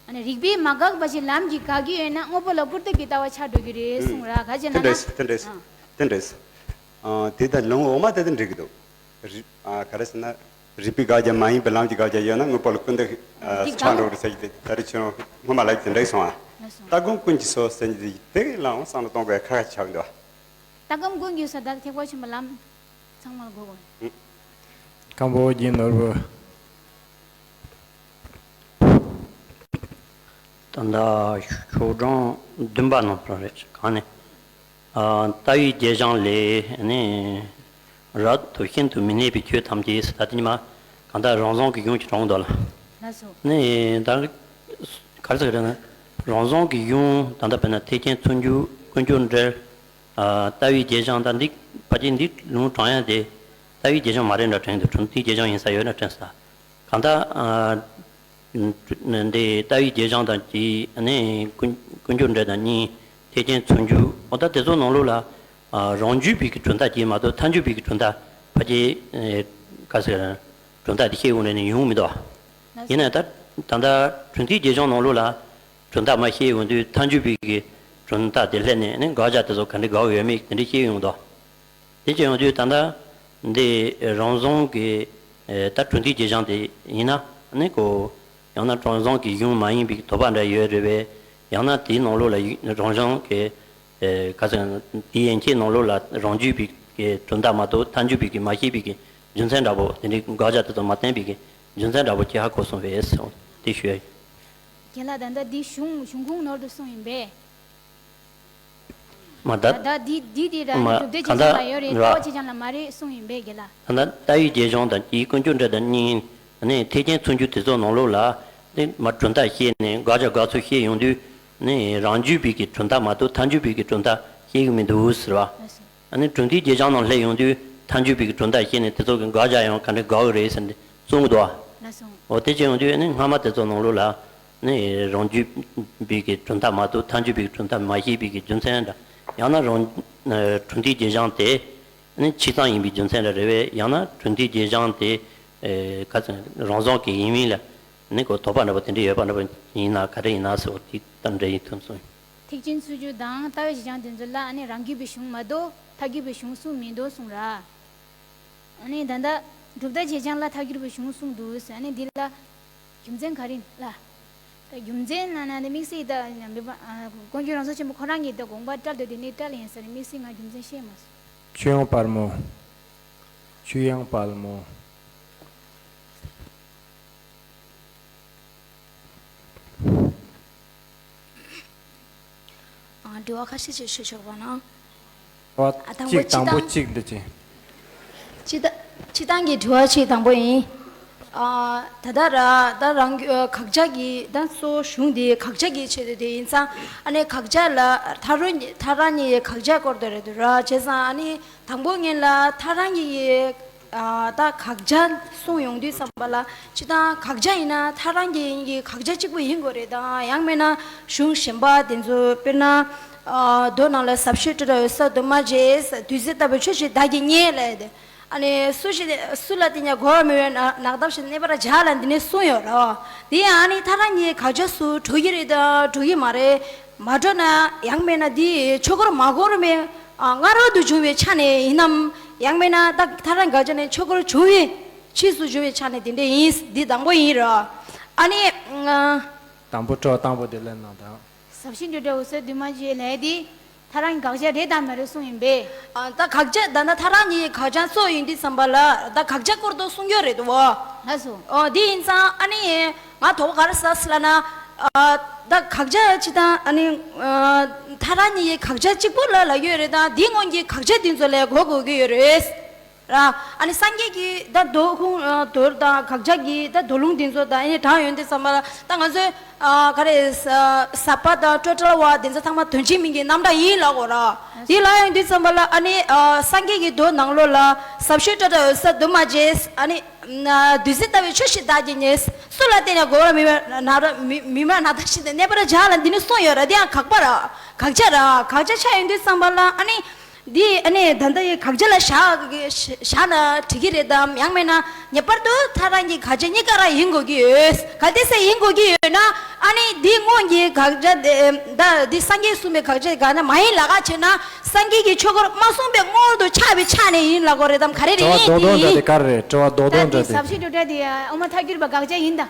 ཨ་ནི་རིགས་པས་མ་དགག་པ་ཅིག་ལམ་གྱི་དགག་གི་ཡོད་ན་དངོས་པོ་ལ་སྐུར་སྟོན་གྱི་ལྟ་བ་ཆགས་འགྲོ་གི་རེད་གསུངས་ར། ག་ཅེ་ན་དེ་ན། འདྲས་དེ་འདྲས་ཨ། དེ་འདྲས། ཨ། དེ་ལྟར་ལུང་འོག་མ་དེ་དང་འགྲིག་གི་འདུག་རི། ཨ། ག་རེ་ཟེར་ན། རིགས་པའི་དགག་བྱ་མ་ཡིན་པའི་ལམ་གྱི་དགག་བྱ་ཡོད་ན་དངོས་པོ་ལ་སྐུར་འདེབས་འདི་ཆགས་འགྲོ་རེད་ཟེར་གྱི་དེ་ད་རེས་ཁྱོད་སྔོན་མ་ལབ་ཀྱི་དེ་འགྲིག་སོང་ཨ། ལགས་སོ། ལྟ་སྒོམ་ཀུན་གྱི་སྲོག་ཟེར་གྱི་དེ་ལའང་བསམ་བློ་གཏོང་དགོས་ཁག་ཁག་ཆགས་འདུག་ཨ། ལྟ་སྒོམ་ཀུན་གྱི་སྲོག་ད་ཐེག་པ་ཆེན་པོའི་ལམ་ཚང་མ་ལ་གོ་དགོས། སྐམ་པོ་རྒྱན་ནོར་བུ། ད་ལྟ་ཤོག་གྲངས་བདུན་པ་ནང་དུ་རེད་གང་ནས། ཨ། ལྟ་བའི་རྗེས་འབྲང་ལས་ནི། རབ་ཏུ་ཤིན་ཏུ་མི་གནས་པའི་ཆོས་ཐམས་ཅད་ཟེར་ད་དེ་ཉི་མ་གང་ལྟར་རང་བྱུང་གི་གཞུང་གི་གྲངས་འདུག་ལ། ལགས་སོ། ནི་ད་ག་རེ་ཟེར་ན། རང་བྱུང་གི་གཞུང་ད་ལྟ་དཔེར་ན་ཐེག་ཆེན་བརྩོན་འགྲུས་ཀུན་འཁྱོངས་འགྲེལ། ཨ། ལྟ་བའི་རྗེས་འབྲང་ད་འདི་ཕལ་ཆེར་འདི་ལུང་དྲངས་ཡ་དེ་ལྟ་བའི་རྗེས་འབྲང་མ་རེད་འདྲ་དྲན་འདུག་གྲུབ་མཐའི་རྗེས་འབྲང་ཡིན་ས་ཡོད་ན་དྲན་ས། གང་ལྟར། ཨ། འདི་ལྟ་བའི་རྗེས་འབྲང་དང་གཅིག་ནི་ཀུན་ཀུན་འཁྱོངས་འགྲེལ་དང་གཉིས་ཐེག་ཆེན་བརྩོན་འགྲུས། འོ་ད་དེ་ཚོ་ནང་ལོགས་ལ། ཨ། རང་རྒྱུད་པའི་གི་གྲུབ་མཐའ་གཅིག་མ་གཏོགས་ཐལ་འགྱུར་བའི་གི་གྲུབ་མཐའ་ཕལ་ཆེར། ཨེ། ག་ཟེར། གྲུབ་མཐའ་དེ་ཤེས་ཡོང་ནས་ནི་ཡོང་མི་འདུག་ཡིན་ན་ད་ད་ལྟ་གྲུབ་མཐའི་རྗེས་འབྲང་ནང་ལོགས་ལ་གྲུབ་མཐའ་མ་ཤེས་ཡོང་དུས་ཐལ་འགྱུར་བའི་གི་གྲུབ་མཐའ་དེ་སླེབས་ནས་ནི་དགག་བྱ་དེ་ཚོ་ག་འདྲ་དགག་ཡོད་མེད་དེ་འདྲ་ཤེས་ཡོང་འདུག་དེ་བྱས་ཡོང་དུས་ད་ལྟ་འདི་རང་བྱུང་གི་ད་གྲུབ་མཐའི་རྗེས་འབྲང་དེ་ཡིན་ན་ནི་གོ། ཡང་ན་རང་བྱུང་གི་གཞུང་མ་ཡིན་པའི་དོགས་པ་འདྲ་ཡོད་རེད་པས། ཡང་ན་དེའི་ནང་ལོགས་ལ་རང་བྱུང་གི་ག་ཚོད་དེའི་ཡན་ཆད་ནང་ལོགས་ལ་རང་རྒྱུད་པའི་གི་གྲུབ་མཐའ་མ་གཏོགས་ཐལ་འགྱུར་བའི་གི་མ་ཤེས་པའི་གི་རྒྱུ་མཚན་འདྲ་པོ་དེ་འདྲའི་དགག་བྱ་དེ་ཚོ་མ་བསྟན་པའི་གི་རྒྱུ་མཚན་འདྲ་པོ་ཅིག་ཧ་གོ་སོང་བས་དེ་ཞུ་ཡ་ཡིན། རྒན་ལགས་ད་ལྟ་འདི་གཞུང་གཞུང་ཁུངས་ནོར་དུ་གསུངས་ཡིན་པས། མ་ད། ད་འདི་འདི་འདི་ར་མ་གྲུབ་མཐའི་གང་རྗེས་འབྲང་ལ་ཡོད་རེད། ལྟ་བ་རྗེས་འབྲང་ལ་མ་རེད་གསུངས་ཡིན་པས་རྒན་ལགས། ད་ལྟ་ལྟ་བའི་རྗེས་འབྲང་དང་དེའི་ཀུན་འཁྱོངས་འགྲེལ་དང་གཉིས་ནས་ཐེག་ཆེན་བརྩོན་འགྲུས་དེ་ཚོ་ནང་ལོགས་ལ་དེ་མ་གྲུབ་མཐའ་ཤེས་ནས་དགག་བྱ་དགག་ཚུལ་ཤེས་ཡོང་དུས་ནི་རང་རྒྱུད་པའི་གི་གྲུབ་མཐའ་མ་གཏོགས་ཐལ་འགྱུར་བའི་གི་གྲུབ་མཐའ་ཤེས་ཀྱི་མི་འདུག་ཟེར་བ། ཨ་ནི་གྲུབ་མཐའི་རྗེས་འབྲང་ནང་སླེབས་ཡོང་དུས་ཐལ་འགྱུར་བའི་གི་གྲུབ་མཐའ་ཤེས་ནས་དེ་ཚོ་གི་དགག་བྱ་ཡང་ག་འདྲ་དགག་གི་རེད་ཟེར་ནས་གསུང་གི་འདུག་བ། ལགས་སོ། འོ་དེ་བྱས་ཡོང་དུས་ནི་སྔ་མ་དེ་ཚོ་ནང་ལོགས་ལ། ནི་རང་རྒྱུད་པའི་གི་གྲུབ་མཐའ་མ་གཏོགས་ཐལ་འགྱུར་བའི་གྲུབ་མཐའ་མ་ཤེས་པའི་གི་རྒྱུ་མཚན་འདྲ། ཡང་ན་རང་གྲུབ་མཐའི་རྗེས་འབྲང་དེ་ནི་ཕྱི་མཚམས་ཡིན་པའི་རྒྱུ་མཚན་འདྲ་རེད་པས། ཡང་ན་གྲུབ་མཐའི་རྗེས་འབྲང་དེ་ག་ཚོད་རང་བྱུང་གི་ཡིན་མིན་ལ་ནི་གོ་དོགས་པ་འདྲ་པོ་དེ་འདྲ་ཡོད་པ་འདྲ་པོ་ཡིན་ན་ག་རེ་ཡིན་ན་ཟེར་བ་དེ་ལྟར་འདྲ་ཡིན་ཐུབ་སོང་། ཐེག་ཆེན་བརྩོན་འགྲུས་དང་ལྟ་བའི་རྗེས་འབྲང་དེ་ཚོ་ལ་ནི་རང་རྒྱུད་པའི་གཞུང་མ་གཏོགས་ཐལ་འགྱུར་བའི་གཞུང་གསུངས་མི་འདུག་གསུངས་ར། ཨ་ནི་ད་ལྟ་གྲུབ་མཐའ་རྗེས་འབྲང་ལ་ཐལ་འགྱུར་བའི་གཞུང་གསུངས་འདུག་ཟེར། ཨ་ནི་འདི་ལ་རྒྱུ་མཚན་ག་རེ་ལ། ད་རྒྱུ་མཚན་ལ་ན་ནི་དམིགས་བསལ་ད་མི་པ་ཀུན་མཁྱེན་རང་གཟུགས་ཆེན་པོ་ཁོ་རང་གིས་ད་དགོངས་པ་བཀྲལ་འདོད་དེ་ནི་བཀྲལ་ཡིན་ཟེར་དམིགས་བསལ་ང་རྒྱུ་མཚན་ཤེས་མ་སོང་། ཆོས་དབྱངས་དཔལ་མོ། ཆོས་དབྱངས་དཔལ་མོ། ཨ། དྲི་བ་ཁ་ཤས་ཅིག་ཞུ་ཆོག་པ་ན། ཨ། དང་པོ་གཅིག་དང་པོ་གཅིག་འདི་གཅིག་སྤྱི་བཏང་སྤྱི་བཏང་གི་དྲི་བ་གཅིག་དང་པོ་ཡིན། ཨ། ད་ལྟ་ར་ད་རང་གི་ཨ་དགག་བྱ་གི་ད་གཙོ་བོ་གཞུང་འདི་དགག་བྱ་གི་ཆེད་དུ་དེ་ཡིན་ཙང་། ཨ་ནི་དགག་བྱ་ལ་ཐལ་རོ་ཐལ་རང་གཉིས་དགག་བྱ་སྐོར་དུ་རེད་འདུག་ར། བྱས་ཙང་ཨ་ནི་དང་པོ་ངེད་ལ་ཐལ་རང་གཉིས་ཀྱི་ཨ་ད་དགག་བྱ་གསུངས་ཡོང་དུས་ཙམ་པ་ལ། སྤྱི་བཏང་དགག་བྱ་ཡིན་ན་ཐལ་རང་གཉིས་ཀྱི་དགག་བྱ་གཅིག་པུ་ཡིན་དགོས་རེད་དང་། ཡང་མིན་ན་གཞུང་གཞན་པ་དེ་ཚོ་དཔེར་ན། ཨ། མདོ་ནང་ལ་ཟབ་ཤོས་སྤྲོས་བྲལ་འོད་གསལ་འདུས་མ་བྱས། བདུད་རྩི་ལྟ་བུའི་ཆོས་ཀྱི་བདག་གིས་རྙེད་ལབ་དེ། ཨ་ནི་སུ་ཞིག་སུ་ལ་དེ་ཉིད་གོ་བར་མི་འོས་ན་ནགས་འདབ་བཞིན་གནས་པར་བྱ་ལབ་འདི་ནས་གསུངས་ཡོད་རེད་བ། དེ་ཡང་ཨ་ནི་ཐལ་རང་གཉིས་དགག་བྱ་སུ་འགྲོ་གི་རེད་དང་འགྲོ་གི་མ་རེད། མ་འགྲོ་ན་ཡང་མིན་ན་དེ་ཆོས་འཁོར་མ་འཁོར་བའི་ཨ་སྔ་རོལ་དུ་བྱུང་བའི་ཆ་ནས་ཡིན་ནམ། ཡང་མིན་ན་ད་ཐལ་རང་དགག་བྱ་ནི་ཆོས་འཁོར་བྱུང་བའི་ཕྱིས་སུ་བྱུང་བའི་ཆ་ནས་དེ་འདྲ་ཡིན། འདི་དང་པོ་ཡིན་རེད། ཨ་ནི། ཨ། དང་པོ་སྤྲོ་དང་པོ་དེ་ལེན་ན་དང་། ཟབ་ཤོས་སྤྲོས་བྲལ་འོད་གསལ་འདུས་མ་བྱས་ལབ་དེ་ཐལ་རང་གི་དགག་བྱ་རེད་དམ་མ་རེད་གསུངས་ཡིན་པས། ཨ། ད་དགག་བྱ་ད་ལྟ་ཐལ་རང་གཉིས་ཀྱི་དགག་བྱ་གཙོ་ཡིན་དུས་ཙམ་པ་ལ་ད་དགག་བྱ་སྐོར་དུ་གསུང་རྒྱུ་རེད་དོ། ལགས་སོ། ཨོ་དེ་ཡིན་ཙང་ཨ་ནི་ང་དོགས་པ་ག་རེ་ཟ་ཟེར་ལབ་ན། ཨ། ད་དགག་བྱ་སྤྱི་བཏང་ཨ་ནི། ཨ། ཐལ་རང་གཉིས་ཀྱི་དགག་བྱ་གཅིག་པོ་ལ་ལབ་ཀྱི་ཡོད་རེད་དང་། དེའི་སྔོན་གྱི་དགག་བྱ་དེ་ཚོ་ལ་གོ་དགོས་ཀྱི་ཡོད་རེད། ར། ཨ་ནི་སངས་རྒྱས་ཀྱི་ད་མདོ་ཁུངས་ཨ་མདོ་དང་དགག་བྱ་གི་ད་མདོ་ལུང་འདི་ཚོ་ད་ཨ་ནི་དྲངས་ཡོང་དུས་ཙམ་པ་ལ་ད་ང་ཚོས་ཨ་ག་རེ་ཟ་ཟབ་པ་དང་སྤྲོས་བྲལ་བ་འདི་ཚོ་ཚང་མ་དོན་གཅིག་མིང་གི་རྣམ་གྲངས་ཡིན་ལབ་དགོས་ར། འདི་ལབ་ཡོང་དུས་ཙམ་པ་ལ་ཨ་ནི་ཨ་སངས་རྒྱས་ཀྱི་མདོ་ནང་ལོགས་ལ་ཟབ་ཞི་སྤྲོས་བྲལ་འོད་གསལ་འདུས་མ་བྱས། ཨ་ནི་བདུད་རྩི་ལྟ་བུའི་ཆོས་ཤིག་བདག་གིས་རྙེད། སུ་ལ་བརྟེན་ནས་གོ་བར་མི་མི་མ་ན་ད་ཤི་སྟེ་གནས་པར་བྱ་ལ་འདི་ནི་གསུངས་ཡོད་ར། འདི་ཡང་དགག་པ་ར། དགག་བྱ་ར། དགག་བྱ་ཆགས་ཡོང་དུས་ཙམ་པ་ལ་ཨ་ནི། འདི་ཨ་ནི་ད་ལྟ་ཡི་དགག་བྱ་ལ་བཞག་བཞག་ན་འགྲིག་གི་རེད་དམ། ཡང་མིན་ན་ངེས་པར་དུ་ཐལ་རང་གི་དགག་བྱ་གཉིས་ཀ་རང་ཡིན་དགོས་ཀྱི་ཡོད། གལ་ཏེ་སེ་ཡིན་དགོས་ཀྱི་ཡོད་ན་ཨ་ནི་འདི་སྔོན་གྱི་དགག་བྱ་དེ་ད་འདི་སངས་རྒྱས་གསུངས་པའི་དགག་བྱ་ག་ན་མ་ཡིན་ལ་ག་བྱས་ན་སངས་རྒྱས་ཀྱི་ཆོས་སྐོར་མ་གསུངས་པའི་སྔོན་དུ་ཆགས་པའི་ཆ་ནས་ཡིན་ལ་གོ་རེད་དམ། ག་རེ་རེད། དྲི་བ་རྡོག་རྡོག་འདྲ་དེ་ག་རེ་རེད། དྲི་བ་རྡོག་རྡོག་འདྲ་དེ། ཟབ་ཞི་སྤྲོས་བྲལ་དེ་དབུ་མ་ཐལ་འགྱུར་བ་དགག་བྱ་ཡིན་ད།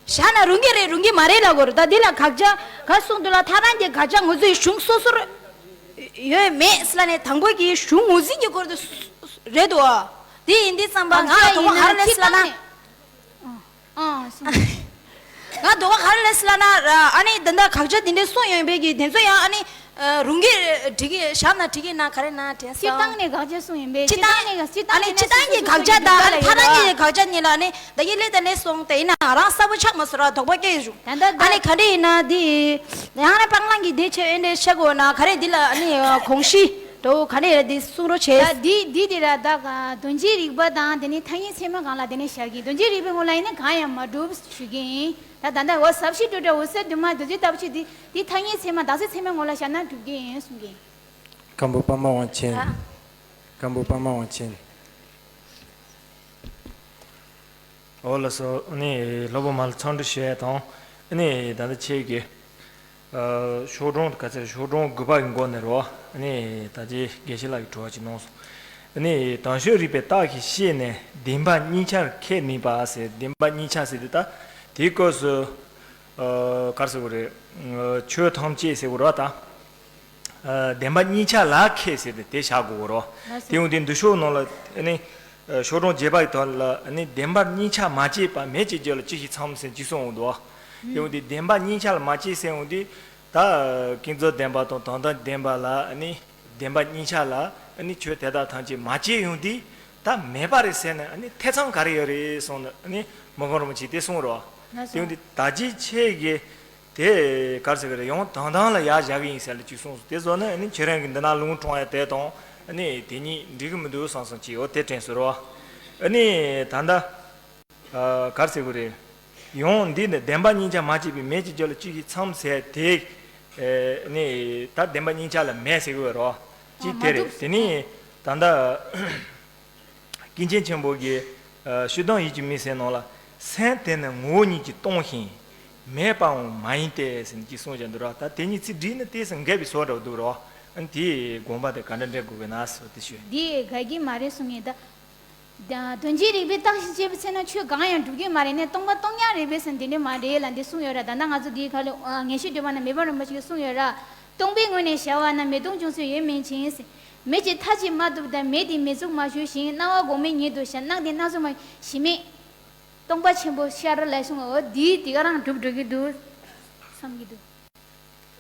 བཞག་ན་རུང་གི་རེད་རུང་གི་མ་རེད་ལབ་དགོས་རེད། ད་འདི་ལ་དགག་བྱ་ག་གསུངས་འདུག་ལ། ཐལ་རང་གི་དགག་བྱ་ངོས་འཛིན་གཞུང་སོ་སོར་ཡོད་མེད་ཟེར་ལ་ནས་དང་པོ་གི་གཞུང་ངོས་འཛིན་གྱི་སྐོར་དུ་རེད་དོ། དེ་ཡིན་དུས་ཙམ་པ་ང་དགག་བྱ་དོགས་པ་ག་རེ་ལས་ཟེར་ལ་ན། ཨང་། ང་དོགས་པ་ག་རེ་ལས་ཟེར་ལ་ན་ཨ་ནི་འདི་འདྲ་དགག་བྱ་འདི་འདྲའི་གསུངས་ཡོད་པའི་གི་དེ་ཚོ་ཡང་ཨ་ནི། རུང་གི་འགྲིག་གི་བཞག་ན་འགྲིག་གི་ན་ག་རེ་ན་དྲན་སོང་། སྤྱིར་བཏང་ནས་དགག་བྱ་གསུངས་ཡིན་པས། སྤྱིར་བཏང་ནས་སྤྱིར་བཏང་ནས་སྤྱིར་བཏང་གི་དགག་བྱ་དང་ཨ་ནི་ཐལ་རང་གི་དགག་བྱ་གཉིས་ལ་ནི་ད་གིན་ལས་དང་ལས་སོང་། དེ་ཡིན་ན་ང་རང་གསལ་པོ་ཆགས་མ་སོང་ར། དོགས་པ་སྐྱེས་བྱུང་། ད་ལྟ་ཨ་ནི་ག་འདྲ་ཡིན་ན་འདི་ཡང་ན་སྤང་བླང་གི་དེ་ཆེ་ཨེ་འདྲ་བཤད་དགོས་ན་ག་རེ་འདི་ལ་ཨ་ནི་གོང་གཞི་འགྲོ་ག་འདྲ་ཡིན་ན་འདི་གསུང་རོགས་བྱས། ད་འདི་འདི་དེ་ར་ད་དོན་གཅིག་རིག་པ་དང་དེ་ནི་ཐ་སྙད་ཚད་མ་སྒང་ལ་དེ་ནི་བཞག་གི། དོན་གཅིག་རིག་པའི་ངོ་ལ་ཡིན་ན་གང་ཡང་མ་གྲུབ་ཞུ་གི་ཡིན། ད་ད་ལྟ་འོ་ཟབ་ཞི་སྤྲོས་བྲལ་འོད་གསལ་འདུས་མ་བདུད་རྩི་ལྟ་བུ་ཆོས་འདི་འདི་ཐ་སྙད་ཚད་མ་བདག་ཚད་ཚད་མའི་ངོ་ལ་བཞག་ན་གྲུབ་ཀྱི་ཡིན་གསུང་གི། སྐམ་པོ་པདྨ་དབང་ཆེན། ཨ། སྐམ་པོ་པདྨ་དབང་ཆེན། འོ་ལགས་སོ། ཨ་ནི་སློབ་དཔོན་མར་ལ་འཚམས་འདྲི་ཞུ་ཡས་དང་། ཨ་ནི་ད་ལྟ་ཁྱེད་ཀྱིས་ཨ་ཤོག་གྲངས་ག་ཚད་ཤོག་གྲངས་དགུ་པ་གི་མགོ་ནས་རོ། ཨ་ནི་ད་ཅི་དགེ་བཤེས་ལགས་ཀྱིས་དྲི་བ་ཅིག་གནང་སོང་། ཨ་ནི་དང་ཤོས་རིགས་པའི་རྟགས་ཀྱིས་ཤེས་ནས་བདེན་པ་གཉིས་ཆར་ཁས་ནུས་པ་ཟེར། བདེན་པ་གཉིས་ཆ་ཟེར་དུས་ད་དེའི་སྐབས་སུ་ཨ་ག་རེ་ཟེར་དགོས་རེད། ཆོས་ཐམས་ཅད་ཟེར་དགོས་རེད་བ་ད། ཨ་བདེན་པ་གཉིས་ཆ་ལ་ཁས་ཟེར་ཏེ་དེ་བཞག་དགོས་རོ། ལགས་སོ། དེ་ཡོང་དུས་འདི་ཤོག་ནང་ལ་ཨ་ནི་ཤོག་གྲངས་བརྒྱད་པ་ཡི་ཐོག་ལ་ཨ་ནི་བདེན་པ་གཉིས་ཆ་མ་སྐྱེས་པ་མེད་ཅེས་བརྗོད་ལ་ཅི་ཞིག་མཚམས་ཟེར་ཅིག་གསུངས་འོང་འདུག་དེ་ཡོང་དུས་བདེན་པ་གཉིས་ཆ་ལ་མ་སྐྱེས་ཟེར་འོང་དུས་ད་ཀུན་རྫོབ་བདེན་པ་དང་དོན་དམ་བདེན་པ་ལ་ཨ་ནི་བདེན་པ་གཉིས་ཆ་ལ་ཨ་ནི་ཆོས་དེ་དག་ཐམས་ཅད་མ་སྐྱེས་ཡོང་དུས་ད་མེད་པ་རེད་ཟེར་ན་ཨ་ནི་ཐེ་ཚོམ་ག་རེ་ཡོད་རེད་གསུངས་ནས་ཨ་ནི་མི་ཕམ་རིན་པོ་ཆེས་དེ་གསུངས་རོ། ལགས་སོ། དེ་ཡོང་དུས་ད་ཅི་ཁྱེད་ཀྱིས། དེ་ག་རེ་ཟེར་གི་རེད། ཡང་དོན་དམ་ལ་ཡར་བཞག་གི་ཡིན་ཟེར་ལ་ཅིག་གསུངས་སོང་། དེ་བཟོ་ན་ཨ་ནི་ཁྱེད་རང་གི་འདི་ན་ལུང་དྲངས་ཡ་དེ་དང་ཨ་ནི་དེ་གཉིས་འགྲིག་གི་མི་འདུག་བསམ་སོང་ཅིག་འོ་དེ་དྲན་སོང་རོ། ཨ་ནི་ད་ལྟ་ཨ་ག་རེ་ཟེར་དགོས་རེད། ཡང་འདི་ནི་བདེན་པ་གཉིས་ཆ་མ་སྐྱེས་པའི་མེད་ཅེས་བརྗོད་ལ་ཅི་ཞིག་མཚམས་ཟེར་དེ་ཨ་ནི་ད་བདེན་པ་གཉིས་ཆ་ལ་མེད་ཟེར་གི་ཡོད་རོ། ཅིག་དེ་རེད། དེ་ནི་ད་ལྟ། ཀུན་མཁྱེན་ཆེན་པོ་གིས་ཨ་ཤུགས་ལྡན་ཡིད་ཀྱི་མུན་སེལ་ནང་ལ་སེམས་དེ་ནི་ངོ་བོ་ཉིད་ཀྱིས་སྟོང་ཞིང་མེད་པའང་མ་ཡིན་ཏེ་ཟེར་ནས་ཅིག་གསུངས་བཞག་འདུག་ར། ད་དེ་གཉིས་ཚིག་བསྒྲིལ་ནས་ཏོག་ཙམ་འགལ་བའི་བཟོ་འདྲ་འདུག་ར། ཨ་ནི་དེའི་དགོངས་པ་དེ་ག་འདྲ་འགྲེལ་དགོས་ཀྱི་ན་ཟེར་དེ་ཞུ། འདི་འགལ་གྱི་མ་རེད་གསུང་ངེས་ད། དོན་གཅིག་རིག་པའི་རྟགས་ཤིག་བྱས་པའི་ཚེ་ན་ཆོས་གང་ཡང་གྲུབ་ཀྱི་མ་རེད་ནས་སྟོང་པ་སྟོང་ཉག་རེད་པས་ཟེར་འདི་འདྲ་མ་རེད་ལ་འདི་གསུངས་ཡོད་ར། ད་ལྟ་ང་ཚོ་འདིའི་ཁ་ལ་ངེས་ཤེས་སྒྲོན་མ་ན་མེ་ཕག་རིན་པོ་ཆེ་གིས་གསུངས་ཡོད་ར། སྟོང་པའི་ངོས་ནས་བྱ་བ་ན་མེ་དོང་ཅུང་ཟད་ཡོད་མིན་ཕྱིན་ཟེར། མེ་ལྕེ་མཐའ་གཅིག་མ་གཏུབས་དང་མེ་དེ་མེ་ཟུག་མ་ཞུ་ཞིང་སྣང་བ་གོང་མའི་ཉིད་དུ་ཤར། སྣང་དེ་སྣང་ཟུག་མ་ཞི་མེད། སྟོང་པ་ཆེན་པོ་ཤར་ལ་གསུངས། འོ་འདིའི་དེ་ག་རང་གྲུབ་འགྲོ་གི་འདུག་བསམ་གྱི་འདུག་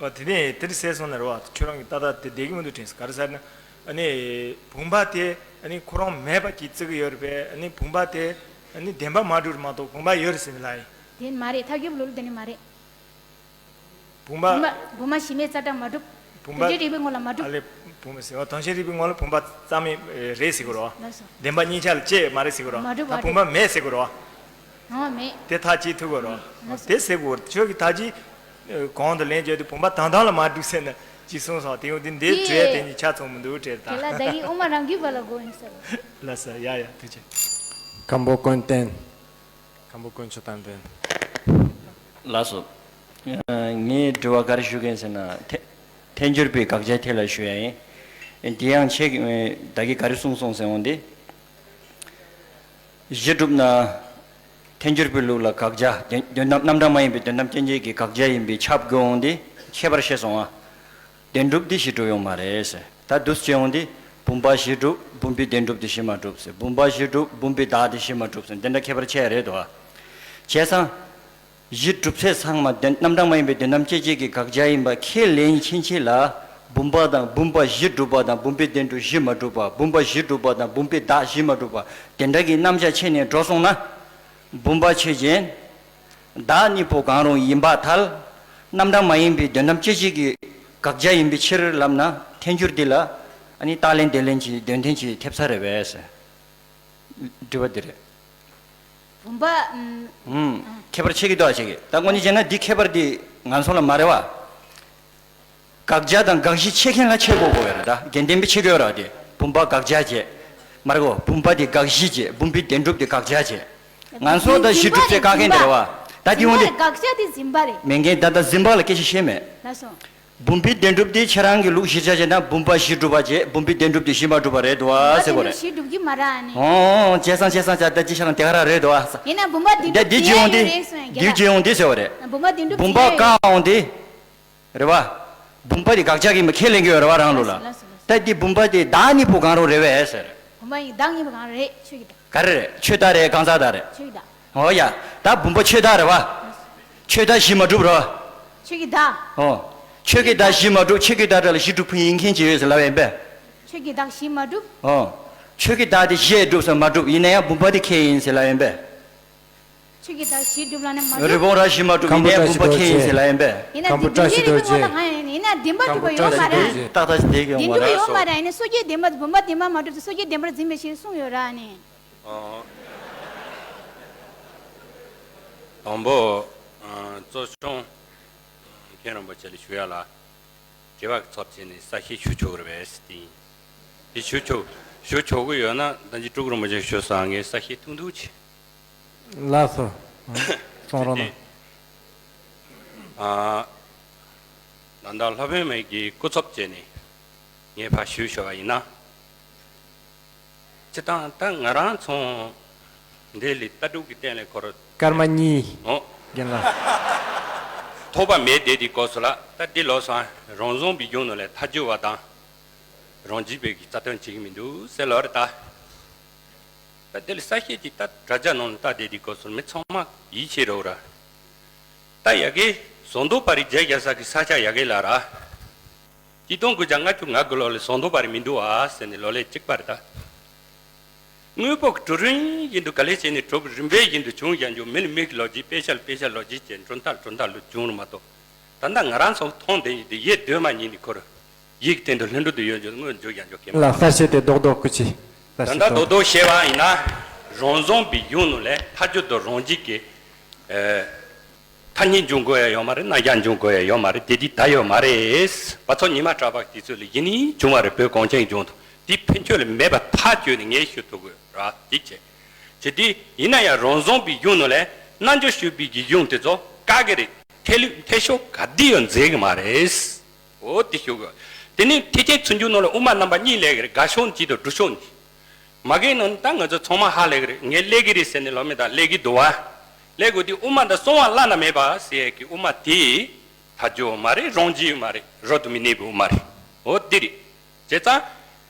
འོ་དེ་ནས་དེ་འདྲ་ཟེར་སོང་ན་རེད་བ། ཁྱོད་རང་གི་ཏག་ཏག་དེ་བསྡད་ཀྱི་མི་འདུག་དྲན་སོང་། ག་རེ་ཟེར་ན་ཨ་ནི་བུམ་པ་དེ་ཨ་ནི་ཁོ་རང་མེད་པ་གྱིས་བརྩི་གི་ཡོད་རེད་པས། ཨ་ནི་བུམ་པ་དེ་ཨ་ནི་བདེན་པ་མ་གྲུབ་མ་གཏོགས་བུམ་པ་ཡོད་རེད་ཟེར་ནས་ལབ་ཡིན། དེ་མ་རེད། ཐབས་སྐྱོ་པོ་ལོ་ལོ་དེ་ནི་མ་རེད། བུམ་པ། བུམ་པ་བུམ་པ་ཞི་མེད་རྩ་བྲལ་མ་གྲུབ། བུམ་པ། དོན་གཅིག་རིག་པའི་ངོ་ལ་མ་གྲུབ། ཨ་ལས་བུམ་པ་ཟེར་བ་དོན་གཅིག་རིག་པའི་ངོ་ལ་བུམ་པ་རྩ་མེད་རེད་ཟེར་གི་རོ། ལགས་སོ། བདེན་པ་གཉིས་ཆ་ལ་སྐྱེ་མ་རེད་ཟེར་གི་རོ། མ་གྲུབ་ད་མ་བུམ་པ་གྲུབ། མེད་ཟེར་གི་རོ། ཨོ་མེད། དེ་ཐག་བཅད་ཐུབ་གི་རོ། ལགས་སོ། དེ་ཟེར་གི་རོ། ཁྱོད་ཀྱི་ཐག་བཅད་གོང་དུ་ལན་བརྗོད་དུས་བུམ་པ་དོན་དམ་ལ་མ་གྲུབ་ཟེར་ན་ཅི་གསུངས་སོང་། དེ་ཡོང་དུས་འདི་དེ་གྲོས་དེ་གཉིས་ཆ་ཚང་མི་འདུག་དྲན་ད། དེ་ལ་བདག་གིས་དབུ་མ་རང་རྒྱུད་པ་ལ་གོ་ཡིན་ཟེར། ལགས་སོ། ཡ་ཡ་ཐུགས་རྗེ་ཆེ། སྐམ་པོ་ཀུན་བསྟན། སྐམ་པོ་དཀོན་མཆོག་དམ་པས། ལགས་སོ། ངས་དྲི་བ་ག་རེ་ཞུ་གིན་ཟེར་ན་ཐལ་ཐལ་འགྱུར་བའི་དགག་བྱའི་ཐད་ལ་ཞུ་ཡ་ཡིན། དེ་ཡང་ཁྱེད་ཀྱིས་བདག་གིས་ག་རེ་གསུངས་སོང་ཟེར་འོང་དེ། གཞི་གྲུབ་ན་ཐལ་འགྱུར་བའི་ལུགས་ལ་དགག་བྱ་དོན་དོན་དམ་རྣམ་གྲངས་མ་ཡིན་པའི་དོན་དམ་སྐྱེ་མཆེད་ཀྱི་དགག་བྱ་ཡིན་པས་ཁྱབ་དགོས་འོང་དེ་ཁྱད་པར་ཕྱེ་སོང་ང་། བདེན་གྲུབ་འདི་གཞི་གྲུབ་ཡོང་མ་རེད་ཟེར། ད་འདུག་སེ་བྱས་འོང་དུས་བུམ་པ་གཞི་གྲུབ་བུམ་པའི་བདེན་གྲུབ་དེ་གཞི་མ་གྲུབ་ཟེར། བུམ་པ་གཞི་གྲུབ་བུམ་པའི་བདག་དེ་གཞི་མ་གྲུབ་ཟེར། འདི་འདྲ་ཁྱད་པར་ཕྱེ་ཡ་རེད་དོ། བྱས་ཙང་གཞི་གྲུབ་ཚད་ཚང་མ་བདེན་རྣམ་གྲངས་མ་ཡིན་པའི་དོན་དམ་སྐྱེ་མཆེད་ཀྱི་དགག་བྱ་ཡིན་པ་ཁས་ལེན་ཕྱིན་ཆད་ལ་ བུམ་པ་དང་བུམ་པ་བཞི་གྲུབ་པ་དང་བུམ་པའི་བདེན་གྲུབ་བཞི་མ་གྲུབ་པ། བུམ་པ་བཞི་གྲུབ་པ་དང་བུམ་པའི་བདག་བཞི་མ་གྲུབ་པ། དེ་འདྲ་གི་རྣམ་གཞག་ཕྱེ་ནས་འགྲོ་སོང་ན། བུམ་པ་ཆོས་ཅན། བདག་གཉིས་པོ་གང་རུང་ཡིན་པར་ཐལ། རྣམ་གྲངས་མ་ཡིན་པའི་དོན་དམ་སྐྱེ་མཆེད་ཀྱི་དགག་བྱ་ཡིན་པའི་ཕྱིར་ལབ་ན། ཐལ་འགྱུར་འདི་ལ་ཨ་ནི་རྟགས་ལན་འདོད་ལན་གྱི་དོན་མཐུན་གྱི་ཐེབས་ས་རེད་པས་ཟེར། དྲི་བ་འདི་རེད། བུམ་པ། ཨུམ། ཨུམ། ཁྱད་པར་ཕྱེ་གི་འདུག་ཨ། ཕྱེ་གི། ད་དངོས་གནས་བྱས་ན་འདི་ཁྱད་པར་འདི་ང་ཚོ་ལ་མ་རེད་བ། དགག་བྱ་དང་དགག་གཞི་ཕྱེ་མཁན་ལ་ཕྱེ་དགོས་དགོས་ཡོད་རེད། ད་དགེ་ལྡན་པས་ཕྱེ་དགོས་ར། དེ་བུམ་པ་དགག་བྱ་བྱས། མ་རེད་གོ། བུམ་པ་དེ་དགག་གཞི་བྱས། བུམ་པའི་བདེན་གྲུབ་དེ་དགག་བྱ་བྱས། ང་ཚོ་ད་གཞི་གྲུབ་ཚེ་བཀག་མཁན་དེ་རེད་བ། ད་དེ་འོང་དེ། དགག་བྱ་དེ་འཛིན་པ་རེད། མེད་མཁན། ད་ད་འཛིན་པ་ལ་སྐད་ཆ་བཤད་མེད། ལགས་སོ། བུམ་པའི་བདེན་གྲུབ་དེ་ཁྱེད་རང་གི་ལུགས་གཞིར་བཞག་བྱས་ན་བུམ་པ་བཞི་གྲུབ་པ་བྱས། བུམ་པའི་བདེན་གྲུབ་དེ་བཞི་མ་གྲུབ་པ་རེད་འདུག་ཨ་ཟེར་གོ་རེད། བཞི་གྲུབ་ཀྱི་མ་རེད་ཨ་ནི། ཨོ། བྱས་ཙང་བྱས་ཙང་བྱས། ད་ཅི་ཤ་རང་དེ་ག་རང་རེད་འདུག་ཨ། ཡིན་ན་བུམ་པ་བདེན་གྲུབ་འདི་ཅི་ཡོང་དེ། འདི་ཅི་ཡོང་དེ་ཟེར་བ་རེད། བུམ་པ་བདེན་གྲུབ་བུམ་པ་བཀག་འོང་དེ། རེད་བ། བུམ་པ་དེ་དགག་བྱ་གི་མི་ཁས་ལེན་གྱི་ཡོད་རེད་བ་རང་ལུགས་ལ། ལགས་སོ། ད་དེ་བུམ་པ་དེ་བདག་གཉིས་པོ་གང་རུང་རེད་པས་ཟེར། བུམ་པ་ཡི་བདག་གཉིས་པོ་གང་རུང་རེད། ཆོས་ཀྱི་བདག་ག་རེ་རེད། ཆོས་བདག་རེད། གང་ཟག་བདག་རེད། ཆོས་ཀྱི་བདག་འོ་ཡ། ད་བུམ་པ་ཆོས་བདག་རེད་བ། ཆོས་བདག་བཞི་མ་གྲུབ་རེད་བ། ཆོས་ཀྱི་བདག་ཨོ། ཆོས་ཀྱི་བདག་བཞི་མ་གྲུབ། ཆོས་ཀྱི་བདག་ར་ལ་བཞི་གྲུབ་ཕུན་ཡིན་མཁན་ཅིག་ཡོད་ཟེར་ལབ་ཡིན་པས། ཆོས་ཀྱི་བདག་བཞི་མ་གྲུབ། ཨོ། ཆོས་ཀྱི་བདག་དེ་བཞི་གྲུབ་ཟེར་མ་གྲུབ། ཡིན་ན་ཡང་བུམ་པ་དེ་ཁས་ཡིན་ཟེར་ལབ་ཡིན་པས། ཆོས་ཀྱི་བདག་བཞི་གྲུབ་ལབ་ན་མ་རེད། རི་བོང་རྭ་བཞི་མ་གྲུབ། ཡིན་ནའི་བུམ་པ་ཁས་ཡིན་ཟེར་ལབ་ཡིན་པས། ཡིན་ན་འདི་བདེན་པའི་རིགས་པའི་ངོ་ལ་ང་ཡིན་ན་བདེན་པ་གྲུབ་པ་ཡོད་མ་རེད། ཏག་ཏག་ཅིག་བསྡད་ཀྱི་ཡོད་མ་རེད། བདེན་གྲུབ་ཡོད་མ་རེད། ཡིན་ནའི་སོ་སྐྱེའི་བདེན་པ་བུམ་པ་བདེན་པ་མ་གྲུབ་ཚེ་སོ་སྐྱེའི་བདེན་པར་འཛིན་པའི་ཕྱིར་གསུངས་ཡོད་ར་ནི། ཨོ། དང་པོ། ཨ། གཙོ་སྐྱོང་། མཁན་རིན་པོ་ཆེ་ལ་ཞུ་ཡ་ལ། དྲི་བ་གི་ཚབ་བྱས་ནས་གསལ་བཤད་ཞུ་ཆོག་གི་རེད་པས་དེ་ཡིན། དེ་ཞུ་ཆོག་ཞུ་ཆོག་གི་ཡོད་ན་ད་ཅི་སྤྲུལ་སྐུ་རིན་པོ་ཆེ་ཞུ་སོང་། ངས་གསལ་བཤད་ཐུང་ཐུང་བྱས། ལགས་སོ། གསུང་རོགས་གནང་། ཨ། ད་ལྟ་སློབ་དཔོན་མའི་གི་སྐུ་ཚབ་བྱས་ནས་ངས་ཕར་ཞུས་ཞུ་བ་ཡིན་ན། སྤྱིར་བཏང་ད་ང་རང་ཚོ་འདི་ལ་ལྟ་གྲུབ་ཀྱི་སྟེང་ལ་འཁོར། སྐར་མ་གཉིས། ཨོ། རྒན་ལགས། ཐོགས་པ་མེད་དེ་དེ་སྐོར་སུ་ལ་ད་འདི་ལོ་སང་རང་བཟུང་བའི་གཞུང་ནང་ལ་ཐལ་འགྱུར་བ་དང་། རང་འཇིག་པའི་གི་རྩ་དོན་བྱེད་ཀྱི་མི་འདུག་ཟེར་ལོ་རེ་ད། ད་དེ་ལ་གསལ་བཤད་ཀྱི་ད་དྲ་རྒྱ་ནང་ལ་ད་དེ་དེ་སྐོར་སུ་མི་ཚང་མ་ཡིད་ཆེས་རོགས་ར། ད་ཡ་གི་ཟོང་དུ་པ་རི་རྒྱལ་རྒྱལ་ས་གི་ས་ཆ་ཡ་གི་ལ་ར། ཆིག་སྟོང་དགུ་བརྒྱ་ལྔ་བཅུ་ང་དགུ་ལོ་ལ་ཟོང་དུ་པ་རི་མི་འདུག་ཨ་ཟེར་ནས་ལོ་ལེ་གཅིག་པ་རེད་ད། དངོས་པོ་གི་གྲུབ་རིམ་བཞིན་དུ་ག་ལེ་བྱས་ནས་གྲུབ་རིམ་པས་བཞིན་དུ་བྱུང་བཞག་འཇོག་མི་ལ་མི་གི་ལོ་རྒྱུས། དཔེ་ཆ་ལ་དཔེ་ཆ་ལོ་རྒྱུས་བྱས། གྲུབ་མཐའ་གྲུབ་མཐའ་ལུ་བྱུང་རུ་མ་གཏོགས། ད་ལྟ་ང་རང་ཚོ་མཐོང་བསྡད་ཡིན་དེ་ཡེ་གདོད་མ་ཉིད་ནས་ཁོ་ར་ཡིད་ཀྱི་སྟེང་དུ་ལྷུན་གྲུབ་ཏུ་ཡོད་འཇོག་དངོས་འཇོག་བཞག་འཇོག་གི་མ་ལ་གསལ་བཤད་དེ་རྡོག་རྡོག་སྐུ་མཁྱེན། ད་གསལ་ལྟ་བཤད་རྡོག་རྡོག་བཤད་པ་ཡིན་ན། རང་བཟུང་བའི་གཞུང་ནང་ལས་ཐལ་འགྱུར་དང་རང་འཇིག་གི། ཨེ། ཐ་སྙད་འབྱུང་དགོས་ཡ་ཡོད་མ་རེད། རྣམ་གཞག་འབྱུང་དགོས་ཡ་ཡོད་མ་རེད། དེ་དེ་ད་ཡོད་མ་རེད། བ་ཚོ་ཉི་མ་གྲགས་པ་དེ་ཚོ་ལ་ཡིན་ནི་བྱུང་བ་རེད། བོད་གངས་ཅན་ལྗོངས་དུ་དེ་ཕན་ཆོད་ལ་མེད་པ་ཐག་ཆོད་ནས་ངས་ཞུ་ཐུབ་དགོས་ར་དེ་བྱས། བྱས་དེ་ཡིན་ན་ཡང་རང་བཟུང་བའི་གཞུང་ནང་ལས་རྣལ་འབྱོར་ཞུས་པའི་གི་གཞུང་དེ་ཚོ་བཀག་གི་རེད། ཐལ་ལུགས་འཐད་ཕྱོགས་ག་དུས་ཡང་འཛེག་གི་མ་རེད། འོ་དེ་ཞུ་དགོས། དེ་ནས་ཐེག་ཆེན་ཚུལ་འཇུག་ནང་ལ་དབུ་མ་རྣམ་པ་གཉིས་སླེབས་ཀྱི་རེད། དགག་ཕྱོགས་གཅིག་དང་སྒྲུབ་ཕྱོགས་གཉིས། མ་གི་ནང་ད་ང་ཚོ་ཚང་མ་ཧ་ལས་ཀྱི་རེད། ངས་སླེབས་ཀྱི་རེད་ཟེར་ནས་ལོ་མེ་ད་སླེབས་ཀྱི་འདུག་བ། སླེབས་དགོས་དུས་དབུ་མ་ད་གསང་བ་བླ་ན་མེད་པ་ཟེར་ཡས་ཀྱི་དབུ་མ་དེ་ཐལ་འགྱུར་མ་རེད། རང་འཇིག་མ་རེད། རབ་ཏུ་མི་གནས་པའི་དབུ་མ་རེད། འོ་དེ་རེད། བྱས་ཙང་།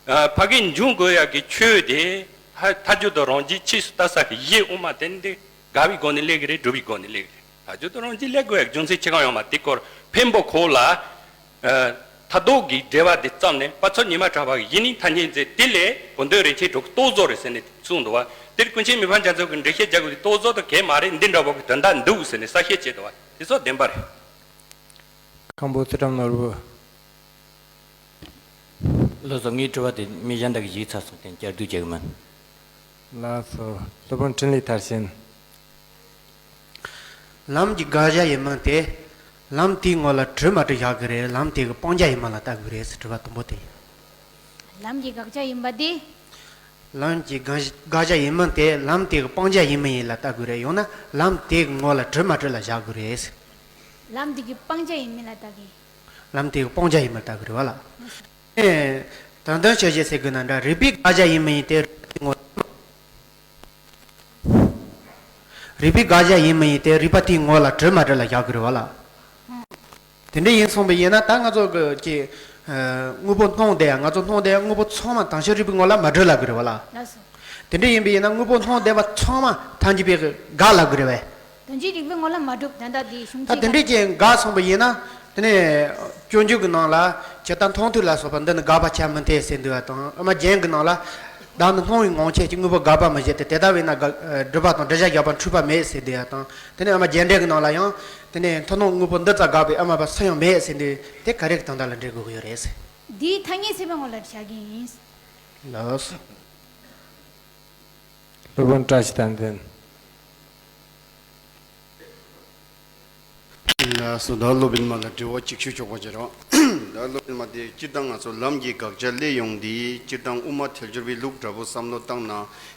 ཨ། ཕ་གི་འབྱུང་དགོས་ཡ་གི་ཆོས་དེ། ཐལ་ཐལ་འགྱུར་དང་རང་འཇིག་ཆོས་སུ་ལྟ་ས་གི་གཞི་དབུ་མ་དེ་འདི་དགག་པའི་སྒོ་ནས་སླེབས་ཀྱི་རེད། སྒྲུབ་པའི་སྒོ་ནས་སླེབས་ཀྱི་རེད། ཐལ་འགྱུར་དང་རང་འཇིག་སླེབས་དགོས་ཡ་རྒྱུ་མཚན་ཅི་གང་ཡོད་མ་དེ་སྐོར་འཕན་པོ་ཁོ་ལ། ཨ། མཐར་ཐུག་གི་འགྲེལ་པ་དེ་བརྩམས་ནས་བ་ཚོ་ཉི་མ་གྲགས་པ་གི་གཞི་ནས་ཐ་སྙད་མཛད། དེ་ལས་གོ་འདོད་རིན་ཆེན་གྲོགས་ཀྱིས་རྟོགས་བཟོ་རེད་ཟེར་ནས་གསུངས་འདུག་བ། དེར་ཀུན་མཁྱེན་མི་ཕམ་རྒྱ་མཚོ་གིས་འགྲེལ་བཤད་རྒྱག་དགོས་དུས་རྟོགས་བཟོ་དང་གས་མ་རེད། འདི་འདྲ་བོ་གི་དོན་དག་འདུག་ཟེར་ནས་གསལ་བཤད་བྱས་འདུག་བ། དེ་ཚོ་བདེན་པ་རེད། ཁམས་པ་ཚུལ་ཁྲིམས་ནོར་བུ། ལགས་སོ། ངའི་དྲི་བ་དེ་མི་གཞན་དག་གིས་ཞུས་ཚར་སོང་། དེ་བསྐྱར་ཟློས་བྱེད་ཀྱི་མིན། ལགས་སོ། སློབ་དཔོན་འཕྲིན་ལས་མཐར་ཕྱིན། ལམ་གྱི་དགག་བྱ་ཡིན་མིན་དེ། ལམ་དེའི་ངོ་ལ་གྲུབ་མ་གྲུབ་བཞག་གི་རེད། ལམ་དེ་གི་སྤང་བྱ་ཡིན་མིན་ལ་ལྟ་དགོས་རེད་ཟེར། དྲི་བ་དང་པོ་དེ་ཡིན། ལམ་གྱི་དགག་བྱ་ཡིན་པ་དེ། ལམ་གྱི་དགག་དགག་བྱ་ཡིན་མིན་དེ་ལམ་དེ་གི་སྤང་བྱ་ཡིན་མིན་ཡིན་ལ་ལྟ་དགོས་རེད། ཡང་ན་ལམ་དེ་གི་ངོ་ལ་གྲུབ་མ་གྲུབ་ལ་བཞག་དགོས་རེད་ཟེར། ལམ་དེ་གི་སྤང་བྱ་ཡིན་མིན་ལ་ལྟ་གི། ལམ་དེ་གི་སྤང་བྱ་ཡིན་མིན་ལ་ལྟ་དགོས་རེད་བ་ལ། ཨེ། དོན་དམ་དཔྱོད་བྱེད་ཟེར་དགོས་ན་འདྲ། རིགས་པའི་དགག་བྱ་ཡིན་མིན་ཡིན་ཏེ། རིགས་པའི་དགག་བྱ་ཡིན་མིན་ཡིན་ཏེ། རིགས་པ་དེའི་ངོ་ལ་གྲུབ་མ་གྲུབ་ལ་བཞག་དགོས་རེད་བ་ལ། དེ་འདྲ་ཡིན་སོང་བ་ཡིན་ན་ད་ང་ཚོ་གི་ཀྱི། ཨ། དངོས་པོ་སྣང་བསྡད་ཡ། ང་ཚོ་སྣང་བསྡད་ཡ་དངོས་པོ་ཚང་མ་དམ་ཆོས་རིགས་པའི་ངོ་ལ་མ་གྲུབ་ལ་དགོས་རེད་བ་ལ། ལགས་སོ། དེ་འདྲ་ཡིན་པ་ཡིན་ན་དངོས་པོ་སྣང་བསྡད་པ་ཚང་མ་ཐལ་འགྱུར་བས་དགག་ལ་དགོས་རེད་བས། དོན་སྤྱིའི་རིགས་པའི་ངོ་ལ་མ་གྲུབ། ད་ལྟ་དེའི་གཞུང་ད་དེ་འདྲས་ཀྱི་འགག་སོང་བ་ཡིན་ན། དེ་ནས་སྤྱོད་འཇུག་གི་ནང་ལ་ཇི་ལྟར་མཐོང་ཐོས་ལ་སོགས་པ་འདི་ནི་དགག་པར་བྱ་མི་འཐད་ཟེར་འདུག་པ་དང་། ཨ་མ་རྒྱན་གྱི་ནང་ལ་བདག་ནི་སྣང་བའི་ངང་ཆོས་ཀྱི་དངོས་པོ་དགག་པ་མི་བྱེད་དེ། དེ་ལྟ་བས་ན་དགག་སྒྲུབ་པ་དང་འགྲེལ་བྱ་བརྒྱབ་པ་འཁྲུལ་པ་མེད་ཟེར་འདུག་པ་དང་། དེ་ནས་ཨ་མ་རྒྱན་འགྲེལ་གྱི་ནང་ལ་ཡང་དེ་ནས་མཐོང་སྣང་དངོས་པོ་འདི་ཙམ་དགག་པའི་ཨ་མ་པ་སུ་ཡང་མེད་ཟེར་འདུག་དེ་ག་རེ་གི་དོན་དག་ལ་འགྲེལ་དགོས་ཀྱི་ཡོད་རེད་ཟེར། འདིའི་ཐ་སྙད་ཚད་མའི་ངོ་ལ་བཞག་གི་ཡིན། ལགས་སོ། སློབ་དཔོན་བཀྲ་ཤིས་དམ་འཛིན། ལགས་སོ། ད་སློབ་དཔོན་མ་ལ་དྲི་བ་གཅིག་ཞུ་ཆོག་པ་བྱེད་རོགས། ད་སློབ་དཔོན་མ་དེ་སྤྱིར་བཏང་ང་ཚོ་ལམ་གྱི་དགག་བྱ་སླེབས་ཡོང་དུས། སྤྱིར་བཏང་དབུ་མ་དལ་འབྱོར་པའི་ལུགས་འདྲ་པོ་བསམ་བློ་བཏང་ན།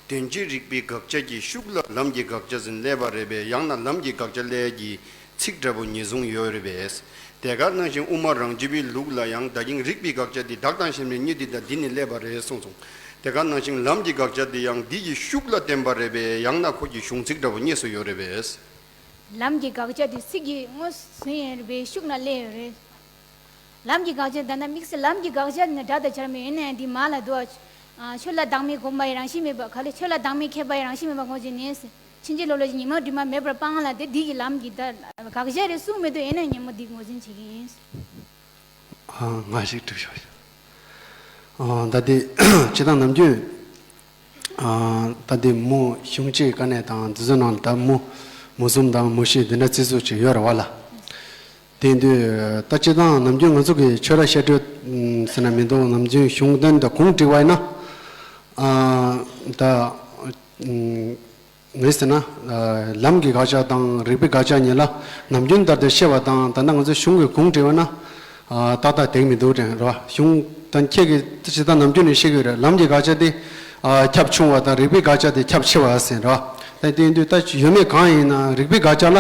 དོན་སྤྱིའི་རིགས་པའི་དགག་བྱ་གྱི་ཤུགས་ལ་ལམ་གྱི་དགག་བྱ་ཟེར་སླེབས་པ་རེད་པས། ཡང་ན་ལམ་གྱི་དགག་བྱ་སླེབས་ཀྱི་ཚིག་འདྲ་པོ་ཉེས་བཟུང་ཡོད་རེད་པས། དེ་ག་ནང་བཞིན་དབུ་མ་རང་རྒྱུད་པའི་ལུགས་ལ་ཡང་ད་གིན་རིགས་པའི་དགག་བྱ་འདི་བདག་དང་གཞན་མའི་གཉིས་འདི་དང་འདི་ནས་སླེབས་པ་རེད་གསུངས་སོང་། དེ་ག་ནང་བཞིན་ལམ་གྱི་དགག་བྱ་འདི་ཡང་འདི་ཡི་ཤུགས་ལ་བརྟེན་པ་རེད་པས། ཡང་ན་ཁོ་གི་གཞུང་ཚིག་འདྲ་པོ་རྙེད་སོ་ཡོད་རེད་པས། ལམ་གྱི་དགག་བྱ་འདི་ཚིག་གི་ངོས་ཟིན་ཡོད་རེད་པས། ཤུགས་ལ་སླེབས་ཡོད་རེད། ལམ་གྱི་དགག་བྱ་ད་ནི་དམིགས་བསལ་ལམ་གྱི་དགག་བྱ་ནི་སྒྲ་དང་བྱར་མེད་ཡིན་ནའང་འདི་མ་ལ་དུ་བ། ཆོས་ལ་བདག་མེད་སྒོམ་པ་ཡི་རང་བཞིན་མེད་པ། ག་ལེ་ཆོས་ལ་བདག་མེད་མཁས་པ་ཡི་རང་བཞིན་མེད་པ་ངོས་ཟིན་ནས། ཕྱིན་ཅི་ལོག་ལོག་ཅིག་ཉོན་མོངས་དྲི་མ་མེད་པར་སྤང་ལ་དེ་འདི་གི་ལམ་གྱི་ད་དགག་བྱ་རེད་གསུངས་མི་འདུག་ཡིན་ནའང་ཉོན་མོངས་འདི་ངོས་འཛིན་བྱེད་ཀྱི་ཡིན། ཨ། ང་ཞིག་འགྲིག་ཤོག་ཨ། ད་དེ་སྤྱིར་བཏང་ནམ་རྒྱུན། ཨ། ད་དེ་མུ་གཞུང་གཅིག་ག་ནས་དང་འདི་ཚོ་ནང་ད་མུ་མུ་གསུམ་དང་མུ་བཞི་འདི་འདྲ་བརྩི་སྲོལ་ཅིག་ཡོད་རེད་པ་ལགས། དེ་དུས་ད་སྤྱིར་བཏང་ནམ་རྒྱུན་ང་ཚོ་གི་ཆོས་ར་བཤད་གྲོས་ཟེར་ན་མི་འདུག་ནམ་རྒྱུན་གཞུང་དོན་དང་གུང་བསྒྲིགས་པ་ཡིན་ན། ཨ། ད་ངས་ཟེར་ན། ལམ་གྱི་དགག་བྱ་དང་རིགས་པའི་དགག་བྱ་གཉིས་ལ་ནམ་རྒྱུན་ལྟར་དུ་བཤད་པ་དང་། ད་ལྟ་ང་ཚོ་གཞུང་གི་གུང་བསྒྲིགས་པ་ན། ཨ། ཏག་ཏག་འགྲིག་མི་འདུག་དྲན་རོ། གཞུང་དང་ཁྱེད་ཀྱིས་ཇི་ལྟར་ནམ་རྒྱུན་ནས་བཤད་ཀྱི་ཡོད་རེད། ལམ་གྱི་དགག་བྱ་དེ། ཨ། ཁྱབ་ཆུང་བ་དང་རིགས་པའི་དགག་བྱ་དེ་ཁྱབ་ཆེ་བ་ཟེར་རོ། ད་དེ་ཡིན་དུས་ད་ཡོད་མེད་གང་ཡིན་ན་རིགས་པའི་དགག་བྱ་ལ།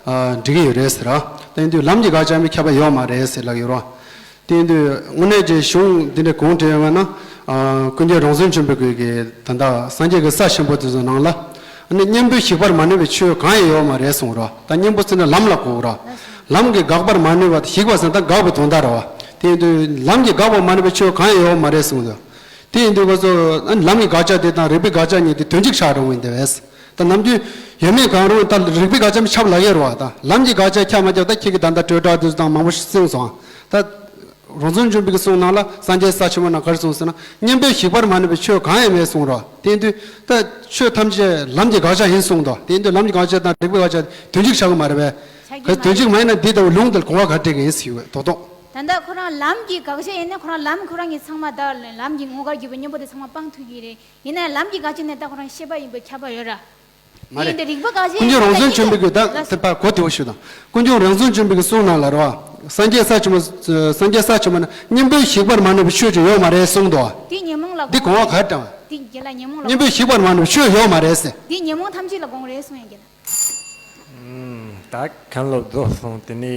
ཨ། འགྲིག་གི་ཡོད་རེད་ཟེར་རོ། ད་ཡིན་དུས་ལམ་གྱི་དགག་བྱ་མི་ཁྱབ་པ་ཡོད་མ་རེད་ཟེར་ལབ་ཡོད་རོ། དེ་ཡིན་དུས་དངོས་གནས་ཀྱི་གཞུང་འདི་འདྲ་གུང་བསྒྲིགས་ཡོད་པ་ན། ཨ། ཀུན་མཁྱེན་རོང་ཟོམ་ཆོས་འཕེལ་ཁོས་ཀྱི་ད་ལྟ་སངས་རྒྱས་ཀྱི་ས་ཆེན་པོ་དེ་ཚོ་ནང་ལ། ཨ་ནི་གཉེན་པོས་ཞིག་པར་མ་ནུས་པའི་ཆོས་གང་ཡང་ཡོད་མ་རེད་གསུངས་རོ། ད་གཉེན་པོ་ཟེར་ན་ལམ་ལ་གོ་རོ། ལམ་གྱིས་དགག་པར་མ་ནུས་པ་ཞིག་པ་ཟེར་ན་ད་དགག་པའི་དོན་དག་རོ། དེ་ཡིན་དུས་ལམ་གྱིས་དགག་པར་མ་ནུས་པའི་ཆོས་གང་ཡང་ཡོད་མ་རེད་གསུངས་རོ། དེ་ཡིན་དུས་ཁོ་ཚོ་ཨ་ནི་ལམ་གྱི་དགག་བྱ་དེ་དང་རིགས་པའི་དགག་བྱ་གཉིས་དེ་དོན་གཅིག་ཆགས་འགྲོ་གི་ཡིན་དེ་བས། ད་ནམ་རྒྱུན་ཡོད་མེད་གང་རུང་ད་རིགས་པའི་དགག་བྱ་མི་ཁྱབ་ལབ་ཡོད་རེད་བ། ད་ལམ་གྱི་དགག་བྱ་ཁྱབ་མ་ཁྱབ་ད་ཁྱེད་ཀྱི་ད་ལྟ་སྤྲོས་བྲལ་དེ་ཚོ་དང་མང་པོ་ཞིག་གསུངས་སོང་། ད་རོང་ཟོམ་ཆོས་འཕེལ་གྱི་གསུང་ནང་ལ་སངས་རྒྱས་ས་ཆེན་པོ་ན་ག་རེ་གསུངས་ཟེར་ན། གཉེན་པོས་ཞིག་པར་མ་ནུས་པའི་ཆོས་གང་ཡང་མེད་གསུངས་རོ། དེ་ཡིན་དུས་ད་ཆོས་ཐམས་ཅད་ལམ་གྱི་དགག་བྱ་ཡིན་གསུངས་དོ། དེ་ཡིན་དུས་ལམ་གྱི་དགག་བྱ་དང་རིགས་པའི་དགག་བྱ་དོན་གཅིག་ཆགས་ཀྱི་མ་རེད་པས། ཆགས་ཀྱི་མ་རེད། དོན་གཅིག་མ་ཡིན་ན་འདི་ལྟ་བུ་ལུང་དེར་གོ་བ་ག་རེ་སྤྲད་ཀྱི་ཡིན་ཟེར་གྱི་ཡོད་དོག་དོག་ད་ལྟ་ཁོ་རང་ལམ་གྱི་དགག་བྱ་ཡིན་ན་ཁོ་རང་ལམ་ཁོ་རང་གི་ཚང་མ་ད་ལམ་གྱི་ངོ་དགར་གྱི་བ་གཉེན་པོ་དེ་ཚང་མ་སྤང་ཐུབ་ཀྱི་རེད། ཡིན་ན་ལམ་གྱི་དགག་བྱ་ནི་ད་ཁོ་རང་ཤེས་པ་ཡིན་པའི་ཁྱབ་པ་ཡོད་ར། མ་རེད། ཡིན་ཏེ་རིགས་པ་དགག་བྱ་ཀུན་མཁྱེན་རང་བྱུང་ཆོས་འཕེལ་གྱི་ད་ལགས་སོ། དེ་པ་གོ་དེ་བ་ཞུ་དང་། ཀུན་མཁྱེན་རང་བྱུང་ཆོས་འཕེལ་གྱི་གསུང་ནང་ལ་རོ། སངས་རྒྱས་ས་ཆེན་པོ། སངས་རྒྱས་ས་ཆེན་པོ་ན་གཉེན་པོས་ཞིག་པར་མ་ནུས་པའི་ཆོས་ཅིག་ཡོད་མ་རེད་གསུངས་དོ། དེ་ཉོན་མོངས་ལ་འདི་གོ་བ་ག་རེ་དྲངས། དེ་རྒྱལ་ལ་ཉོན་མོངས་ལ། གཉེན་པོས་ཞིག་པར་མ་ནུས་པའི་ཆོས་ཡོད་མ་རེད་ཟེར། དེ་ཉོན་མོངས་ཐམས་ཅད་ལ་དགོངས་རེད་གསུངས་ཡང་རྒྱལ་ལ། ད་མཁན་སློབ་རྫོགས་སོང་། དེ་ནས་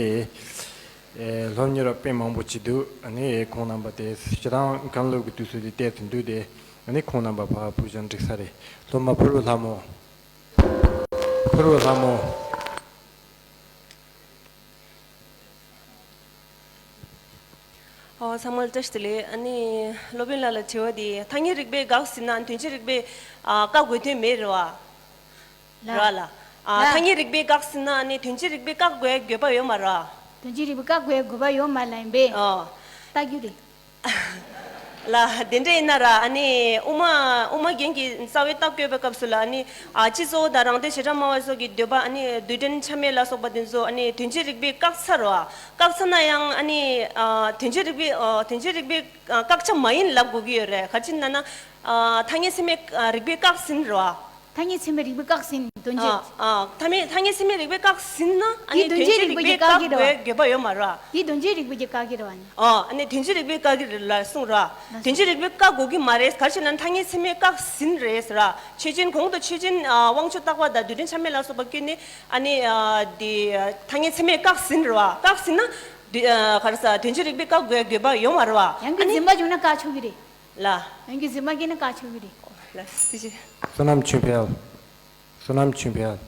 ཨེ་སློབ་གཉེར་བ་དཔེ་མང་པོ་བྱེད་འདུག་ཨ་ནི་ཁོང་རྣམ་པ་དེ་སྤྱིར་བཏང་མཁན་སློབ་ཀྱི་དུས་ཚོད་དེ་བལྟས་ཚུན་འདུག་སྟེ། ཨ་ནི་ཁོང་རྣམ་པ་ཕར་ཕུལ་ཀྱང་འགྲིག་ས་རེད། སློབ་མ་ཕུར་བུ་ལྷ་མོ། ཕུར་བུ་ལྷ་མོ། ཨོ། ཚང་མ་ལ་བཀྲ་ཤིས་བདེ་ལེགས། ཨ་ནི་སློབ་དཔོན་ལགས་ལ་དྲི་བ་འདི། ཐ་སྙད་རིགས་པས་དགག་ཟིན་ན་དོན་སྤྱི་རིགས་པས་ཨ་བཀག་དགོས་དོན་མེད་རེད་བ། རེད་བ་ལ། ཨ་ལ། ཐ་སྙད་རིགས་པས་དགག་ཟིན་ན་ནི་དོན་སྤྱི་རིགས་པས་བཀག་དགོས་དགོས་པ་ཡོད་མ་རེད་བ། དོན་སྤྱི་རིགས་པས་བཀག་དགོས་དགོས་པ་ཡོད་མ་རེད་ལ་ཡིན་པས། ཨོ། ལྟ་རྒྱུ་རེད། ལ། དེ་འདྲ་ཡིན་ན་ར། ཨ་ནི་དབུ་མ། དབུ་མ་རྒྱན་གྱི་རྩ་བའི་རྟགས་བཀོད་པའི་སྐབས་སུ་ལ་ཨ་ནི་ཨ་སྤྱི་གཙོ་བོ་དང་རང་སྡེ་བྱེ་བྲག་སྨྲ་བ་སོགས་ཀྱི་འདོད་པ། ཨ་ནི་རྡུལ་ཕྲན་ཆ་མེད་ལ་སོགས་པ་དེ་ཚོ་ཨ་ནི་དོན་སྤྱི་རིགས་པས་བཀག་ཚར་བ། བཀག་ཚར་ན་ཡང་ཨ་ནི་ཨ་དོན་སྤྱི་རིགས་པས། ཨ་དོན་སྤྱི་རིགས་པས་ཨ་བཀག་ཆ་མ་ཡིན་ལབ་དགོས་ཀྱི་ཡོད་རེད། ག་ཅི་ན་ན་ཨ་ཐ་སྙད་ཚད་མས་ཨ་རིགས་པས་བཀག་ཟིན་རེད་བ། ཐ་སྙད་ཚད་མས་རིགས་པས་བཀག་ཟིན། དོན་སྤྱི། ཨ་ཨ་ཐ་མས། ཐ་སྙད་ཚད་མས་རིགས་པས་བཀག་ཟིན་ན་ཨ་ནི་དེ་དོན་སྤྱི་རིགས་པས་བཀག་གི་རེད་བ། དོན་སྤྱི་རིགས་པས་བཀག་དགོས་དགོས་པ་ཡོད་མ་རེད་བ། དེ་དོན་སྤྱི་རིགས་པས་ཀྱི་བཀག་གི་རེད་བ་ནི། ཨ་ཨ་ནི་དོན་སྤྱི་རིགས་པས་བཀག་གི་རེད་ལ་གསུངས་རེད་བ། དོན་སྤྱི་རིགས་པས་བཀག་དགོས་ཀྱི་མ་རེད། ག་རེ་བྱས་ན་ཐ་སྙད་ཚད་མས་བཀག་ཟིན་རེད་ཟེར་ར། ཆོས་ཅན། གོང་དུ་ཆོས་ཅན། ཨ་དབང་ཕྱུག་རྟག་པ་དང་རྡུལ་ཕྲན་ཆ་མེད་ལ་སོགས་པ་བཀོད་ནས་ཨ་ནི་ཨ་དེ་ཐ་སྙད་ཚད་མས་བཀག་ཟིན་རེད་བ། བཀག་ཟིན་ན་དེ་ཨ་ག་རེ་ཟ། དོན་སྤྱི་རིགས་པས་བཀག་དགོས་དགོས་པ་ཡོད་མ་རེད་བ། ཡང་གི་ཨ་ནི་འཛིན་པ་བྱུང་ན་བཀག་ཆོག་གི་རེད། ལ། ཡང་གི་འཛིན་པ་སྐྱེས་ན་བཀག་ཆོག་གི་རེད། ལ་སི་ཅི། བསོད་ནམས་ཆོས་འཕེལ། བསོད་ནམས་ཆོས་འཕེལ།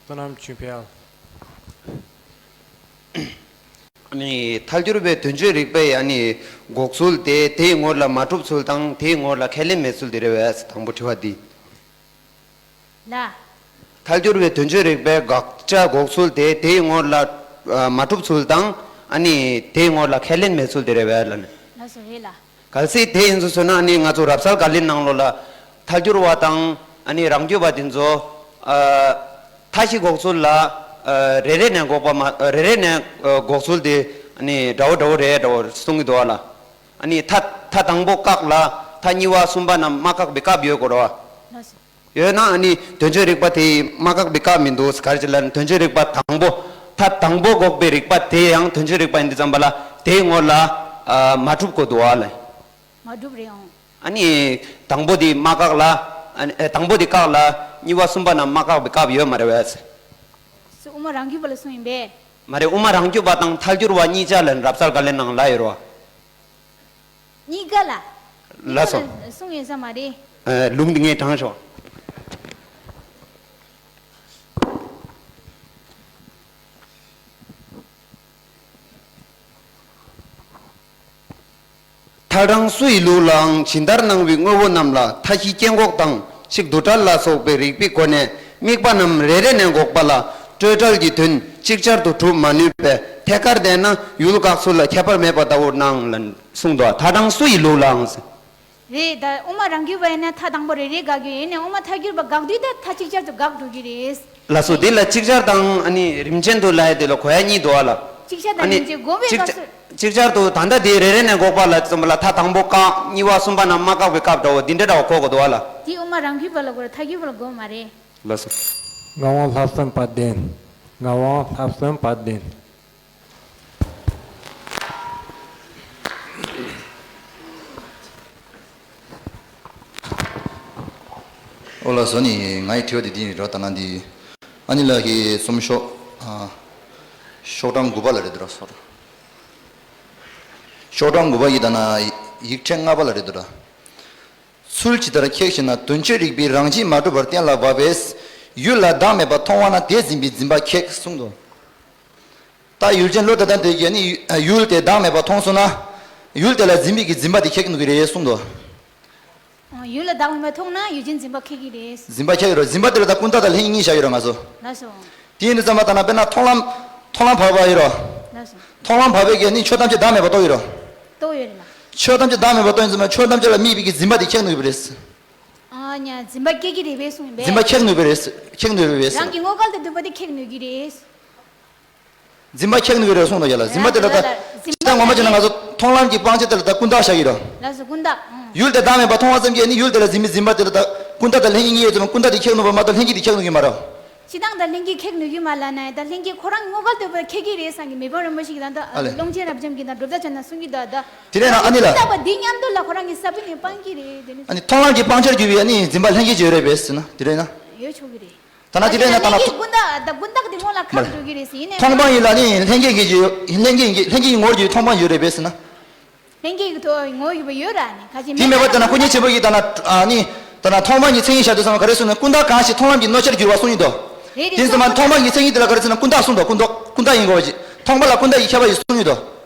བསོད་ནམས་ཆོས་འཕེལ། ཨ་ནི་ཐལ་འགྱུར་བའི་དོན་བརྗོད་རིག་པའི་ཨ་ནི་འགོག་ཚུལ་དེ་དེའི་ངོར་ལ་མ་གྲུབ་ཚུལ་དང་དེའི་ངོར་ལ་ཁས་ལེན་མེད་ཚུལ་དེ་རེད་བས། དང་པོ་དྲི་བ་འདི། ལ། ཐལ་འགྱུར་བའི་དོན་བརྗོད་རིག་པའི་དགག་བྱ་འགོག་ཚུལ་དེ་དེའི་ངོར་ལ་ཨ་མ་གྲུབ་ཚུལ་དང་ཨ་ནི་དེའི་ངོར་ལ་ཁས་ལེན་མེད་ཚུལ་དེ་རེད་བས་ལ་ནི། ལགས་སོ་རེད་ལ། གལ་སྲིད་དེ་ཡིན་ཚུལ་སོང་ན་ཨ་ནི་ང་ཚོ་རབ་གསལ་བཀའ་ལན་ནང་ལོགས་ལ་ཐལ་འགྱུར་བ་དང་ཨ་ནི་རང་རྒྱུད་པ་དེ་ཚོ་ཨ་མཐའ་བཞི་འགོག་ཚུལ་ལ་ཨ་རེ་རེ་ནས་འགོག་པ་མ་རེ་རེ་ནས་ཨ་འགོག་ཚུལ་དེ་ཨ་ནི་འདྲ་བོ་འདྲ་བོ་རེད་འདྲ་བོ་གསུང་གི་འདུག་བ་ལ། ཨ་ནི་མཐའ་མཐའ་དང་པོ་བཀག་ལ་མཐའ་གཉིས་པ་གསུམ་པ་རྣམས་མ་བཀག་པའི་སྐབས་ཡོད་དགོས་རེད་བ། ལགས་སོ། ཡོད་ན་ཨ་ནི་དོན་བརྗོད་རིག་པ་དེ་མ་བཀག་པའི་སྐབས་མི་འདུག་ག་རེ་བྱས་ལབ་ན་དོན་བརྗོད་རིག་པ་དང་པོ་མཐའ་དང་པོ་འགོག་པའི་རིག་པ་དེ་ཡང་དོན་བརྗོད་རིག་པ་ཡིན་དུས་ཙམ་པ་ལ་དེའི་ངོར་ལ་ཨ་མ་གྲུབ་དགོས་འདུག་བ་ལ། མ་གྲུབ་རེད་ཨང་། ཨ་ནི་དང་པོ་དེ་མ་བཀག་ལ་ཨ་ནི་ཨེ་དང་པོ་དེ་བཀག་ལ་གཉིས་པ་གསུམ་པ་རྣམས་མ་བཀག་པའི་སྐབས་ཡོད་མ་རེད་བས། སུ་དབུ་མ་རང་རྒྱུད་པ་ལ་གསུངས་ཡིན་པས། མ་རེད། དབུ་མ་རང་རྒྱུད་པ་དང་ཐལ་འགྱུར་བ་གཉིས་ཆ་ལ་རབ་གསལ་བཀའ་ལན་ནང་ལ་ཡོད་རེད་བ། གཉིས་ཀ་ལ། ལགས་སོ། གཉིས་ཀ་ལ་གསུངས་ཡོད་ས་མ་རེད། ཨ་ལུང་འདི་ངས་དྲངས་ཤོག་མཐའ་དྲངས་སུ་ཡི་ལུགས་ལའང་ཇི་ལྟར་སྣང་བའི་དངོས་པོ་རྣམས་ལ་མཐའ་བཞི་སྐྱེ་འགོག་དང་ཚིག་བསྡུ་བྲལ་ལ་སོགས་པའི་རིགས་པའི་སྒོ་ནས་དམིགས་པ་རྣམས་རེ་རེ་ནས་འགོག་པ་ལ་སྤྲོས་བྲལ་གྱི་དོན་ཅིག་ཅར་དུ་གྲུབ་མ་ནུས་པས་ཐད་ཀར་བསྡད་ན་ཡུལ་དགག་ཚུལ་ལ་ཁྱད་པར་མེད་པ་ལྟ་བུར་སྣང་ལ་གསུངས་འདུག་མཐའ་དྲངས་སུ་ཡི་ལུགས་ལའང་། རེད། ད་དབུ་མ་རང་རྒྱུད་པ་ཡིན་ན་མཐའ་དང་པོ་རེ་རེ་དགག་རྒྱུ་ཡིན་ནའི་དབུ་མ་ཐལ་འགྱུར་བ་དགག་དུས་ད་མཐའ་གཅིག་ཅར་དུ་དགག་འགྲོ་གི་རེད། ལགས་སོ། འདི་ལ་ཅིག་ཅར་དང་ཨ་ནི་རིམ་ཅན་དུ་ལབ་ཡ་དེ་ལ་གོ་ཡ་གཉིས་འདུག་ཨ་ལ། ཅིག་ཅར་དང་ཨ་ནི་རིམ་ཅན་དགོངས་པའི་ཅིག་སྐབས་སུ། ཅིག་ཅར་དུ་ད་ལྟ་དེ་རེ་རེ་ནས་འགོག་པ་ལ་ཙམ་ལ་མཐའ་དང་པོ་བཀག་གཉིས་པ་གསུམ་པ་རྣམས་མ་བཀག་པའི་སྐབས་འདྲ་བོ་འདི་འདྲ་འདྲ་བོ་གོ་དགོས་འདུག་ཨ་ལ། དེ་དབུ་མ་རང་རྒྱུད་པ་ལ་གོ་རེད། ཐལ་འགྱུར་བ་ལ་གོ་མ་རེད། ལགས་སོ། ངག་དབང་ལྷག་བསམ་དཔལ་ལྡན། ངག་དབང་ལྷག་བསམ་དཔལ་ལྡན། ཨོ་ལགས་སོ། ནི་ངའི་དྲི་བ་དེ་འདི་ཡིན་རོ། ད་ན་འདི་ཨ་ནི་ལགས་ཀྱི་རྩོམ་ཤོག་ཨ་ཤོག་གྲངས་དགུ་པ་ལ་རེད་འདུག་ར། ཤོག་གྲངས་དགུ་པ་ཡི་ད་ན་ཡིག་ཕྲེང་ལྔ་པ་ལ་རེད་འདུག་ར། ཚུལ་ཇི་ལྟར་ཁེགས་ཞེ་ན། དོན་བརྗོད་རིག་པའི་རང་བཞིན་མ་གྲུབ་པར་གཏན་ལ་དབབ་པས་ཡུལ་ལ་བདག་མེད་པར་མཐོང་བ་ན་དེ་འཛིན་པའི་འཛིན་པ་ཁེགས་གསུངས་འདུག་ད་ཡུལ་ཅན་བློ་ལྟ་སྟངས་དེ་གིས་ནི་ཡུལ་དེ་བདག་མེད་པར་མཐོང་སོང་ན། ཡུལ་དེ་ལ་འཛིན་པའི་གི་འཛིན་པ་དེ་ཁེགས་ནུས་ཀྱི་རེད་གསུངས་འདུག་ཡུལ་ལ་བདག་མེད་པར་མཐོང་ན་ཡུལ་ཅན་འཛིན་པ་ཁེགས་ཀྱི་རེད། འཛིན་པ་ཁེགས་རེད། འཛིན་པ་དེ་ལ་ད་ཀུན་བཏགས་དང་ལྷན་ཅིག་གཉིས་བཞག་ཡོད་རེད་ང་ཚོ། ལགས་སོ། དེ་ཡིན་དུས་ཙམ་པ་ད་ན་དཔེར་ན་མཐོང་ལམ། མཐོང་ལམ་བར་པ་ཡོད་རོ། ལགས་སོ། མཐོང་ལམ་བར་པའི་གི་ནི་ཆོས་ཐམས་ཅད་བདག་མེད་པར་རྟོགས་ཡོད་རོ། རྟོགས་ཡོད་རེད་ལ། ཆོས་ཐམས་ཅད་བདག་མེད་པར་རྟོགས་ཡིན་ཙམ་པ་ཆོས་ཐམས་ཅད་ལ་དམིགས་པའི་གི་འཛིན་པ་དེ་ཁེགས་ནུས་པ་རེད། ཨ་ཉ་འཛིན་པ་སྐྱེ་གི་རེད་པས་གསུངས་པས། འཛིན་པ་ཁེགས་ནུས་པ་རེད། ཁེགས་ནུས་པ་རེད། རང་གི་དངོས་འགལ་དུ་འདུག་པ་དེ་ཁེགས་ནུས་ཀྱི་རེད། འཛིན་པ་ཁེགས་ནུས་ཀྱི་རེད་གསུངས་འདུག་ཡ་ལ། འཛིན་པ་དེ་ལ་ད་འཛིན་པ་ཇི་ལྟར་ངོ་མ་བྱས་ན་ང་ཚོ་མཐོང་ལམ་གྱི་སྤང་བྱ་དེ་ལ་ད་ཀུན་བཏགས་བཞག་གི་རེད། ལགས་སོ་ཀུན་བཏགས། ཨང་། ཡུལ་དེ་བདག་མེད་པར་མཐོང་བ་ཙམ་གྱིས་ནི་ཡུལ་དེ་ལ་འཛིན་པའི་འཛིན་པ་དེ་ལ་ད་ཀུན་བཏགས་དང་ལྷན་ཅིག་གཉིས་ཡོད་ཙམ་ཀུན་བཏགས་དེ་ཁེགས་ནུས་པ་མ་གཏོགས་ལྷན་སྐྱེས་དེ་ཁེགས་ནུས་ཀྱི་མ་རེད། སྤྱིར་བཏང་ད་ལྷན་སྐྱེས་ཁེགས་ནུས་ཀྱི་མ་ལབ་ན་ད་ལྷན་སྐྱེས་ཁོ་རང་དངོས་འགལ་དུ་བ་ཁེགས་ཀྱི་རེད་བསམ་གྱི་མི་ཕམ་རིན་པོ་ཆེ་གིས་ད་ལྟ་ཨ་ལས། ཀློང་ཆེན་རབ་འབྱམས་ཀྱིས་ད་སྒྲུབ་ཐབས་བྱས་ན་གསུང་གི་འདུག་ད། དེ་རེད་ན་ཨ་ནི་ལ། ཀུན་བཏགས་པ་འདི་མཉམ་དུ་ལ་ཁོ་རང་གི་ས་བོན་ནས་སྤང་གི་རེད་དེ་ནི། ཨ་ནི་མཐོང་ལམ་གྱི་སྤང་བྱར་གྱུར་པའི་ཨ་ནི་འཛིན་པ་ལྷན་སྐྱེས་ཀྱི་ཡོད་རེད་པས་ཟེར་ན་དེ་རེད་ན། ཡོད་ཆོག་གི་རེད། ད་ན་དེ་རེད་ན་ད་ན། ཀུན་བཏགས་ཀུན་བཏགས་དེ་སྔོན་ལ་ཁག་འགྲོ་གི་རེད་ཟེར་ཡིན་ནའི། མཐོང་སྤང་ཡིན་ལ་ནི་ལྷན་སྐྱེས་ཀྱི་ཡོད་ལྷན་སྐྱེས་ཀྱི་ལྷན་སྐྱེས་ཀྱི་ངོར་གྱི་མཐོང་སྤང་ཡོད་རེད་པས་ཟེར་ན། ལྷན་སྐྱེས་ཀྱི་ཐོག་ངོ་ཡོད་པ་ཡོད་ར་ནི་ཁ་ཅིག་དེ་མེད་པ་ལྟ་ན་སྐུ་ཉིད་ཆེན་པོ་ཡིས་ལྟ་ན་ཨ་ནི་ལྟ་ན་མཐོང་སྤང་གི་མཚན་ཉིད་བཞག་དུས་ཙམ་ག་རེ་གསུངས་ན་ཀུན་བཏགས་གང་ཞིག་མཐོང་ལམ་གྱི་གནོད་བྱར་གྱུར་པ་གསུངས་ཡོད་དོ། རེད་རེད། དེ་ཙམ་མ་མཐོང་སྤང་གི་མཚན་ཉིད་དེ་ལ་ག་རེ་ཟེར་ན་ཀུན་བཏགས་གསུངས་དོ། ཀུན་བཏགས་ཀུན་བཏགས་ཡིན་དགོས་པ་ཅིག་མཐོང་སྤང་ལ་ཀུན་བཏགས་ཀྱི་ཁྱད་པར་ཡིས་གསུངས་ཡོད་དོ།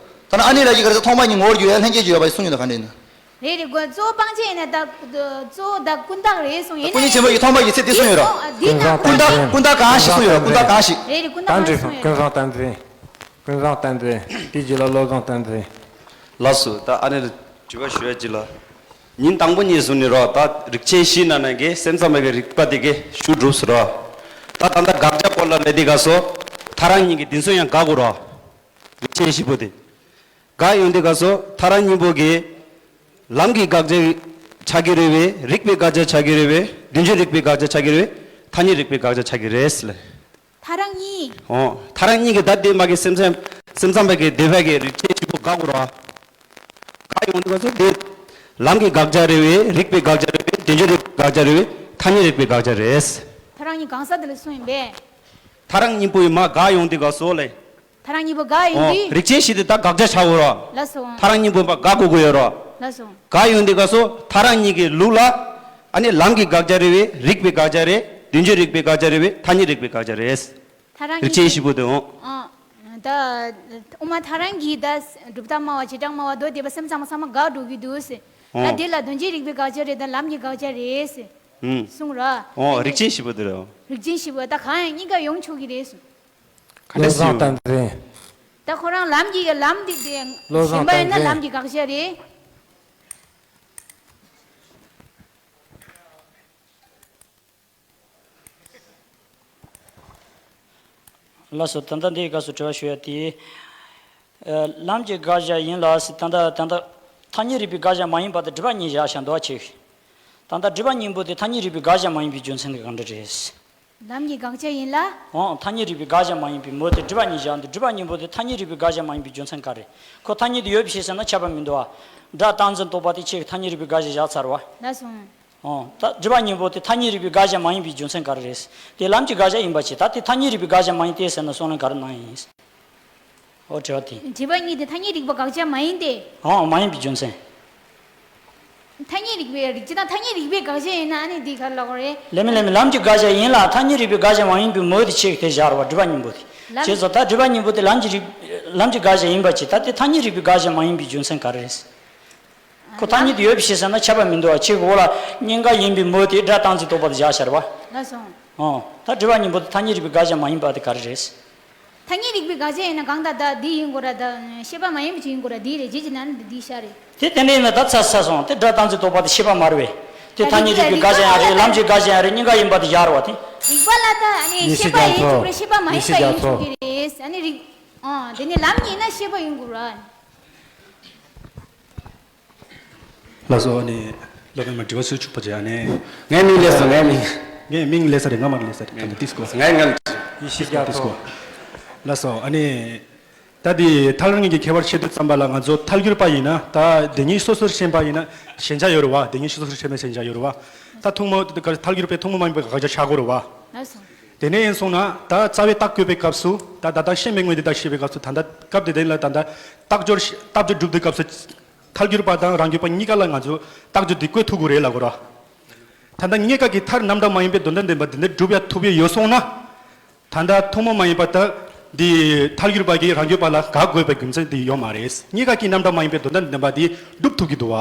ད་ན་ཨ་ནི་ལ་ཅིག་ག་རེ་ཟེར་མཐོང་སྤང་གི་ངོ་བོར་གྱུར་ཡ་ལྷན་སྐྱེས་ཀྱི་ཡོད་པ་ཡིས་གསུངས་ཡོད་དོ་ག་འདྲ་ཡིན་ན། རེད་རེད། གཙོ་བོ་སྤང་བྱ་ཡིན་ན་ད་གཙོ་བོ་ད་ཀུན་བཏགས་རེད་གསུངས་ཡིན་ན། སྐུ་ཉིད་ཆེན་པོ་ཡིས་མཐོང་སྤང་གི་ཚེ་དེ་གསུངས་ཡོད་རོ། འདི་ན་ཀུན་བཏགས་ཀུན་བཏགས་གང་ཞིག་གསུངས་ཡོད་རོ། ཀུན་བཏགས་གང་ཞིག་རེད་རེད། ཀུན་བཏགས་གང་ཞིག་གསུངས་ཡོད་རོ། ཀུན་བཟང་བསྟན་འཛིན། ཀུན་བཟང་བསྟན་འཛིན། དེའི་རྗེས་ལ་བློ་བཟང་བསྟན་འཛིན། ལགས་སོ། ད་ཨ་ནི་ལ་དྲི་བ་ཞུ་ཡ་ཅིག་ལ། ཉིན་དང་པོ་ཉིན་བཟུང་ནས་རོ། ད་རིགས་ཆེན་བཞི་ནང་ནས་གི་སེམས་ཙམ་པའི་གི་རིགས་པ་དེ་གི་ཞུ་གྲུབ་སོང་རོ། ད་ད་ལྟ་དགག་བྱ་སྐོར་ལ་ལས་དེ་ག་སོ། ཐལ་རང་གཉིས་ཀྱི་དེ་ཚོ་ཡང་དགག་དགོས་རོ། རིགས་ཆེན་བཞི་པོ་དེ། དགག་ཡོང་དུས་ག་སོ་ཐལ་རང་གཉིས་པོ་གི། ལམ་གྱི་དགག་བྱ་ཆགས་ཀྱི་རེད་པས། རིགས་པའི་དགག་བྱ་ཆགས་ཀྱི་རེད་པས། དོན་བརྗོད་རིགས་པའི་དགག་བྱ་ཆགས་ཀྱི་རེད་པས། ཐ་སྙད་རིགས་པའི་དགག་བྱ་ཆགས་ཀྱི་རེད་ཟེར་ལ། ཐལ་རང་གཉིས། ཨོ། ཐལ་རང་གཉིས་ཀྱི་ད་དེ་མ་གི་སེམས་ཙམ་སེམས་ཙམ་པའི་གི་སྡེ་པའི་གི་རིགས་ཆེན་བཞི་པོ་དགག་དགོས་ར། དགག་ཡོང་དུས་ག་སོ་དེ། ལམ་གྱི་དགག་བྱ་རེད་པས། རིགས་པའི་དགག་བྱ་རེད་པས། དོན་བརྗོད་རིགས་པའི་དགག་བྱ་རེད་པས། ཐ་སྙད་རིགས་པའི་དགག་བྱ་རེད། ཐལ་རང་གཉིས་གང་ཟག་དེ་ལ་གསུངས་ཡིན་པས། ཐལ་རང་གཉིས་པོ་ཡི་མ་དགག་ཡོང་དུས་ག་སོ་ལས། ཐལ་རང་གཉིས་པོ་དགག་ཡོང་དུས། རིགས་ཆེན་བཞི་དེ་ད་དགག་བྱ་ཆགས་ཡོད་རོ། ལགས་སོ། ཐལ་རང་གཉིས་པོ་མ་དགག་དགོས་ཀྱི་ཡོད་རོ། ལགས་སོ། དགག་ཡོང་དུས་ག་སོ་ཐལ་རང་གཉིས་ཀྱི་ལུགས་ལ། ཨ་ནི་ལམ་གྱི་དགག་བྱ་རེད་པས། རིགས་པའི་དགག་བྱ་རེད། དོན་བརྗོད་རིགས་པའི་དགག་བྱ་རེད་པས། ཐ་སྙད་རིགས་པའི་དགག་བྱ་རེད། ཐལ་རང་གཉིས། རིགས་ཆེན་བཞི་པོ་དེ་འོང་། ཨ། ད་དབུ་མ་ཐལ་རང་གིས་ད་གྲུབ་མཐའ་སྨྲ་བ་བྱེ་བྲག་སྨྲ་བ་མདོ་སྡེ་པ་སེམས་ཚང་མ་ཚང་མ་དགག་འགྲོ་གི་འདུག་ཟེར། ད་ཨོ། དེ་ལ་དོན་བྱེད་རིགས་པའི་དགག་བྱ་རེད་ད་ལམ་གྱི་དགག་བྱ་རེད་ཟེར་ཨུམ། གསུངས་ར། ཨོ། རིགས་ཅན་བཞི་པོ་དེ་རེད། རིགས་ཅན་བཞི་པོ་ད་གང་ཡང་གཉིས་ཀ་ཡོང་ཆོག་གི་རེད་གསུངས། ག་འདྲ་བློ་བཟང་ཞིག་བསྟན་འཛིན། ད་ཁོ་རང་ལམ་གྱི་ལམ་འདི་དེ་བློ་བཟང་ཞེན་པ་ཡིན་ན་བསྟན་འཛིན། ལམ་གྱི་དགག་བྱ་རེད། ལགས་སོ། ད་ལྟ་འདིའི་སྐབས་སུ་དྲི་བ་ཞུ་ཡ་དེ། ཨ། ལམ་གྱི་དགག་བྱ་ཡིན་ལ་ཟེར་ད་ལྟ་ད་ལྟ་ཐ་སྙད་རིག་པའི་དགག་བྱ་མ་ཡིན་པ་དེ་སྒྲིབ་པ་གཉིས་བཞག་བཞག་འདུག་ཅིག་ད་ལྟ་སྒྲིབ་པ་གཉིས་པོ་དེ་ཐ་སྙད་རིག་པའི་དགག་བྱ་མ་ཡིན་པའི་རྒྱུ་མཚན་དེ་གང་འདྲ་རེད། ལམ་གྱི་དགག་བྱ་ཡིན་ལ། འོང་། ཐ་སྙད་རིག་པའི་དགག་བྱ་མ་ཡིན་པའི་མོ་དེ་སྒྲིབ་པ་གཉིས་བཞག་འདུག་སྒྲིབ་པ་གཉིས་པོ་དེ་ཐ་སྙད་རིག་པའི་དགག་བྱ་མ་ཡིན་པའི་རྒྱུ་མཚན་ག་རེ། ཁོ་ཐ་སྙད་དུ་ཡོད་པའི་ཕྱིར་ཟེར་ན་ཁྱབ་པ་མི་འདུག་བ། སྒྲ་རྟག་འཛིན་རྟོག་པ་དེ་ཁྱེད་ཀྱིས་ཐ་སྙད་རིག་པའི་དགག་བྱ་བཞག་ཚར་བ། ལགས་སོ། ཨོ། ད་སྒྲིབ་པ་གཉིས་པོ་དེ་ཐ་སྙད་རིག་པའི་དགག་བྱ་མ་ཡིན་པའི་རྒྱུ་མཚན་ག་རེ་རེད། དེ་ལམ་གྱི་དགག་བྱ་ཡིན་པ་ཅི། ད་དེ་ཐ་སྙད་རིག་པའི་དགག་བྱ་མ་ཡིན་ཏེ་ཟེར་ན་གསུང་ལན་ག་རེ་གནང་ཡིན། ཨོ། དྲི་བ་དེ། སྒྲིབ་པ་གཉིས་དེ་ཐ་སྙད་རིག་པའི་དགག་བྱ་མ་ཡིན་ཏེ། ཨོ། མ་ཡིན་པའི་རྒྱུ་མཚན། ཐ་སྙད་རིག་པའི་རིགས་ཅན་དང་ཐ་སྙད་རིག་པའི་དགག་བྱ་ཡིན་ན་ཨ་ནི་འདི་ག་རེ་ལབ་དགོས་རེད། ལས་མིན་ལས་མིན་ལམ་གྱི་དགག་བྱ་ཡིན་ལ་ཐ་སྙད་རིག་པའི་དགག་བྱ་མ་ཡིན་པའི་མོ་དེ་ཁྱེད་ཀྱིས་དེ་བཞག་རེད་བ་སྒྲིབ་པ་གཉིས་པོ་དེ། ལམ། བྱས་ཙང་ད་སྒྲིབ་པ་གཉིས་པོ་དེ་ལམ་གྱི་རིག་ལམ་གྱི་དགག་བྱ་ཡིན་པ་ཅི། ད་དེ་ཐ་སྙད་རིག་པའི་དགག་བྱ་མ་ཡིན་པའི་རྒྱུ་མཚན་ག་རེ་རེད། ཁོ་ཐ་སྙད་དུ་ཡོད་པའི་ཕྱིར་ཟེར་ན་ཁྱབ་པ་མི་འདུག་བ། ཁྱེད་ཀྱི་འོག་ལ་གཉིས་ཀ་ཡིན་པའི་མོ་དེ་སྒྲ་རྟག་འཛིན་རྟོག་པ་དེ་བཞག་བཞག་རེད་བ། ལགས་སོ། ཨོ། ད་སྒྲིབ་པ་གཉིས་པོ་དེ་ཐ་སྙད་རིག་པའི་དགག་བྱ་མ་ཡིན་པ་དེ་ག་རེ་རེད། ཐ་སྙད་རིག་པའི་དགག་བྱ་ཡིན་ན་གང་ལྟར་ད་འདི་ཡིན་དགོས་ར་ད་ཤེས་པ་མ་ཡིན་པ་ཅིག་ཡིན་དགོས་ར་འདི་རེད་རྗེས་ཀྱི་ནང་ནས་འདི་ཤར་རེད། དེ་དེ་འདྲ་ཡིན་ན་ད་ཚར་ཚར་སོང་། དེ་སྒྲ་རྟག་འཛིན་རྟོག་པ་དེ་ཤེས་པ་མ་རེད་པས། དེ་ཐ་སྙད་རིག་པའི་དགག་བྱ་ཡང་རེད། ལམ་གྱི་དགག་བྱ་ཡང་རེད། གཉིས་ཀ་ཡིན་པ་དེ་ཡག་རེད་བ་དེ། རིག་པ་ལ་ད་ཨ་ནི་ཡེ་ཤེས་ཤེས་པ་ཡིན་ཆོག་རྒྱ་མཚོ། རེད། ཤེས་པ་མ་ཡེ་ཡིན་ཤེས་པ་རྒྱ་ཡིན་མཚོ། ཆོག་གི་རེད། ཨ་ནི་རིག་ཨ་དེ་ནི་ལམ་ཡིན་ན་ཤེས་པ་ཡིན་དགོས་ར། ལགས་སོ། ཨ་ནི་སློབ་དཔོན་མ་དྲི་བ་སུ་ཆུག་པ་བྱས། ཨ་ནི། ངའི་མིང་ལས་སོ། ངའི་མིང་། ངའི་མིང་ལས་ས་རེད། ང་མར་ལས་ས་རེད། ད་ལྟ་ཏིས་ཀོ། ངའི་ངལ། ཡེ་ཤེས་རྒྱ་མཚོ། ལགས་སོ། ཨ་ནི། ད་འདི་ཐལ་རང་གི་ཁྱད་པར་ཕྱེ་དུས་ཙམ་པ་ལ་ང་ཚོ་ཐལ་འགྱུར་པ་ཡིན་ན་ད་དེ་ཉིད་སོ་སོར་ཤེས་པ་ཡིན་ན་ཞེན་ཆགས་ཡོད་རེད་བ། དེ་ཉིད་སོ་སོར་ཤེས་པའི་ཞེན་ཆགས་ཡོད་རེད་བ། ད་ཐུན་མོང་ཐལ་འགྱུར་པའི་ཐུན་མོང་མ་ཡིན་པའི་དགག་བྱ་བཞག་དགོས་རེད་བ། ལགས་སོ། དེ་ནས་ཡིན་སོང་ན་ད་རྩ་བའི་རྟགས་བཀོད་པའི་སྐབས་སུ་ད་ད་ལྟ་ཤེས་མེད་དངོས་འདི་དག་ཤེས་པའི་སྐབས་སུ་ད་ལྟ་སྐབས་དེ་དེ་ལ་ད་ལྟ་རྟགས་སྦྱོར་ཤེས་རྟགས་སྦྱོར་སྒྲུབ་དུས་སྐབས་སུ། ཐལ་འགྱུར་པ་དང་རང་རྒྱུད་པ་གཉིས་ཀ་ལ་ང་ཚོས་རྟགས་སྦྱོར་འདི་བཀོད་ཐུབ་ཀྱི་རེད་ལབ་དགོས་ར། ད་ལྟ་རྙེད་དཀའ་གི་མཐར་རྣམ་གྲངས་མ་ཡིན་པའི་དོན་དམ་བདེན་པ་འདི་འདྲ་སྒྲུབ་ཡ་ཐུབ་ཡ་ཡོད་སོང་ན། ད་ལྟ་ཐུན་མོང་མ་ཡིན་པ་ད་འདི་ཐལ་འགྱུར་པ་གིས་རང་རྒྱུད་པ་ལ་དགག་དགོས་པའི་རྒྱུ་མཚན་འདི་ཡོད་མ་རེད། རྙེད་དཀའ་གི་རྣམ་གྲངས་མ་ཡིན་པའི་དོན་དམ་བདེན་པ་འདི་སྒྲུབ་ཐུབ་ཀྱི་འདུག་བ།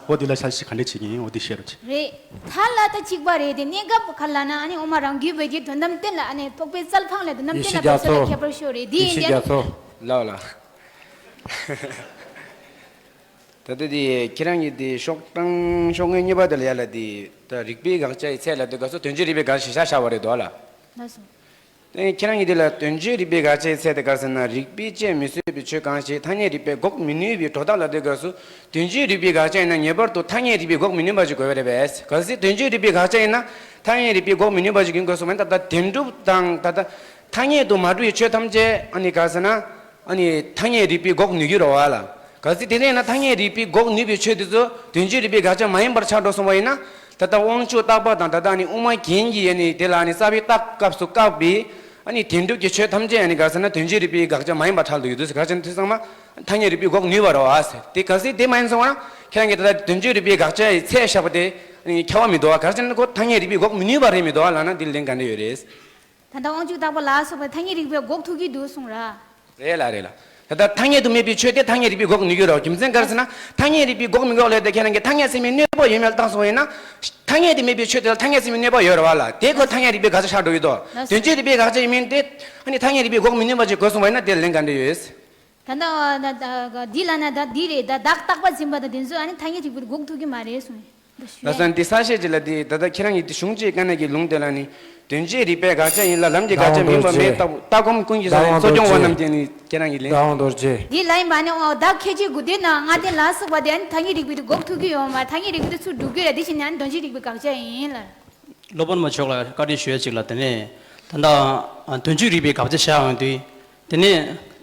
འོ་འདི་ལ་ཆ་ཤས་ག་འདྲས་བྱེད་ཀྱི་ཡིན། འོ་འདི་བཤད་རོགས་བྱེད། རེད། ཐལ་ལ་ད་གཅིག་པ་རེད་དེ་གནས་སྐབས་ག་ལ་ན་ཨ་ནི་དབུ་མ་རང་རྒྱུད་པའི་གི་དོན་དམ་བདེན་ལ་ཨ་ནི་རྟོག་པའི་རྩལ་འཕངས་ལས་དོན་དམ་བདེན་ལ་ཡེ་ཤེས་རྟོག་རྒྱ་མཚོ། ས་ལ་ཁྱད་པར་ཤོར་རེད་དེ་ཡེ་ཡིན་ཤེས་ཏེ། རྒྱ་མཚོ། ལགས་ལགས། ད་ལྟ་དེ་ཁྱེད་རང་གིས་དེ་ཤོག་གྲངས་ཤོག་ངོས་གཉིས་པ་དེ་ལ་ཡ་ལ་དེ་ད་རིགས་པའི་དགག་བྱ་ཡི་ཚད་ལ་དེ་ག་སོ་དོན་བྱེད་རིགས་པའི་དགག་བྱ་ཤ་ཤ་བ་རེད་དོ་ལ། ལགས་སོ། དེ་ཁྱེད་རང་གིས་དེ་ལ་དོན་བྱེད་རིགས་པའི་དགག་བྱ་ཡི་ཚད་དེ་ག་ཟེར་ན་རིགས་པས་དཔྱད་མི་ཚུགས་པའི་ཆོས་གང་ཞིག་ཐ་སྙད་རིགས་པས་འགོག་མི་ནུས་པའི་སྒྲོ་བཏགས་ལ་དེ་ག་སོ་དོན་བྱེད་རིགས་པའི་དགག་བྱ་ཡིན་ན་ངེས་པར་དུ་ཐ་སྙད་རིགས་པས་འགོག་མི་ནུས་པ་ཞིག་དགོས་པ་རེད་པས། གལ་སྲིད་དོན་བྱེད་རིགས་པའི་དགག་བྱ་ཡིན་ན་ཐ་སྙད་རིགས་པས་འགོག་མི་ནུས་པ་ཞིག་ཡིན་དགོས་སོང་བ་ཡིན་ན་ད་ལྟ་བདེན་གྲུབ་དང་ད་ལྟ་ཐ་སྙད་དུ་མ་གྲུབ་པའི་ཆོས་ཐམས་ཅད་ཨ་ནི་ག་ཟེར་ན། ཨ་ནི་ཐ་སྙད་རིགས་པས་འགོག་ནུས་ཀྱི་རེད་བ་ལ། གལ་སྲིད་དེ་འདྲ་ཡིན་ན་ཐ་སྙད་རིགས་པས་འགོག་ནུས་པའི་ཆོས་དེ་ཚོ་དོན་བྱེད་རིགས་པའི་དགག་བྱ་མ་ཡིན་པར་ཆགས་འགྲོ་སོང་བ་ཡིན་ན། ད་ལྟ་དབང་ཕྱུག་རྟག་པ་དང་ད་ལྟ་ཨ་ནི་དབུ་མ་རྒྱན་གྱིས་ཨ་ནི་དེ་ལ་ཨ་ནི་རྩ་བའི་རྟགས་སྐབས་སུ་བཀག་པའི་ཨ་ནི་བདེན་གྲུབ་ཀྱི་ཆོས་ཐམས་ཅད་ཨ་ནི་ག་ཟེར་ན་དོན་བྱེད་རིགས་པའི་དགག་བྱ་མ་ཡིན་པར་ཐལ་དུ་ཡོད་དུས་ག་ཟེར་ན་དེ་ཚང་མ་ཐ་སྙད་རིགས་པས་འགོག་ནུས་པ་རེད་བ་ཟེར། དེ་གལ་སྲིད་དེ་མ་ཡིན་སོང་བ་ན་ཁྱེད་རང་གིས་ད་ལྟ་དོན་བྱེད་རིགས་པའི་དགག་བྱ་ཡི་ཚད་བཞག་པ་དེ་ཨ་ནི་ཁྱབ་པ་མི་འདུག་བ། ག་ཟེར་ན་ཁོ་ཐ་སྙད་རིགས་པས་འགོག་མི་ནུས་པ་རེད་མི་འདུག་བ་ལབ་ན་འདི་ལན་ག་འདྲ་ཡོད་རེད། ད་ལྟ་དབང་ཕྱུག་རྟག་པ་ལ་སོགས་པའི་ཐ་སྙད་རིགས་པས་འགོག་ཐུབ་ཀྱི་འདུག་གསུངས་ར། རེད་ལ་རེད་ལ། ད་ལྟ་ཐ་སྙད་དུ་མེད་པའི་ཆོས་དེ་ཐ་སྙད་རིགས་པས་འགོག་ནུས་ཀྱི་རེད། རྒྱུ་མཚན་ག་རེ་ཟེར་ན་ཐ་སྙད་རིགས་པས་འགོག་མི་འགོག་ལས་དེ་ཁྱེད་རང་གིས་ཐ་སྙད་ཟེར་མི་གནོད་པ་ཡོད་མེད་ལ་བཏང་སོང་བ་ཡིན་ན། ཐ་སྙད་དུ་མེད་པའི་ཆོས་དེ་ལ་ཐ་སྙད་ཟེར་མི་གནོད་པ་ཡོད་རེད་བ་ལ། དེ་ཁོ་ཐ་སྙད་རིགས་པའི་དགག་བྱ་ཆགས་འགྲོ་གི་འདུག་དོན་བྱེད་རིགས་པའི་དགག་བྱ་ཡིན་མིན་དེ་ཨ་ནི་ཐ་སྙད་རིགས་པས་འགོག་མི་ནུས་པ་ཅིག་གོ་སོང་བ་ཡིན་ན་དེ་ལན་ག་འདྲ་ཡོད། ད་ལྟ་ད་ད་འདི་ལ་ན་ད་འདི་རེད། ད་བདག་རྟག་པ་འཛིན་པ་དང་དེ་ཚོ་ཨ་ནི་ཐ་སྙད་རིགས་པས་འགོག་ཐུབ་ཀྱི་མ་རེད་གསུངས། ལགས་སོ། འདི་གསལ་བཤད་ཅིག་ལ་འདི་ད་ལྟ་ཁྱེད་རང་གིས་འདི་གཞུང་གཅིག་དཀའ་གནད་ཀྱི་ལུང་དེ་ལ་ནི་དོན་བྱེད་རིགས་པའི་དགག་བྱ་ཡིན་ལ་ལམ་གྱི་དགག་བྱ་མིན་པ་མེད་ལྟ་བུ་ལྟ་སྒོམ་ཀུན་གྱི་བཟང་ངན་གཙོ་སྐྱོང་བ་རྣམས་ཀྱིས་ནི་ཁྱེད་རང་གིས་ལན། ཟླ་བ་རྡོ་རྗེ། འདི་ལ་ཡིན་པ་ནི་ཨོ་བདག་ཁྱད་ཆོས་དགུ་ལྡན་ན་ལྔ་ལྡན་ལ་སོགས་པ་དེ་ཨ་ནི་ཐ་སྙད་རིགས་པས་དེ་འགོག་ཐུབ་ཀྱི་ཡོད་མ། ཐ་སྙད་རིགས་པས་དེ་ཚུར་སྒྲུབ་ཀྱི་རེད། དེ་བཞིན་ཨ་ནི་དོན་བྱེད་རིགས་པའི་དགག་བྱ་ཡིན་ལ། སློབ་དཔོན་མ་མཆོག་ལ་བཀའ་འདྲི་ཞུ་ཡ་ཅིག་ལ། དེ་ནས་ད་ལྟ་དོན་བྱེད་རིགས་པའི་དགག་བྱ་བྱ་ཡོང་དུས། དེ་ནས་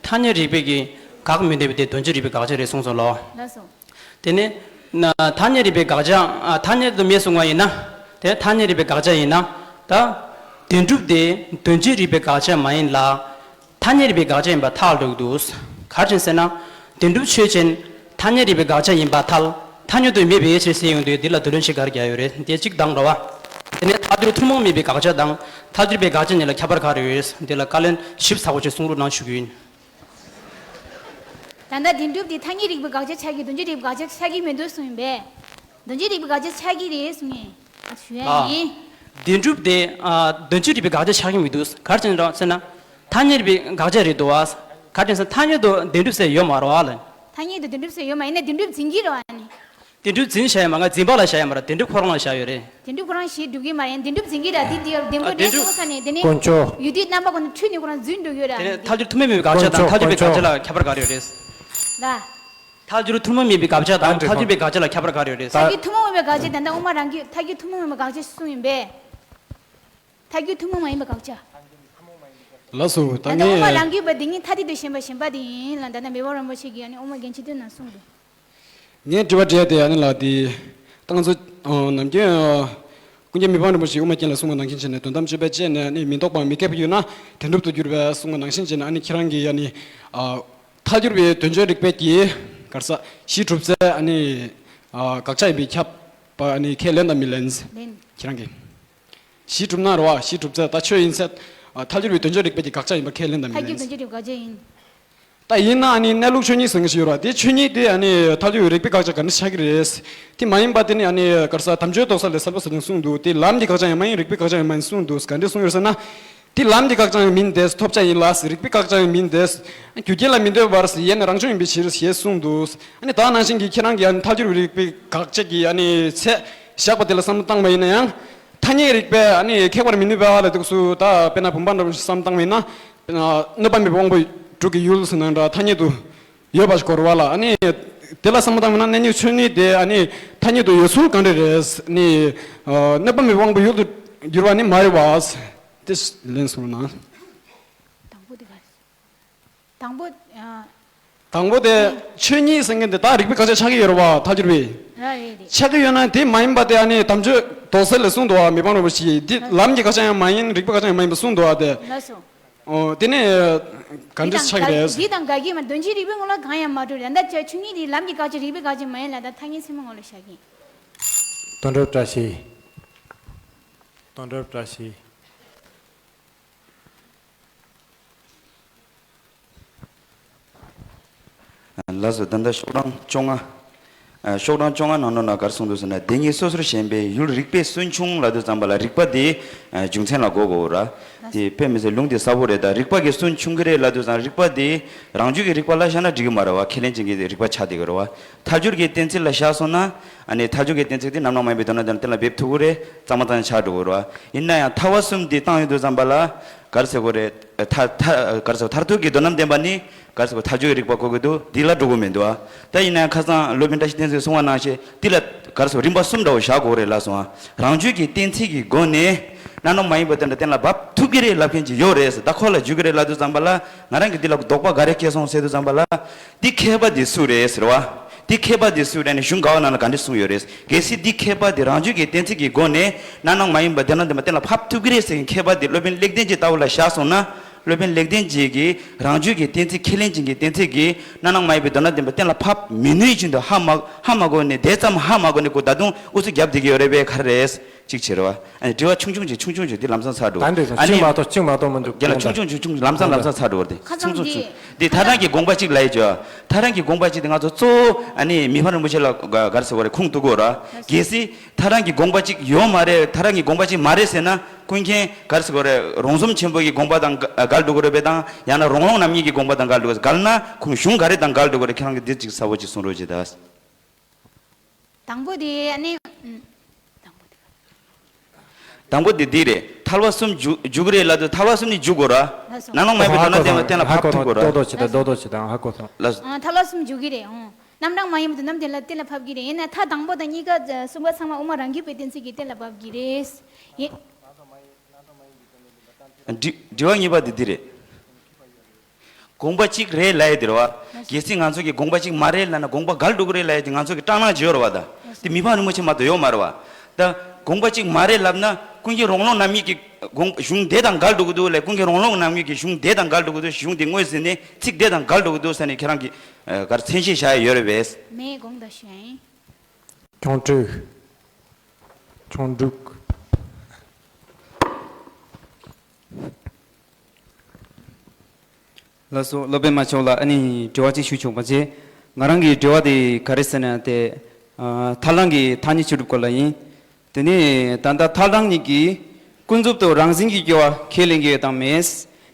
ཐ་སྙད་རིགས་པས་ཀྱིས་དགག་མི་ནུས་པ་དེ་དོན་བྱེད་རིགས་པའི་དགག་བྱ་རེད་གསུངས་སོང་ལོ། ལགས་སོ། དེ་ནས་ན་ཐ་སྙད་རིགས་པའི་དགག་བྱ་ཨ་ཐ་སྙད་དུ་མེད་གསུང་བ་ཡིན་ན། དེ་ཐ་སྙད་རིགས་པའི་དགག་བྱ་ཡིན་ན། ད་བདེན་གྲུབ་དེ་དོན་བྱེད་རིགས་པའི་དགག་བྱ་མ་ཡིན་ལ། ཐ་སྙད་རིག་པའི་དགག་བྱ་ཡིན་པ་ཐལ་འགྲོ་གི་འདུག་ག་རེ་བྱས་ཟེར་ན། བདེན་གྲུབ་ཆོས་ཅན། ཐ་སྙད་རིག་པའི་དགག་བྱ་ཡིན་པ་ཐལ། ཐ་སྙད་དུ་མེད་པའི་ཕྱིར་ཟེར་ཡོང་དུས་འདི་ལ་རྡུལ་ཕྲན་ཞིག་ག་རེ་རྒྱག་ཡོད་རེད། དེ་གཅིག་དང་འདྲ་བ། དེ་ནས་ཐལ་འགྱུར་ཐུན་མོང་མིན་པའི་དགག་བྱ་དང་ཐལ་འགྱུར་བའི་དགག་བྱ་གཉིས་ལ་ཁྱད་པར་ག་རེ་ཡོད། འདི་ལ་བཀའ་ལན་ཞིབ་ཚགས་པོ་ཅིག་གསུང་རོགས་གནང་ཞུ་གི་ཡིན། ད་ལྟ་བདེན་གྲུབ་དེ་ཐ་སྙད་རིག་པའི་དགག་བྱ་ཆགས་ཀྱི། དོན་བྱེད་རིག་པའི་དགག་བྱ་ཆགས་ཀྱི་མི་འདུག་གསུངས་ཡིན་པས། དོན་བྱེད་རིག་པའི་དགག་བྱ་ཆགས་ཀྱི་རེད་གསུངས་ཡིན། ང་ཞུ་ཡ་ཡིན། བདེན་གྲུབ་དེ་ཨ། དོན་བྱེད་རིག་པའི་དགག་བྱ་ཆགས་ཀྱི་མི་འདུག་ག་རེ་བྱས་ནས་ཟེར་ན། ཐ་སྙད་རིག་པའི་དགག་བྱ་རེད་འདུག་བ། ག་རེ་བྱས་ནས་ཟེར་ན་ཐ་སྙད་དུ་བདེན་གྲུབ་ཟེར་ཡོད་མ་རེད་བ་ལ། ཐ་སྙད་དུ་བདེན་གྲུབ་ཟེར་ཡོད་མ་ཡིན་ན་བདེན་གྲུབ་འཛིན་གྱི་རེད་བ་ནི། བདེན་གྲུབ་འཛིན་བྱ་ཡ་མ། ང་འཛིན་པ་ལ་བྱ་ཡ་མ་རེད། བདེན་གྲུབ་ཁོ་རང་ལ་བྱ་ཡོད་རེད། བདེན་གྲུབ་ཁོ་རང་ཞེས་སྒྲུབ་ཀྱི་མ་རེད། བདེན་གྲུབ་འཛིན་གྱི་རེད། དེ་དེ་བདེན་པོ་རེད་གསུངས་ས་ནས་དེ་ནི། དཀོན་མཆོག་ཡུལ་དུས་རྣམ་པ་ཀུན་ཏུ་འཁྲུལ་ནས་ཁོ་རང་འཛིན་འགྲོ་གི་ཡོད་རེད། དེ་ནི་ཐལ་འགྱུར་ཐུན་མོང་མིན་པའི་དགག་བྱ་དང་ཐལ་འགྱུར་བའི་དགག་བྱ་ལ་ཁྱད་པར་ག་རེ་ཡོད་རེད། ལ། ཐལ་འགྱུར་ཐུན་མོང་མིན་པའི་དགག་བྱ་དང་ཐལ་འགྱུར་བའི་དགག་བྱ་ལ་ཁྱད་པར་ག་རེ་ཡོད་རེད། ཐལ་འགྱུར་ཐུན་མོང་མིན་པའི་དགག་བྱ་དེ་འདྲ་དབུ་མ་རང་གིས་ཐལ་འགྱུར་ཐུན་མོང་མིན་པའི་དགག་བྱ་གསུངས་ཡིན་པས། ཐལ་འགྱུར་ཐུན་མོང་མ་ཡིན་པའི་དགག་བྱ། ལགས་སོ། ད་ད་ལྟ་དབུ་མ་རང་རྒྱུད་པ་འདི་ཉིད་ཐ་དད་དུ་ཞེན་པ་ཞེན་པ་དེ་ཡིན་ལ། ད་ལྟ་མི་ཕམ་རིན་པོ་ཆེ་གིས་ཨ་ནི་དབུ་མ་རྒྱན་ཆེན་བསྟན་ནས་གསུངས་འདུག་ངས་དྲི་བ་དྲིས་ཏེ་ཨ་ནི་ལ་དེ། ད་ང་ཚོ་ནམ་རྒྱུན་ཀུན་མཁྱེན་མི་ཕམ་རིན་པོ་ཆེས་དབུ་མ་རྒྱན་ལ་གསུངས་པ་ནང་བཞིན་བྱས་ནས། དོན་དམ་དཔྱོད་པས་དཔྱད་ནས་ནི་མི་རྟོག་པའམ་མི་ཁེགས་པ་ཡོད་ན་བདེན་གྲུབ་ཏུ་འགྱུར་བས་གསུངས་པ་ནང་བཞིན་བྱས་ནས། ཨ་ནི་ཁྱེད་རང་གིས་ཨ་ནི་ཐལ་འགྱུར་བའི་དོན་བྱེད་རིག་པའི་གི་ག་རེ་ཟ། གཞི་གྲུབ་ཚད་ཨ་ནི་དགག་བྱ་ཡིན་པས་ཁྱབ་པ་ཨ་ནི་ཁས་ལེན་དང་མི་ལེན། ལེན། ཁྱེད་རང་གིས། གཞི་གྲུབ་ན་རེད་བ། གཞི་གྲུབ་ཚད་ད་ཆོས་ཡིན་ཚད། ཨ། ཐལ་འགྱུར་བའི་དོན་བྱེད་རིག་པའི་གི་དགག་བྱ་ཡིན་པ་ཁས་ལེན་དང་མི་ཐལ་འགྱུར་ལེན། དོན་བྱེད་རིག་པའི་དགག་བྱ་ཡིན། ད་ཡིན་ན་ཨ་ནི་གནས་ལུགས་ཆོས་ཉིད་ཟེར་མཁན་ཞིག་ཡོད་རེད་བ། དེ་ཆོས་ཉིད་དེ་ཨ་ནི་ཐལ་འགྱུར་བའི་རིགས་པའི་དགག་བྱ་ག་འདྲ་ཆགས་ཀྱི་རེད། དེ་མ་ཡིན་པ་དེ་ནི་ཨ་ནི་ག་རེ་ཟ། དམ་ཆོས་རྟོགས་ས་ལས་གསལ་པོ་ཟེར་ནས་གསུངས་འདུག་དེ་ལམ་གྱི་དགག་བྱ་ཡང་མ་ཡིན། རིགས་པའི་དགག་བྱ་ཡང་མ་ཡིན་གསུངས་འདུག་ག་འདྲ་གསུངས་ཡོད་ཟེར་ན། དེ་ལམ་གྱི་དགག་བྱ་ཡང་མིན་ཏེ། ཐོབ་བྱ་ཡིན་ལ་ཟེར། རིགས་པའི་དགག་བྱ་ཡང་མིན་ཏེ། རྒྱུ་རྐྱེན་ལ་མི་ལྟོས་པར་ཟེར། ཡེ་ནས་རང་བྱུང་ཡིན་པའི་ཕྱིར་ཞེས་གསུངས་འདུག་ཨ་ནི་ད་ནང་བཞིན་གྱི་ཁྱེད་རང་གིས་ཨ་ནི་ཐལ་འགྱུར་བའི་རིགས་པའི་དགག་བྱ་གི་ཨ་ནི་ཚད་བཞག་པ་དེ་ལ་བསམ་བློ་བཏང་བ་ཡིན་ན་ཡང་། ཐ་སྙད་རིག་པས་ཨ་ནི་ཁེགས་པར་མི་ནུས་པ་ལ་འདུག་སུ། ད་དཔེར་ན་བུམ་པ་འདྲ་བོ་ཞིག་བསམ་བཏང་བ་ཡིན་ན། གནོད་པ་མེད་པའི་དབང་པོ་དྲུག་གི་ཡུལ་ཟེར་ན་འདྲ་ཐ་སྙད་དུ་ཡོད་པ་ཞིག་གོ་རེད་བ་ལ། ཨ་ནི་དེ་ལ་བསམ་བློ་བཏང་བ་ཡིན་ན་གནས་ལུགས་ཆོས་ཉིད་དེ་ཨ་ནི་ཐ་སྙད་དུ་ཡོད་ཚུལ་ག་འདྲ་རེད། ཨ་ནི་གནོད་པ་མེད་པའི་དབང་པོའི་ཡུལ་དུ་འགྱུར་བ་ནི་མ་རེད་བ། དེ་ལན་གསུངས་ན། དང་པོ་དེ་ག་རེད། དང་པོ། ཨ། དང་པོ་དེ་ཆོས་ཉིད་ཟེར་མཁན་དེ་ད་རིགས་པའི་དགག་བྱ་ཆགས་ཀྱི་ཡོད་རེད་བ། ཐལ་འགྱུར་བའི། ར་རེད་རེད། ཆགས་ཀྱི་ཡོད་ན་དེ་མ་ཡིན་པ་དེ་ཨ་ནི་དམ་ཆོས་རྟོགས་སད་ལས་གསུངས་འདུག་བ། མི་ཕམ་རིན་པོ་ཆེས་དེ་ལམ་གྱི་དགག་བྱ་ཡང་མ་ཡིན། རིགས་པའི་དགག་བྱ་ཡང་མ་ཡིན་པ་གསུངས་འདུག་བ་དེ། ལགས་སོ། ཨོ། དེ་ནས་ག་འདྲ་ཆགས་ཀྱི་རེད། འདི་དང་འགལ་གྱི་མ། དོན་བྱེད་རིག་པའི་ངོ་ལ་གང་ཡང་མ་གྲུབ་རེད། ད་ལྟ་ཆོས་ཉིད་དེ་ལམ་གྱི་དགག་བྱ་རིགས་པའི་དགག་བྱ་མ་ཡིན་ལ། ད་ཐ་སྙད་ཚད་མའི་ངོ་ལ་བཞག་གི། དོན་གྲུབ་བཀྲ་ཤིས། དོན་གྲུབ་བཀྲ་ཤིས། ལགས་སོ། ད་ལྟ་ཤོག་གྲངས་བཅོ་ལྔ། ཨ། ཤོག་གྲངས་བཅོ་ལྔ་ནང་ལོགས་ན་ག་རེ་གསུངས་འདུག་ཟེར་ན། དེ་གཉིས་སོ་སོར་ཞེན་པའི་ཡུལ་རིག་པས་སུན་ཕྱུང་ལབ་དུས་ཙམ་པ་ལ་རིག་པ་དེ་ཨ་རྒྱུ་མཚན་ལ་གོ་དགོས་ར། དེ་དཔེ་མི་སྲིད་ལུང་དེ་གསལ་པོ་རེད། ད་རིག་པ་གིས་སུན་ཕྱུང་གི་རེད་ལབ་དུས་ཙམ་རིག་པ་དེ་རང་རྒྱུད་ཀྱི་རིག་པ་ལ་བཞག་ན་འགྲིག་གི་མ་རེད་བ། ཁས་ལེན་བྱེད་མཁན་དེ་རིག་པ་ཆགས་བསྡད་ཀྱི་རེད་བ། ཐལ་འགྱུར་གྱི་གཏན་ཚིགས་ལ་བཞག་སོང་ན། ཨ་ནི་ཐལ་འགྱུར་གྱི་གཏན་ཚིགས་དེ་རྣམ་སྣང་མ་ཡིན་པའི་དོན་དམ་དེ་ལ་གཏན་ལ་འབེབས་ཐུབ་ཀྱི་རེད། གཙང་མ་གཙང་ཆགས་འགྲོ་གི་རེད་བ། ཡིན་ན་ཡང་ཐལ་བ་གསུམ་དེ་བཏང་ཡོང་དུས་ཙམ་པ་ལ། ག་རེ་ཟེར་དགོས་རེད། ཐ་ཐ་ག་རེ་ཟེར། མཐར་ཐུག་གི་དོན་དམ་བདེན་པ་ནི་ག་རེ་ཟེར་དགོས། ཐལ་འགྱུར་གྱི་རིག་པ་གོ་གི་འདུག་འདི་ལ་འགྲོ་གི་མི་འདུག་ཨ། ད་ཡིན་ན་ཡང་ཁ་སང་སློབ་དཔོན་བཀྲ་ཤིས་བསྟན་འཛིན་གསུངས་པ་ནང་བཞིན་འདི་ལ་ག་རེ་ཟེར། རིམ་པ་གསུམ་འདྲ་བོ་བཞག་དགོས་རེད་ལབ་སོང་ཨ། རང་རྒྱུད་ཀྱི་གཏན་ཚིགས་ཀྱི་སྒོ་ནས་རྣམ་སྣང་མ་ཡིན་པའི་དོན་དེ་གཏན་ལ་ཕབ་ཐུབ་ཀྱི་རེད་ལབ་མཁན་ཅིག་ཡོད་རེད་ཟེར། ད་ཁོ་ལ་འཇུག་གི་རེད་ལབ་དུས་ཙམ་པ་ལ། ང་རང་གིས་འདི་ལ་དོགས་པ་ག་རེ་སྐྱེས་སོང་ཟེར་དུས་ཙམ་པ་ལ། འདི་མཁས་པ་འདི་སུ་རེད་ཟེར་བ། འདི་མཁས་པ་འདི་སུ་རེད་ནས་གཞུང་ག་བ་ནང་ལ་ག་འདྲ་གསུངས་ཡོད་རེད། གལ་སྲིད་འདི་མཁས་པ་འདི་རང་རྒྱུད་ཀྱི་གཏན་ཚིགས་ཀྱི་སྒོ་ནས་རྣམ་སྣང་མ་ཡིན་པ་བདེན་པ་བདེན་པ་གཏན་ལ་ཕབ་ཐུབ་ཀྱི་རེད་ཟེར་མཁན་མཁས་པ་འདི་སློབ་དཔོན་ལེགས་ལྡན་འབྱེད་ལྟ་བུ་ལ་བཞག་སོང་ན། སློབ་དཔོན་ལེགས་ལྡན་འབྱེད་ཀྱིས་རང་རྒྱུད་ཀྱི་གཏན་ཚིགས། ཁས་ལེན་བྱེད་མཁན་གྱི་གཏན་ཚིགས་ཀྱིས་རྣམ་སྣང་མ་ཡིན་པའི་བདེན་པ་བདེན་པ་གཏན་ལ་ཕབ་མི་ནུས་བཞིན་དུ་ཧ་མ་ཧ་མ་གོ་ནས། དེ་ཙམ་ཧ་མ་གོ་ནས་ཁོ་ད་དུང་ཨུ་ཚུགས་རྒྱབ་བསྡད་ཀྱི་ཡོད་རེད་པས། ག་རེ་རེད། གཅིག་བྱེད་རེད་བ། ཨ་ནི་དྲི་བ་ཆུང་ཆུང་ཅིག་ཆུང་ཆུང་ཅིག་འདི་ལམ་སང་ཚར་འགྲོ། ད་འདྲ་ཨ་ནི་གཅིག་མ་གཏོགས་གཅིག་མ་གཏོགས་མི་འདུག་རྒན་ལགས། ཆུང་ཆུང་ཆུང་ཆུང་ལམ་སང་ལམ་སང་ཚར་འགྲོ་བ་དེ། ཁ་ཆུང་སང་ཆུང་ཆུང་དེ། ད་རང་གི་དགོངས་པ་གཅིག་ལ་ཡི་ཅོ། ད་རང་གི་དགོངས་པ་གཅིག་དེ་ང་ཚོ་གཙོ་བོ་ཨ་ནི་མི་ཕམ་རིན་པོ་ཆེ་ལ་ག་ག་རེ་ཟེར་དགོས་རེད། ཁུངས་གཏུག་དགོས་ར། གལ་སྲིད་ད་རང་གི་དགོངས་པ་གཅིག་ཡོད་མ་རེད། ད་རང་གི་དགོངས་པ་གཅིག་མ་རེད་ཟེར་ན། ཀུན་མཁྱེན་ག་རེ་ཟེར་དགོས་རེད། རོང་ཟོམ་ཆེན་པོ་གི་དགོངས་པ་དང་འགལ་འགྲོ་གི་རེད་པས། དང་ཡང་ན་རོང་ལུང་རྣམ་གཉིས་ཀྱི་དགོངས་པ་དང་འགལ་འགྲོ་གི། འགལ་ན་ཁུངས་གཞུང་ག་རེ་དང་འགལ་འགྲོ་གི་རེད། ཁྱེད་རང་གིས་འདི་གཅིག་གསལ་པོ་གཅིག་གསུང་རོགས་བྱེད་ད། དང་པོ་དེ་ཨ་ནི། ཨུམ། དང་པོ་དེ། དང་པོ་དེ་འདི་རེད། ཐལ་བ་གསུམ་འཇུག་འཇུག་གི་རེད་ལབ་དུས་ཐལ་བ་གསུམ་ནི་འཇུག་དགོས་ར། ལགས་སོ། སྣང་ལུང་མ་ཡིན་པའི་དོན་དམ་བདེན་པ་གཏན་ལ་ཕབ་ཐུབ་དགོས་ར། རྡོག་རྡོག་བྱེད་དང་། རྡོག་རྡོག་བྱེད་དང་། ཧ་གོ་སོང་། ལགས་སོ། ཨ། ཐལ་བ་གསུམ་འཇུག་གི་རེད། ཨོ། རྣམ་གྲངས་མ་ཡིན་པའི་དོན་དམ་བདེན་ལ་གཏན་ལ་ཕབ་ཀྱི་རེད། ཡིན་ན་མཐའ་དང་པོ་དང་གཉིས་ཀ་གསུམ་པ་ཚང་མ་དབུ་མ་རང་རྒྱུད་པའི་གཏན་ཚིགས་ཀྱིས་གཏན་ལ་ཕབ་ཀྱི་རེད། ཡིན། དྲི་དྲི་བ་གཉིས་པ་དེ་འདི་རེད། དགོངས་པ་གཅིག་རེད་ལབ་ཡས་དེ་རེད་བ། གལ་སྲིད་ང་ཚོ་གིས་དགོངས་པ་གཅིག་མ་རེད་ལབ་ན། དགོངས་པ་འགལ་འགྲོ་གི་རེད་ལབ་ཡས་དེ་ང་ཚོ་གི་སྐྲག་སྣང་བྱེད་ཡོད་རེད་བ། ད་དེ་མི་ཕམ་རིན་པོ་ཆེ་མ་གཏོགས་ཡོད་མ་རེད་བ། ད་དགོངས་པ་གཅིག་མ་རེད་ལབ་ན། ཀུན་མཁྱེན་རོང་ལུང་རྣམ་གཉིས་ཀྱི་དགོངས་གཞུང་དེ་དང་འགལ་འགྲོ་གི་འདུག་ལབ། ཀུན་མཁྱེན་རོང་ལུང་རྣམ་གཉིས་ཀྱི་གཞུང་དེ་དང་འགལ་འགྲོ་གི་འདུག་གཞུང་དེ་དངོས་ཟིན་ནས་ཚིག་དེ་དང་འགལ་འགྲོ་གི་འདུག་ཟེར་ནས་ཁྱེད་རང་གིས་ཨ་ག་རེ་མཚན་ཤས་བཞག་ཡས་ཡོད་རེད་པས། མེད། དགོངས་དག་ཞུ་ཡ་ཡིན། ཁྱུང་སྤྲུལ། ཁྱུང་འབྲུག། ལགས་སོ། སློབ་དཔོན་མ་མཆོག་ལ་ཨ་ནི་དྲི་བ་གཅིག་ཞུ་ཆོག་པ་བྱས། ང་རང་གི་དྲི་བ་དེ་ག་རེ་ཟེར་ན་དེ། ཨ། ཐར་ལམ་གྱི་ཐ་སྙད་ཆོས་སྒྲུབ་སྐོར་ལ་ཡིན། དེ་ནས་ད་ལྟ་ཐར་ལམ་གཉིས་ཀྱིས་ཀུན་རྫོབ་ཏུ་རང་བཞིན་གྱིས་སྐྱེ་བ་ཁས་ལེན་གྱི་ཡོད་དམ་མེད།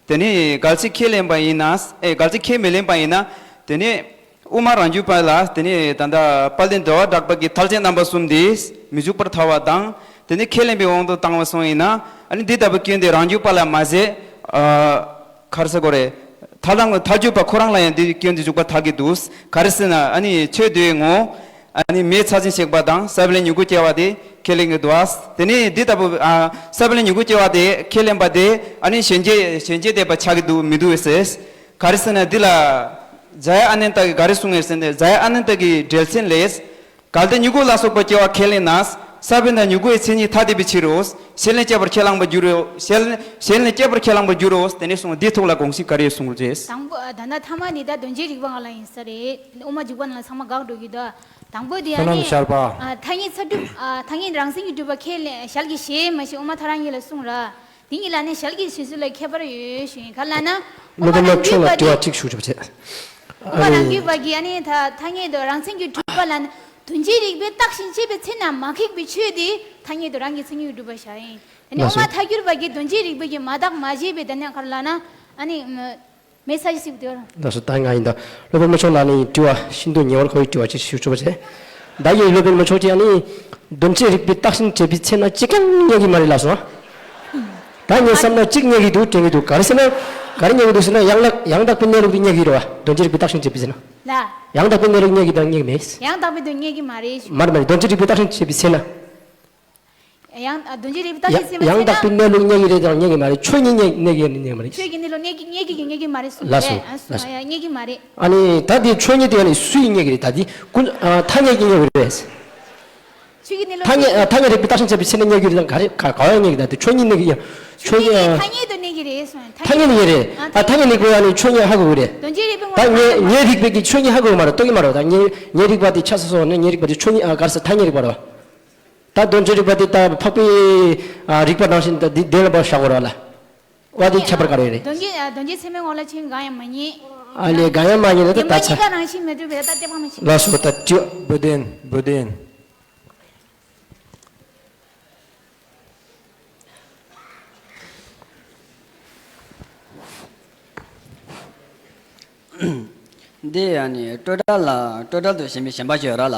དེ་ནས་གལ་སྲིད་ཁས་ལེན་པ་ཡིན་ན། ཨེ། གལ་སྲིད་ཁས་མི་ལེན་པ་ཡིན་ན། དེ་ནས་དབུ་མ་རང་རྒྱུད་པ་ལ། དེ་ནས་ད་ལྟ་དཔལ་ལྡན་ཟླ་བ་གྲགས་པ་གིས་ཐལ་འགྱུར་རྣམ་པ་གསུམ་དེ་མི་འཇུག་པར་ཐལ་བ་དང་། དེ་ནས་ཁས་ལེན་པའི་དབང་དུ་བཏང་བ་སོང་ཡིན་ན། ཨ་ནི་འདི་ལྟ་བུའི་སྐྱོན་དེ་རང་རྒྱུད་པ་ལ་མ་ཟད། ཨ། ག་རེ་ཟེར་དགོས་རེད། ཐར་ལམ་གྱི་ཐལ་འགྱུར་པ་ཁོ་རང་ལ་ཡང་འདི་སྐྱོན་དེ་འཇུག་པར་ཐལ་གྱི་འདུག་ག་རེ་ཟེར་ན། ཨ་ནི་ཆོས་འདིའི་ངོ་བོ། ཨ་ནི་མེའི་ཚད་ཅན་གཤེགས་པ་དང་ས་བོན་ལས་མྱུ་གུ་སྐྱེ་བ་དེ་ཁས་ལེན་གྱི་འདུག་དེ་ནས་འདི་ལྟ་བུ། ཨ། ས་བོན་ལས་མྱུ་གུ་སྐྱེ་བ་དེ་ཁས་ལེན་པ་དེ་ཨ་ནི་གཞན་བརྗེ་གཞན་བརྗེ་བསྡད་པ་ཆགས་ཀྱི་འདུག་མི་འདུག་ཟེར། ག་རེ་ཟེར་ན་འདི་ལ་ཛ་ཡ་ཨ་ནན་ཏ་གིས་ག་རེ་གསུངས་ཡོད་ཟེར་ན། ཛ་ཡ་ཨ་ནན་ཏ་གི་འགྲེལ་ཚན་ལས། གལ་ཏེ་མྱུ་གུ་ལ་སོགས་པ་སྐྱེ་བ་ཁས་ལེན་ན། ས་བོན་དང་མྱུ་གུའི་མཚན་ཉིད་ཐ་དད་པའི་ཕྱིར་རོ། གཞན་ལས་སྐྱེས་པར་ཁས་བླངས་པར་འགྱུར་རོ། གཞན་གཞན་ལས་སྐྱེས་པར་ཁས་བླངས་པར་འགྱུར་རོ། དེ་ནས་གསུངས། འདིའི་ཐོག་ལ་དགོངས་གཞི་ག་རེ་གསུངས་རེད། དང་པོ། ཨ། ད་ལྟ་ཐ་མ་འདི་ད་དོན་བྱེད་རིག་པ་སྔ་ལ་ཡིན་ས་རེད། དབུ་མ་འཇུག་པ་ནང་ལ་ཚང་མ་འགག་འགྲོ་གི་འདུག་དང་པོ་དེ་ཨ་ནི། ཨ། ཐ་སྙད་ཚད་གྲུབ། ཨ། ཐ་སྙད་རང་མཚན་གྱིས་གྲུབ་པ་ཁས་ལེན་ཞལ་གྱིས་བཞེས་མ་བཞེས་དབུ་མ་ཐལ་འགྱུར་ལ་གསུངས་ར། དེ་གཉིས་ལ་ནི་ཞལ་གྱིས་བཞེས་ཚུལ་ལ་ཁྱད་པར་ཡོད་ཞུ་ཡིན། ག་ལ་ན། དབུ་མ་རང་རྒྱུད་པ་གི། དྲི་བ་གཅིག་ཞུ་ཆོག་བྱས། དབུ་མ་རང་རྒྱུད་པ་གི་ཨ་ནི་ཐ་ཐ་སྙད་དུ་རང་མཚན་གྱིས་གྲུབ་པ་ལ་ནི། དོན་བྱེད་རིག་པས་བརྟགས་ཤིང་དཔྱད་པའི་ཚེ་ན་མ་ཁེགས་པའི་ཆོས་དེ་ཐ་སྙད་དུ་རང་གི་མཚན་ཉིད་གྲུབ་པ་བཞག་ཡིན། ཨ་ནི་དབུ་མ་ཐལ་འགྱུར་པ་གི་དོན་བྱེད་རིག་པ་གིས་མ་བརྟགས་མ་དཔྱད་པའི། དེ་ནས་ག་ལ་ན། ཨ་ནི། མེད་ས་ཞིག་སྲིད་དེ། ལགས་སོ། ད་ང་ཡིན་ད། སློབ་དཔོན་མ་མཆོག་ལ་ནི་དྲི་བ་ཤིན་ཏུ་ཉེ་བར་མཁོ་བའི་དྲི་བ་ཅིག་ཞུ་ཆོག་པ་བྱས། ད་ཡིན་སློབ་དཔོན་མ་མཆོག་ཅིག་ཨ་ནི། དོན་བྱེད་རིག་པས་བརྟགས་ཤིང་དཔྱད་པའི་ཚེ་ན་ཅི་གང་རྙེད་ཀྱི་མ་རེད་ལགས་སོ། ད་ངས་བསམ་ན་གཅིག་རྙེད་ཀྱི་འདུག་དྲན་གྱི་འདུག་ག་རེ་ཟེར་ན། ག་རེ་རྙེད་ཀྱི་འདུག་ཟེར་ན། ཡང་ལག་ཡང་དག་པའི་གནས་ལུགས་དེ་རྙེད་ཀྱི་རེད་བ། དོན་བྱེད་རིག་པས་བརྟགས་ཤིང་དཔྱད་པའི་ཚེ་ན། ལ། ཡང་དག་པའི་གནས་ལུགས་རྙེད་ཀྱི་དང་རྙེད་མེད། ཡང་དག་པའི་དོན་རྙེད་ཀྱི་མ་རེད། མ་རེད་མ་རེད། དོན་བྱེད་རིག་པས་བརྟགས་ཤིང་དཔྱད་པའི་ཚེ་ན། ཡང་། ཨ། དོན་བྱེད་རིག་པས་བརྟགས་ཤིང་དཔྱད་པའི་ཚེ་ན། ཡང་དག་པའི་གནས་ལུགས་རྙེད་ཀྱི་རེད་དང་རྙེད་ཀྱི་མ་རེད། ཆོས་ཉིད་རྙེད་རྙེད་ཀྱི་རྙེད་མ་རེད། ཆོས་ཀྱི་གནས་ལུགས་རྙེད་ཀྱི་རྙེད་ཀྱི་རྙེད་ཀྱི་མ་རེད་གསུངས། ལགས་སོ། ལགས་སོ། ཡང་རྙེད་ཀྱི་མ་རེད། ཨ་ནི་ད་དེ་ཆོས་ཉིད་དེ་ཨ་ནི་སུས་རྙེད་ཀྱི་རེད། ད་དེ་ཀུན། ཨ། ཐ་སྙད་ཀྱིས་རྙེད་ཀྱི་རེད། ཆོས་ཀྱི་གནས་ལུགས་ཐ་སྙད། ཨ། ཐ་སྙད་རིག་པས་བརྟགས་ཤིང་དཔྱད་པའི་ཚེ་ན་རྙེད་ཀྱི་རེད་དང་ག་རེ་ག་ག་བ་རྙེད་ཀྱི། ད་དེ་ཆོས་ཉིད་རྙེད་ཀྱི་ཡང་། ཆོས་ཉིད་ཨ། ཐ་སྙད་དུ་གནས་ཀྱི་རེད་གསུངས། ཐ་སྙད་རྙེད་ཀྱི་རེད། ཨ། ཐ་སྙད་རྙེད་དགོས་ཡ་ནི་ཆོས་ཉིད་ཧ་གོ་གི་རེད། དོན་བྱེད་རིག་པའི་ངོ་ད་ངས་ངས་རིག་པའི་གི་ཆོས་ཉིད་ཧ་གོ་གི་མ་རེད། རྟོགས་ཀྱི་མ་རེད། ད་ངས་ངས་རིག་པ་དེ་ཆ་སོ་སོ་ནས་ངས་རིག་པ་དེ་ཆོས་ཉིད། ཨ། ག་རེ་ཟེར། ཐ་སྙད་རིག་པ་རེད་བ། ད་དོན་བྱེད་རིག་པ་དེ་ད་འཕགས་པའི། ཨ། རིག་པ་ནང་བཞིན་ད་འདི་གདན་ལ་བབས་བཞག་དགོས་རེད་བ་ལ། བ་དེ་ཁྱད་པར་ག་རེ་རེད། དོན་གྱི། ཨ། དོན་གྱི་ཚད་མའི་ངོ་ལ་ཆོས་གང་ཡང་མ་རྙེད། ཨ་ལས། གང་ཡང་མ་རྙེད་ན་ད་ཉན་པ་ད་ཆ། གཉིས་ཀ་རང་བཞིན་མི་འགྲུབ་པས་ད་དེ་བ་མི་ཤེས། ལགས་སོ། ད་དྲི་བ། བུ་དན། བུ་དན། འདི་ཨ་ནི་སྤྲོས་བྲལ་ལ། སྤྲོས་བྲལ་དུ་ཞེན་པའི་ཞེན་པ་ཅིག་ཡོད་ར་ལ།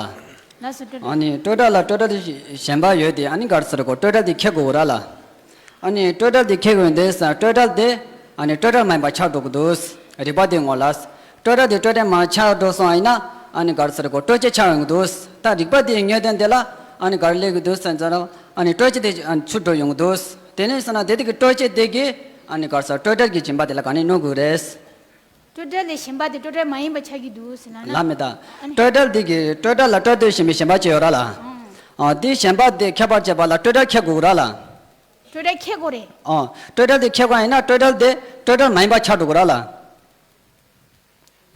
ལགས་སོ། སྤྲོས་བྲལ། ཨ་ནི་སྤྲོས་བྲལ་ལ་སྤྲོས་བྲལ་དུ་ཞེན་པ་ཡོད་དེ། ཨ་ནི་ག་རེ་ཟེར་གོ། སྤྲོས་བྲལ་དེ་ཁེགས་དགོས་ར་ལ། ཨ་ནི་སྤྲོས་བྲལ་དེ་ཁེགས་དགོས་འདི་ཟེར། སྤྲོས་བྲལ་དེ་ཨ་ནི་སྤྲོས་བྲལ་མ་ཡིན་པ་ཆགས་འགྲོ་གི་འདུག་རིགས་པ་དེའི་ངོ་ལ། སྤྲོས་བྲལ་དེ་སྤྲོས་བྲལ་མ་ཆགས་འགྲོ་སོང་བ་ཡིན་ན། ཨ་ནི་ག་རེ་ཟེར་གོ། སྤྲོས་བཅས་ཆགས་ཡོང་གི་འདུག་ད་རིགས་པ་དེའི་དངོས་དོན་དེ་ལ་ཨ་ནི་ག་རེ་སླེབས་ཀྱི་འདུག་ཟེར་ན། ཨ་ནི་སྤྲོས་བཅས་དེ་ཨ་ནི་ཚུར་འགྲོ་ཡོང་གི་འདུག་དེ་ནས་ཟེར་ན་དེ་དེ་གི་སྤྲོས་བཅས་དེ་གིས་ཨ་ནི་ག་རེ་ཟེར། སྤྲོས་བྲལ་གྱི་སྦྱིན་པ་དེ་ལ་ག་ནས་གནོད་དགོས་རེད། སྤྲོས་བྲལ་ལས་གཞན་པ་དེ་སྤྲོས་བྲལ་མ་ཡིན་པ་ཆགས་ཀྱི་འདུག་ཟེར་ན། ལ་མེད་ད། ཨ་ནི་སྤྲོས་བྲལ་དེ་གི། སྤྲོས་བྲལ་ལ་སྤྲོས་བྲལ་དུ་ཞེན་པའི་ཞེན་པ་ཅིག་ཡོད་ར་ལ། ཨང་། ཨ། དེའི་ཞེན་པ་དེ་ཁྱད་པར་བྱེད་པ་ལ་སྤྲོས་བྲལ་ཁེགས་དགོས་ར་ལ། སྤྲོས་བྲལ་ཁེགས་དགོས་རེད། ཨ། སྤྲོས་བྲལ་དེ་ཁེགས་པ་ཡིན་ན་སྤྲོས་བྲལ་དེ་སྤྲོས་བྲལ་མ་ཡིན་པ་ཆགས་འགྲོ་གི་ར་ལ།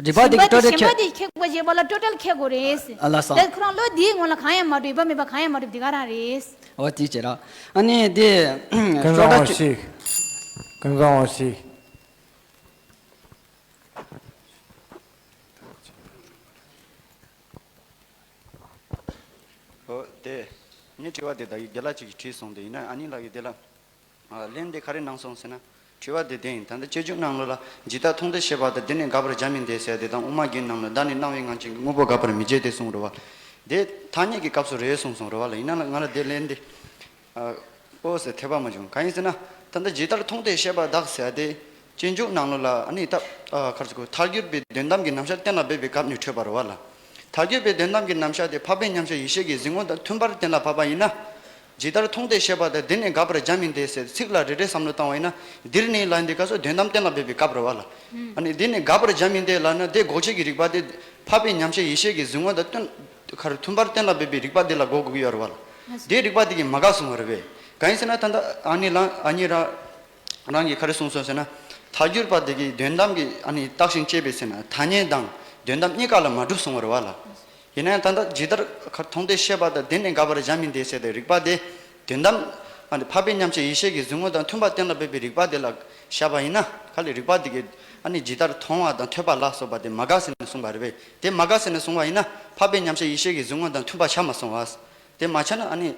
རིགས་པ་དེ་གི་སྤྲོས་བྲལ་ཞེན་པ་ཁེགས། དེ་ཁེགས་པ་བྱེད་པ་ལ་སྤྲོས་བྲལ་ཁེགས་དགོས་རེད། ཨ་ལ་སོ། ད་ཁོ་རང་བློ་དེའི་ངོ་ལ་གང་ཡང་མ་གྲུབ། ཡོད་པ་མེད་པ་གང་ཡང་མ་གྲུབ་དེ་ག་རང་རེད། འོ་དེ་བྱེད་ར། ཨ་ནི་དེ། ཀུན་བཟང་བ་ཞིག་ཀུན་བཟང་བ་ཞིག་འོ་དེ། ངའི་དྲི་བ་དེ་ད་ཡི་རྒན་ལགས་གཅིག་གིས་དྲིས་སོང་། དེ་ཡིན་ན་ཨ་ནི་ལགས་ཀྱིས་དེ་ལ། ཨ། ལན་དེ་ག་རེ་གནང་སོང་ཟེར་ན། དྲི་བ་དེ་བདེན་ཡིན། ད་ལྟ་སྤྱོད་འཇུག་ནང་ལོགས་ལ་ཇི་ལྟར་མཐོང་ལྟས་ཤེས་པ་དང་དེ་ནི་འགག་པར་བྱ་མིན་ཏེ་ཟེར་དེ་དང་། དབུ་མ་རྒྱན་རྣམས་ལ་བདག་ནི་སྣང་བའི་ངང་ཅན་གྱི་དངོས་པོ་འགག་པར་མི་བྱེད་དེ་གསུངས་རེད་བ། དེ་ཐ་སྙད་ཀྱི་སྐབས་སུ་རེད་གསུངས་སོང་རེད་བ་ལ། ཡིན་ན་ལ་ང་ལ་དེ་ལན་དེ། ཨ། ཨོ་ཟེར་ཐེབས་པ་མ་བྱུང་། གང་ཡིན་ཟེར་ན། ད་ལྟ་ཇི་ལྟར་མཐོང་ལྟས་ཤེས་པ་དག་ཟེར་དེ། སྤྱོད་འཇུག་ནང་ལོགས་ལ་ཨ་ནི་ད། ཨ། ག་རེ་ཟེར་དགོས། ཐལ་འགྱུར་བའི་དོན་དམ་གྱི་རྣམ་གཞག་གཏན་ལ་འབེབས་པའི་སྐབས་ནས་འཕྲོས་པ་རེད་བ་ལ། ཐལ་འགྱུར་བའི་དོན་དམ་གྱི་རྣམ་གཞག་དེ་འཕགས་པའི་མཉམ་གཞག་ཡེ་ཤེས་ཀྱི་གཟིགས་ངོ་དང་མཐུན་པར་གཏན་ལ་ཕབ་པ་ཡིན་ན། ཇི་ལྟར་མཐོང་ལྟས་ཤེས་པ་དང་དེ་ནི་འགག་པར་བྱ་མིན་ཏེ་ཟེར་ཚིག་ལ་རེ་རེ་བསམ་བློ་བཏང་བ་ཡིན་ན། འདིར་ནི་ལ་འདི་ག་སོགས་དོན་དམ་གཏན་ལ་འབེབས་པའི་སྐབས་རེད་བ་ལ། ཨ་ནི་འདི་ནི་འགག་པར་བྱ་མིན་ཏེ་ལབ་ན། དེ་འགོག་བྱེད་ཀྱི་རིགས་པ་དེ་འཕགས་པའི་མཉམ་གཞག་ཡེ་ཤེས་ཀྱི་གཟིགས་ངོ་དང་མཐུན། ག་རེ། མཐུན་པར་གཏན་ལ་འབེབས་པའི་རིགས་པ་དེ་ལ་གོ་དགོས་ཀྱི་ཡོད་རེད་བ་ལ། དེའི་རིགས་པ་དེ་གིས་མ་འགགས་གསུངས་པ་རེད་པས། གང་ཡིན་ཟེར་ན་ད་ལྟ་ཨ་ནི་ལ་ཨ་ནི་ར། རང་གིས་ག་རེ་གསུངས་སོང་ཟེར་ན། ཐལ་འགྱུར་བ་དེ་གིས་དོན་དམ་གྱི་ཨ་ནི་བརྟགས་ཤིང་དཔྱད་པའི་ཚེ་ན་ཐ་སྙད་དང་དོན་དམ་གཉིས་ཀ་ལ་མ་གྲུབ་གསུངས་པ་རེད་བ་ལ། ཡིན་ན་ཡང་ད་ལྟ་ཇི་ལྟར་མཐོང་ལྟས་ཤེས་པ་དང་དེ་ནི་འགག་པར་བྱ་མིན་ཏེ་ཟེར་ཏེ་རིགས་པ་དེ་དོན་དམ་ཨ་ནི་འཕགས་པའི་མཉམ་གཞག་ཡེ་ཤེས་ཀྱི་གཟིགས་ངོ་དང་མཐུན་པར་གཏན་ལ་འབེབས་པའི་རིགས་པ་དེ་ལ་བཞག་པ་ཡིན་ན། ག་ལས་རིག་པ་འདི་གིས་ཨ་ནི་ཇི་ལྟར་མཐོང་བ་དང་ཐོས་པ་ལ་སོགས་པ་དེ་མ་དགའ་ཟེར་ནས་གསུངས་པ་རེད་པས། དེ་མ་དགའ་ཟེར་ནས་གསུངས་པ་ཡིན་ན་འཕགས་པའི་མཉམ་གཞག་ཡེ་ཤེས་ཀྱི་གཟུངས་སྔགས་དང་མཐུན་པ་ཆགས་མ་སོང་བ། དེ་མ་ཆགས་ན་ཨ་ནི་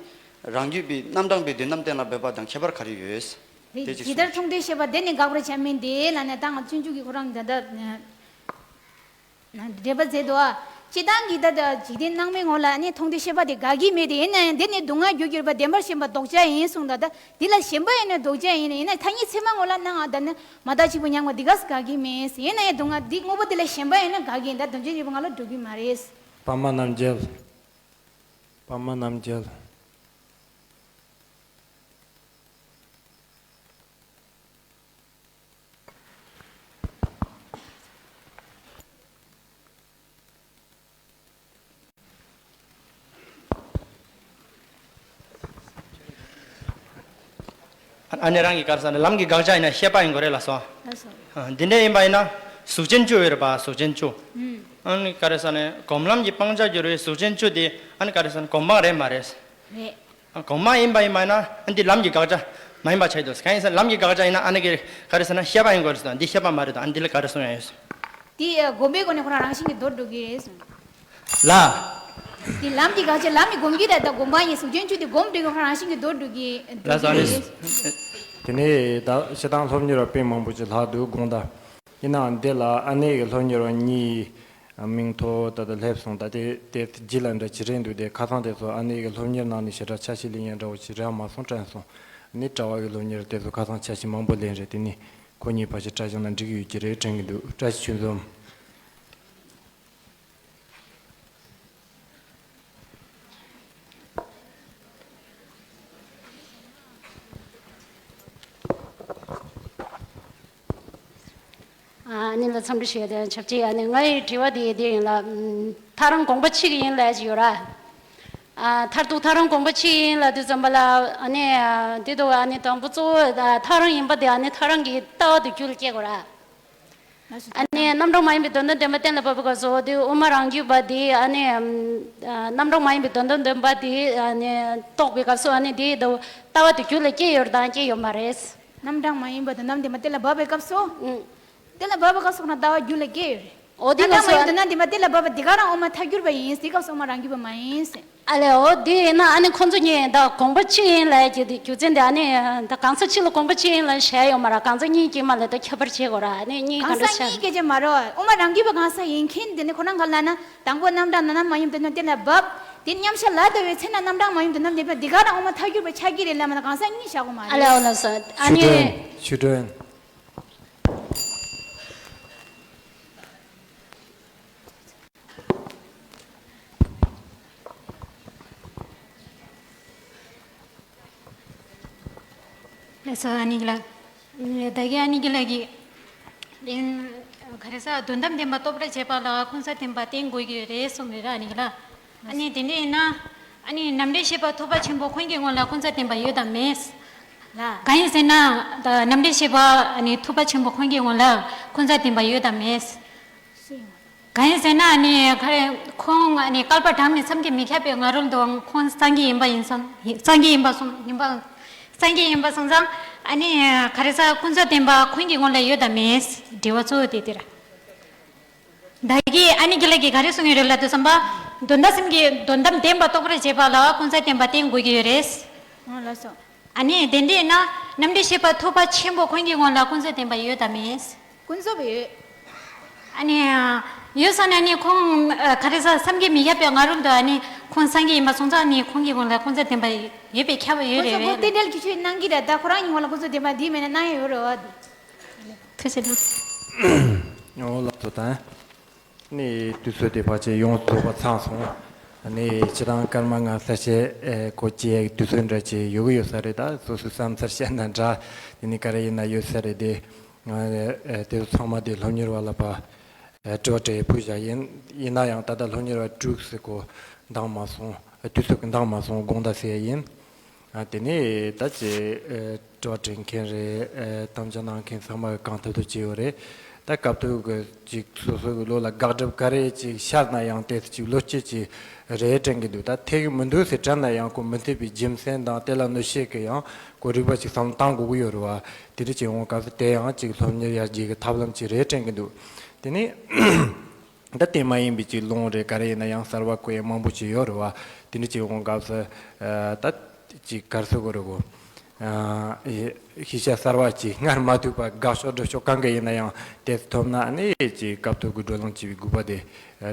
རང་རྒྱུད་པའི་རྣམ་གྲངས་པའི་དོན་དམ་གཏན་ལ་འབེབས་པ་དང་ཁྱད་པར་ག་རེ་ཡོད། དེ་ཅི་ལྟར་མཐོང་ཐོས་ཤེས་པ་དེ་ནི་དགག་པར་བྱ་མིན་ཏེ་ལབ་ནས་ད་ང་སྤྱོད་འཇུག་གི་ཁོ་རང་ད་ལྟ་འགྲེལ་པ་མཛད་འདུག་ཨ། སྤྱིར་བཏང་གི་ད་ལྟ་འཇིག་རྟེན་སྣང་མེད་ངོ་ལ་ནི་མཐོང་ཐོས་ཤེས་པ་དེ་དགག་གི་མེད་དེ། ཡིན་ན་ཡང་དེ་ནི་སྡུག་བསྔལ་རྒྱུར་གྱུར་པ་བདེན་པར་ཞེན་པ་ལྡོག་བྱ་ཡིན་གསུངས་འདུག་ད་འདི་ལ་ཞེན་པ་ཡིན་ན་ལྡོག་བྱ་ཡིན། ཡིན་ན་ཐ་སྙད་ཚད་མ་ངོ་ལ་སྣང་བ་ད་ནི་མ་དག་གཅིག་པུ་མྱང་བ་འདི་ག་ས་དགག་གི་མེད། ཡིན་ན་ཡང་སྡུག་བསྔལ་འདི་དངོས་པོ་དེ་ལ་ཞེན་པ་ཡིན་ན་དགག་གི་ཡིན། ད་དོན་ཆེན་ཡོད་པ་ང་ལ་འགྲོ་གི་མ་རེད། པདྨ་རྣམ་རྒྱལ། པདྨ་རྣམ་རྒྱལ། ཨ་ནི་རང་གི་ག་རེ་ཟེར་ན་ལམ་གྱི་དགག་བྱ་ཡིན་ན་ཤེས་པ་ཡིན་དགོས་རེད་ལགས་སོ། ལགས་སོ། ཨ། འདི་འདྲ་ཡིན་པ་ཡིན་ན་གཟུགས་ཅན་བཅུ་ཡོད་རེད་པ། གཟུགས་ཅན་བཅུ། ཨུམ། ཨ་ནི་ག་རེ་ཟེར་ན་སྒོམ་ལམ་གྱི་སྤང་བྱར་གྱུར་པའི་གཟུགས་ཅན་བཅུ་དེ་ཨ་ནི་ག་རེ་ཟེར་ན་སྒོམ་སྤང་རེད་མ་རེད། རེད། སྒོམ་སྤང་ཡིན་པ་ཡིན་པ་ཡིན་ན་ཨ་འདི་ལམ་གྱི་དགག་བྱ་མ་ཡིན་པ་ཆགས་འདུག་གང་ཡིན་ཟེར་ན་ལམ་གྱི་དགག་བྱ་ཡིན་ན་ཨ་ནི་གི་ག་རེ་ཟེར་ན་ཤེས་པ་ཡིན་དགོས་རེད་ཟེར། འདི་ཤེས་པ་མ་རེད་དང་ཨ་འདི་ལ་ག་རེ་གསུང་ཡ་ཡོད་ཟེར། དེ་སྒོམ་པའི་སྒོ་ནས་ཁོ་རང་རང་བཞིན་གྱིས་དོར་འགྲོ་གི་རེད་ཟེར། ལ། དེ་ལམ་གྱི་དགག་བྱ་ལམ་གྱི་སྒོམ་གྱི་རེད་ད་སྒོམ་སྤང་ཡིན་གཟུགས་ཅན་བཅུ་དེ་སྒོམ་འགྲོ་གི་ཁོ་རང་རང་བཞིན་གྱིས་དོར་འགྲོ་གི་ལ་དོར་གི་ཟེར། དེ་ནས་ད་སྤྱིར་བཏང་སློབ་གཉེར་བ་དཔེ་མང་པོ་ཅིག་ལྷག་འདུག་དགོངས་དག་ཡིན་ནའང་འདི་ལ་ཨ་ནེ་གི་སློབ་གཉེར་བ་གཉིས་མིང་ཐོ་ད་ལྟ་སླེབས་སོང་། ད་དེ་དེ་རྗེས་ལ་འདྲ་ཇི་རེད་འདུག་དེ་ཁ་སང་དེ་ཚོ་ཨ་ནེ་གི་སློབ་གཉེར་ནང་ནས་ཞེ་དྲག་ཆ་ཤས་ལེན་ཡ་འདྲ་བོ་ཞིག་རག་མ་སོང་དྲན་སོང་། ཨ་ནེ་གྲྭ་བ་གི་སློབ་གཉེར་དེ་ཚོ་ཁ་སང་ཆ་ཤས་མང་པོ་ལེན་རེད། དེ་ནི་ཁོ་གཉིས་ཕལ་ཆེར་བཀྲ་ཤིས་ན་འགྲིག་གི་ཡོད་ཀྱི་རེད་དྲན་གི་འདུག་བཀྲ་ཤིས་ཆོས་འཛོམས། ཨ་ནི་ལ་འཚམས་འདྲི་ཞུ་ཡ་དེ་ཆབས་ཅིག་ཨ་ནི་ངའི་དྲི་བ་དེ་དེ་ཡིན་ལ། ཨམ། ཐག་རིང་དགོངས་པ་ཆེ་གི་ཡིན་ལབ་ཅིག་ཡོད་ར། ཨ། མཐར་ཐུག་ཐག་རིང་དགོངས་པ་ཆེ་གི་ཡིན་ལབ་དུས་ཙམ་པ་ལ་ཨ་ནི་དེ་དུ་ཨ་ནི་དང་པོ་གཙོ་བོ་ཐག་རིང་ཡིན་པ་དེ་ཨ་ནི་ཐག་རིང་གི་ལྟ་བ་དེ་རྒྱུད་ལ་སྐྱེ་དགོས་ར། ཨ་ནི་རྣམ་གྲངས་མ་ཡིན་པའི་དོན་དམ་བདེན་པ་གཏན་ལ་ཕབ་པའི་སྐབས་སུ་དེ་དབུ་མ་རང་རྒྱུད་པ་དེ་ཨ་ནི། ཨམ། རྣམ་གྲངས་མ་ཡིན་པའི་དོན་དམ་བདེན་པ་དེ་ཨ་ནི་རྟོགས་པའི་སྐབས་སུ་ཨ་ནི་དེ་དུ་ལྟ་བ་དེ་རྒྱུད་ལ་སྐྱེ་ཡོད་རེད་དང་སྐྱེ་ཡོད་མ་རེད། རྣམ་གྲངས་མ་ཡིན་པ་དོན་དམ་བདེན་པ་གཏན་ལ་ཕབ་པའི་སྐབས་སུ། ཨུ། གཏན་ལ་ཕབ་པའི་སྐབས་སུ་ཁོ་ན་ལྟ་བ་རྒྱུད་ལ་སྐྱེ་ཡོད་རེད། འོ་དེ་རྣམ་གྲངས་མ་ཡིན་པ་དོན་དམ་བདེན་པ་གཏན་ལ་ཕབ་པ་དེ་ག་རང་དབུ་མ་ཐལ་འགྱུར་བ་ཡིན། དེ་སྐབས་སུ་དབུ་མ་རང་རྒྱུད་པ་མ་ཡིན། ཨ་ལས་འོ་དེ་ཡིན་ན་ཨ་ནི་ཁོ་ཚོ་གཉིས་ད་དགོངས་པ་གཅིག་ཡིན་ལབ་ཀྱི་དེ་རྒྱུ་མཚན་དེ་ཨ་ནི་ད་གང་ཟག་གཅིག་ལ་དགོངས་པ་གཅིག་ཡིན་ལབ་བཤད་ཡོད་མ་རེད། གང་ཟག་གཉིས་ཀྱིས་མ་ལས་ད་ཁྱད་པར་བྱེད་དགོས་ར། ཨ་ནི་གཉིས་གང་གང་འདྲ་གང་ཟག་གཉིས་སྐད་ཆ་མ་རེད། དབུ་མ་རང་རྒྱུད་པ་གང་ཟག་ཡིན་མཁན་དེ་ནི་ཁོ་རང་ག་ལ་ན་དང་པོ་རྣམ་གྲངས་དོན་དམ་མ་ཡིན་པ་དོན་དམ་གཏན་ལ་ཕབ། དེ་མཉམ་བཞག་ལ་ལྟ་བའི་ཚེ་ན་རྣམ་གྲངས་མ་ཡིན་པ་དོན་དམ་བདེན་པ་དེ་ག་རང་དབུ་མ་ཐལ་འགྱུར་བ་ཆགས་ཀྱི་རེད་ལབ་མ་ན་གང་ཟག་གཉིས་བཞག་དགོས་མ་རེད། ཨ་ལས་འོ་ལགས་སོ། ཨ་ནི་ཆོས་སྒྲོན། ལགས་སོ། ཨ་ནི་ལགས། ད་གིན་ཨ་ནི་གི་ལགས་ཀྱིས། ག་རེ་ཟེར། དོན་དམ་བདེན་པ་རྟོགས་པར་བྱེད་པ་ལ་ཀུན་རྫོབ་བདེན་པ་བསྟེན་དགོས་ཀྱི་རེད་གསུངས་རེད་ར། ཨ་ནི་གི་ལགས། ཨ་ནི་དེ་འདྲ་ཡིན་ན། ཨ་ནི་རྣམ་འགྲེལ་ཤེས་པ་ཐུབ་པ་ཆེན་པོ་ཁོང་གི་ངོ་ལ་ཀུན་རྫོབ་བདེན་པ་ཡོད་དམ་མེད། ལགས། གང་ཡིན་ཟེར་ན། ད་རྣམ་འགྲེལ་ཤེས་པ་ཨ་ནི་ཐུབ་པ་ཆེན་པོ་ཁོང་གི་ངོ་ལ་ཀུན་རྫོབ་བདེན་པ་ཡོད་དམ་མེད། གང་ཡིན་ཟེར་ན་ཨ་ནི་ག་རེ་ཁོང་ཨ་ནི་བསྐལ་པ་གྲངས་མེད་བསམ་གྱིས་མི་ཁྱབ་པའི་སྔ་རོལ་དུའང་ཁོང་སངས་རྒྱས་ཡིན་པ་ཡིན་སོང་། སངས་རྒྱས་ཡིན་པ་སོང་ཡིན་པ། སངས་རྒྱས་ཡིན་པ་སོང་ཙང་ཨ་ནི་ག་རེ་ཟེར་ཀུན་རྫོབ་བདེན་པ་ཁོང་གི་ངོ་ལ་ཡོད་དམ་མེད། དྲི་བ་གཙོ་བོ་དེ་དེ་རེད། ད་གིན་ཨ་ནི་གི་ལགས་ཀྱིས་ག་རེ་གསུངས་ཡོད་རེད་ལབ་དུས་ཙམ་པ། དོན་དམ་སེམས་ཀྱི་དོན་དམ་བདེན་པ་རྟོགས་པར་བྱེད་པ་ལ་ཀུན་རྫོབ་བདེན་པ་བསྟེན་དགོས་ཀྱི་ཡོད་རེད། ཨོ་ལགས་སོ། ཨ་ནི་དེ་འདྲ་ཡིན་ན་རྣམ་འགྲེལ་ཤེས་པ་ཐུབ་པ་ཆེན་པོ་ཁོང་གི་ངོ་ལ་ཀུན་རྫོབ་བདེན་པ་ཡོད་དམ་མེད། ཀུན་རྫོབ་ཡོད། ཨ་ནི་ཡོད་ས་ནས་ཨ་ནི་ཁོང་ག་རེ་ཟེར་བསམ་གྱིས་མི་ཁྱབ་པའི་སྔ་རོལ་དུ་ཨ་ནི་ཁོང་སངས་རྒྱས་ཡིན་པ་སོང་ཙང་ཨ་ནི་ཁོང་གི་ངོ་ལ་ཀུན་རྫོབ་བདེན་པ་ཡོད་པས་ཁྱབ་པ་ཡོད་རེད། ཁོ་རྟེན་འབྲེལ་གྱི་ཆོས་གནང་གི་རེད། ད་ཁོ་རང་གི་ངོ་ལ་ཀུན་རྫོབ་བདེན་པ་འདི་མེད་ན་གནང་ཡ་ཡོད་རེད་བ། ཐུགས་རྗེ་གནང་། ཨོ་ལགས་སོ། ད་ནི་དུས་ཚོད་དེ་ཕལ་ཆེར་ཡོངས་རྫོགས་པ་ཚང་སོང་། ནི་སྤྱིར་བཏང་སྐར་མ་ལྔ་ས་ཆ་ཨེ་གོ་བཅད་དུས་ཚོད་འདྲ་ཅིག་ཡོད་གི་ཡོད་ས་རེད། ད་སོ་སོའི་བསམ་ཚུལ་བཤད་ན་འདྲ། དེ་ནི་ག་རེ་ཡིན་ན་ཡོད་ས་རེད་དེ། ང་ཨེ་དེ་ཚོ་ཚང་མ་དེ་སློབ་གཉེར་བ་ལ་ཕར་ཨེ་དྲི་བ་དྲིས་ཕུལ་བཞག་ཡིན། ཡིན་ན་ཡང་ད་ལྟ་སློབ་གཉེར་བ་དྲུག་ཟེར་གོ་འདང་མ་སོང་། དུས་ཚོད་ཀྱི་འདང་མ་སོང་དགོངས་དག་ཟེར་ཡ་ཡིན། ཨ་དེ་ནས་ད་ཅི་ཨེ་དྲི་བ་དྲི་མཁན་རེད། ཨེ་གཏམ་བཤད་གནང་མཁན་ཚང་མ་གང་ཐུབ་ཐུབ་བྱས་ཡོད་རེད། ད་སྐབས་ཐོག་གི་ཅིག་སོ་སོ་གི་བློ་ལ་དགག་སྒྲུབ་ག་རེ་ཅིག་ཤར་ན་ཡང་དེ་ཅིག་བློ་སྐྱེད་ཅིག་རེ་དྲན་གི་འདུག་ད་ཐེག་གི་མི་འདུག་ཟེར་དྲན་ན་ཡང་ཁོ་མི་འཐད་པའི་རྒྱུ་མཚན་དང་དེ་ལ་གནོད་བྱེད་གི་ཡང་ཁོ་རིག་པ་ཅིག་བསམ་བློ་བཏང་དགོས་ཀྱི་ཡོད་རེད་བ། དེ་འདྲ་ཅིག་ཡོང་སྐབས་སུ་དེ་ཡང་ཅིག་སློབ་གཉེར་ཡར་རྒྱས་ཀྱི་ཐབས་ལམ་ཅིག་རེ་དྲན་གི་འདུག་དེ་ནས་ད་དེ་མ་ཡིན་པའི་ཅིག་ལུང་རེ་ག་རེ་ཡིན་ན་ཡང་གསར་བ་བཀོད་ཡ་མང་པོ་ཅིག་ཡོད་རེད་བ། དེ་འདྲ་ཅིག་ཡོང་སྐབས་སུ་ད་ཅིག་ག་རེ་ཟེར་དགོས་རེད་གོ། ཨ། ཤེས་བྱ་གསར་བ་ཅིག་སྔར་མ་ཐོས་པ་དགག་ཕྱོགས་སྒྲུབ་ཕྱོགས་གང་གི་ཡིན་ན་ཡང་དེ་ཐོབ་ན་ནི་ཅིག་སྐབས་ཐོག་གི་བགྲོ་གླེང་བྱེད་པའི་དགོས་པ་དེ་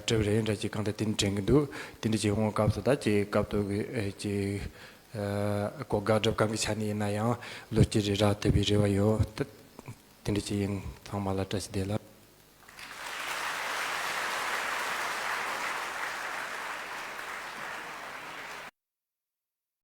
གྲུབ་རེད་འདྲ་ཅིག་གང་ལྟར་དེ་འདྲ་དྲན་གི་འདུག་དེ་འདྲ་ཅིག་ཡོང་སྐབས་སུ་ད་ཅིག་སྐབས་ཐོག་གི་ཅིག་གོ་དགག་སྒྲུབ་གང་གི་ཆ་ནས་ཡིན་ན་ཡང་བློ་སྐྱེད་རེ་རག་ཐུབ་པའི་རེ་བ་ཡོད། དེ་འདྲ་ཅིག་ཡིན། ཚང་མ་ལ་བཀྲ་ཤིས་བདེ་ལེགས།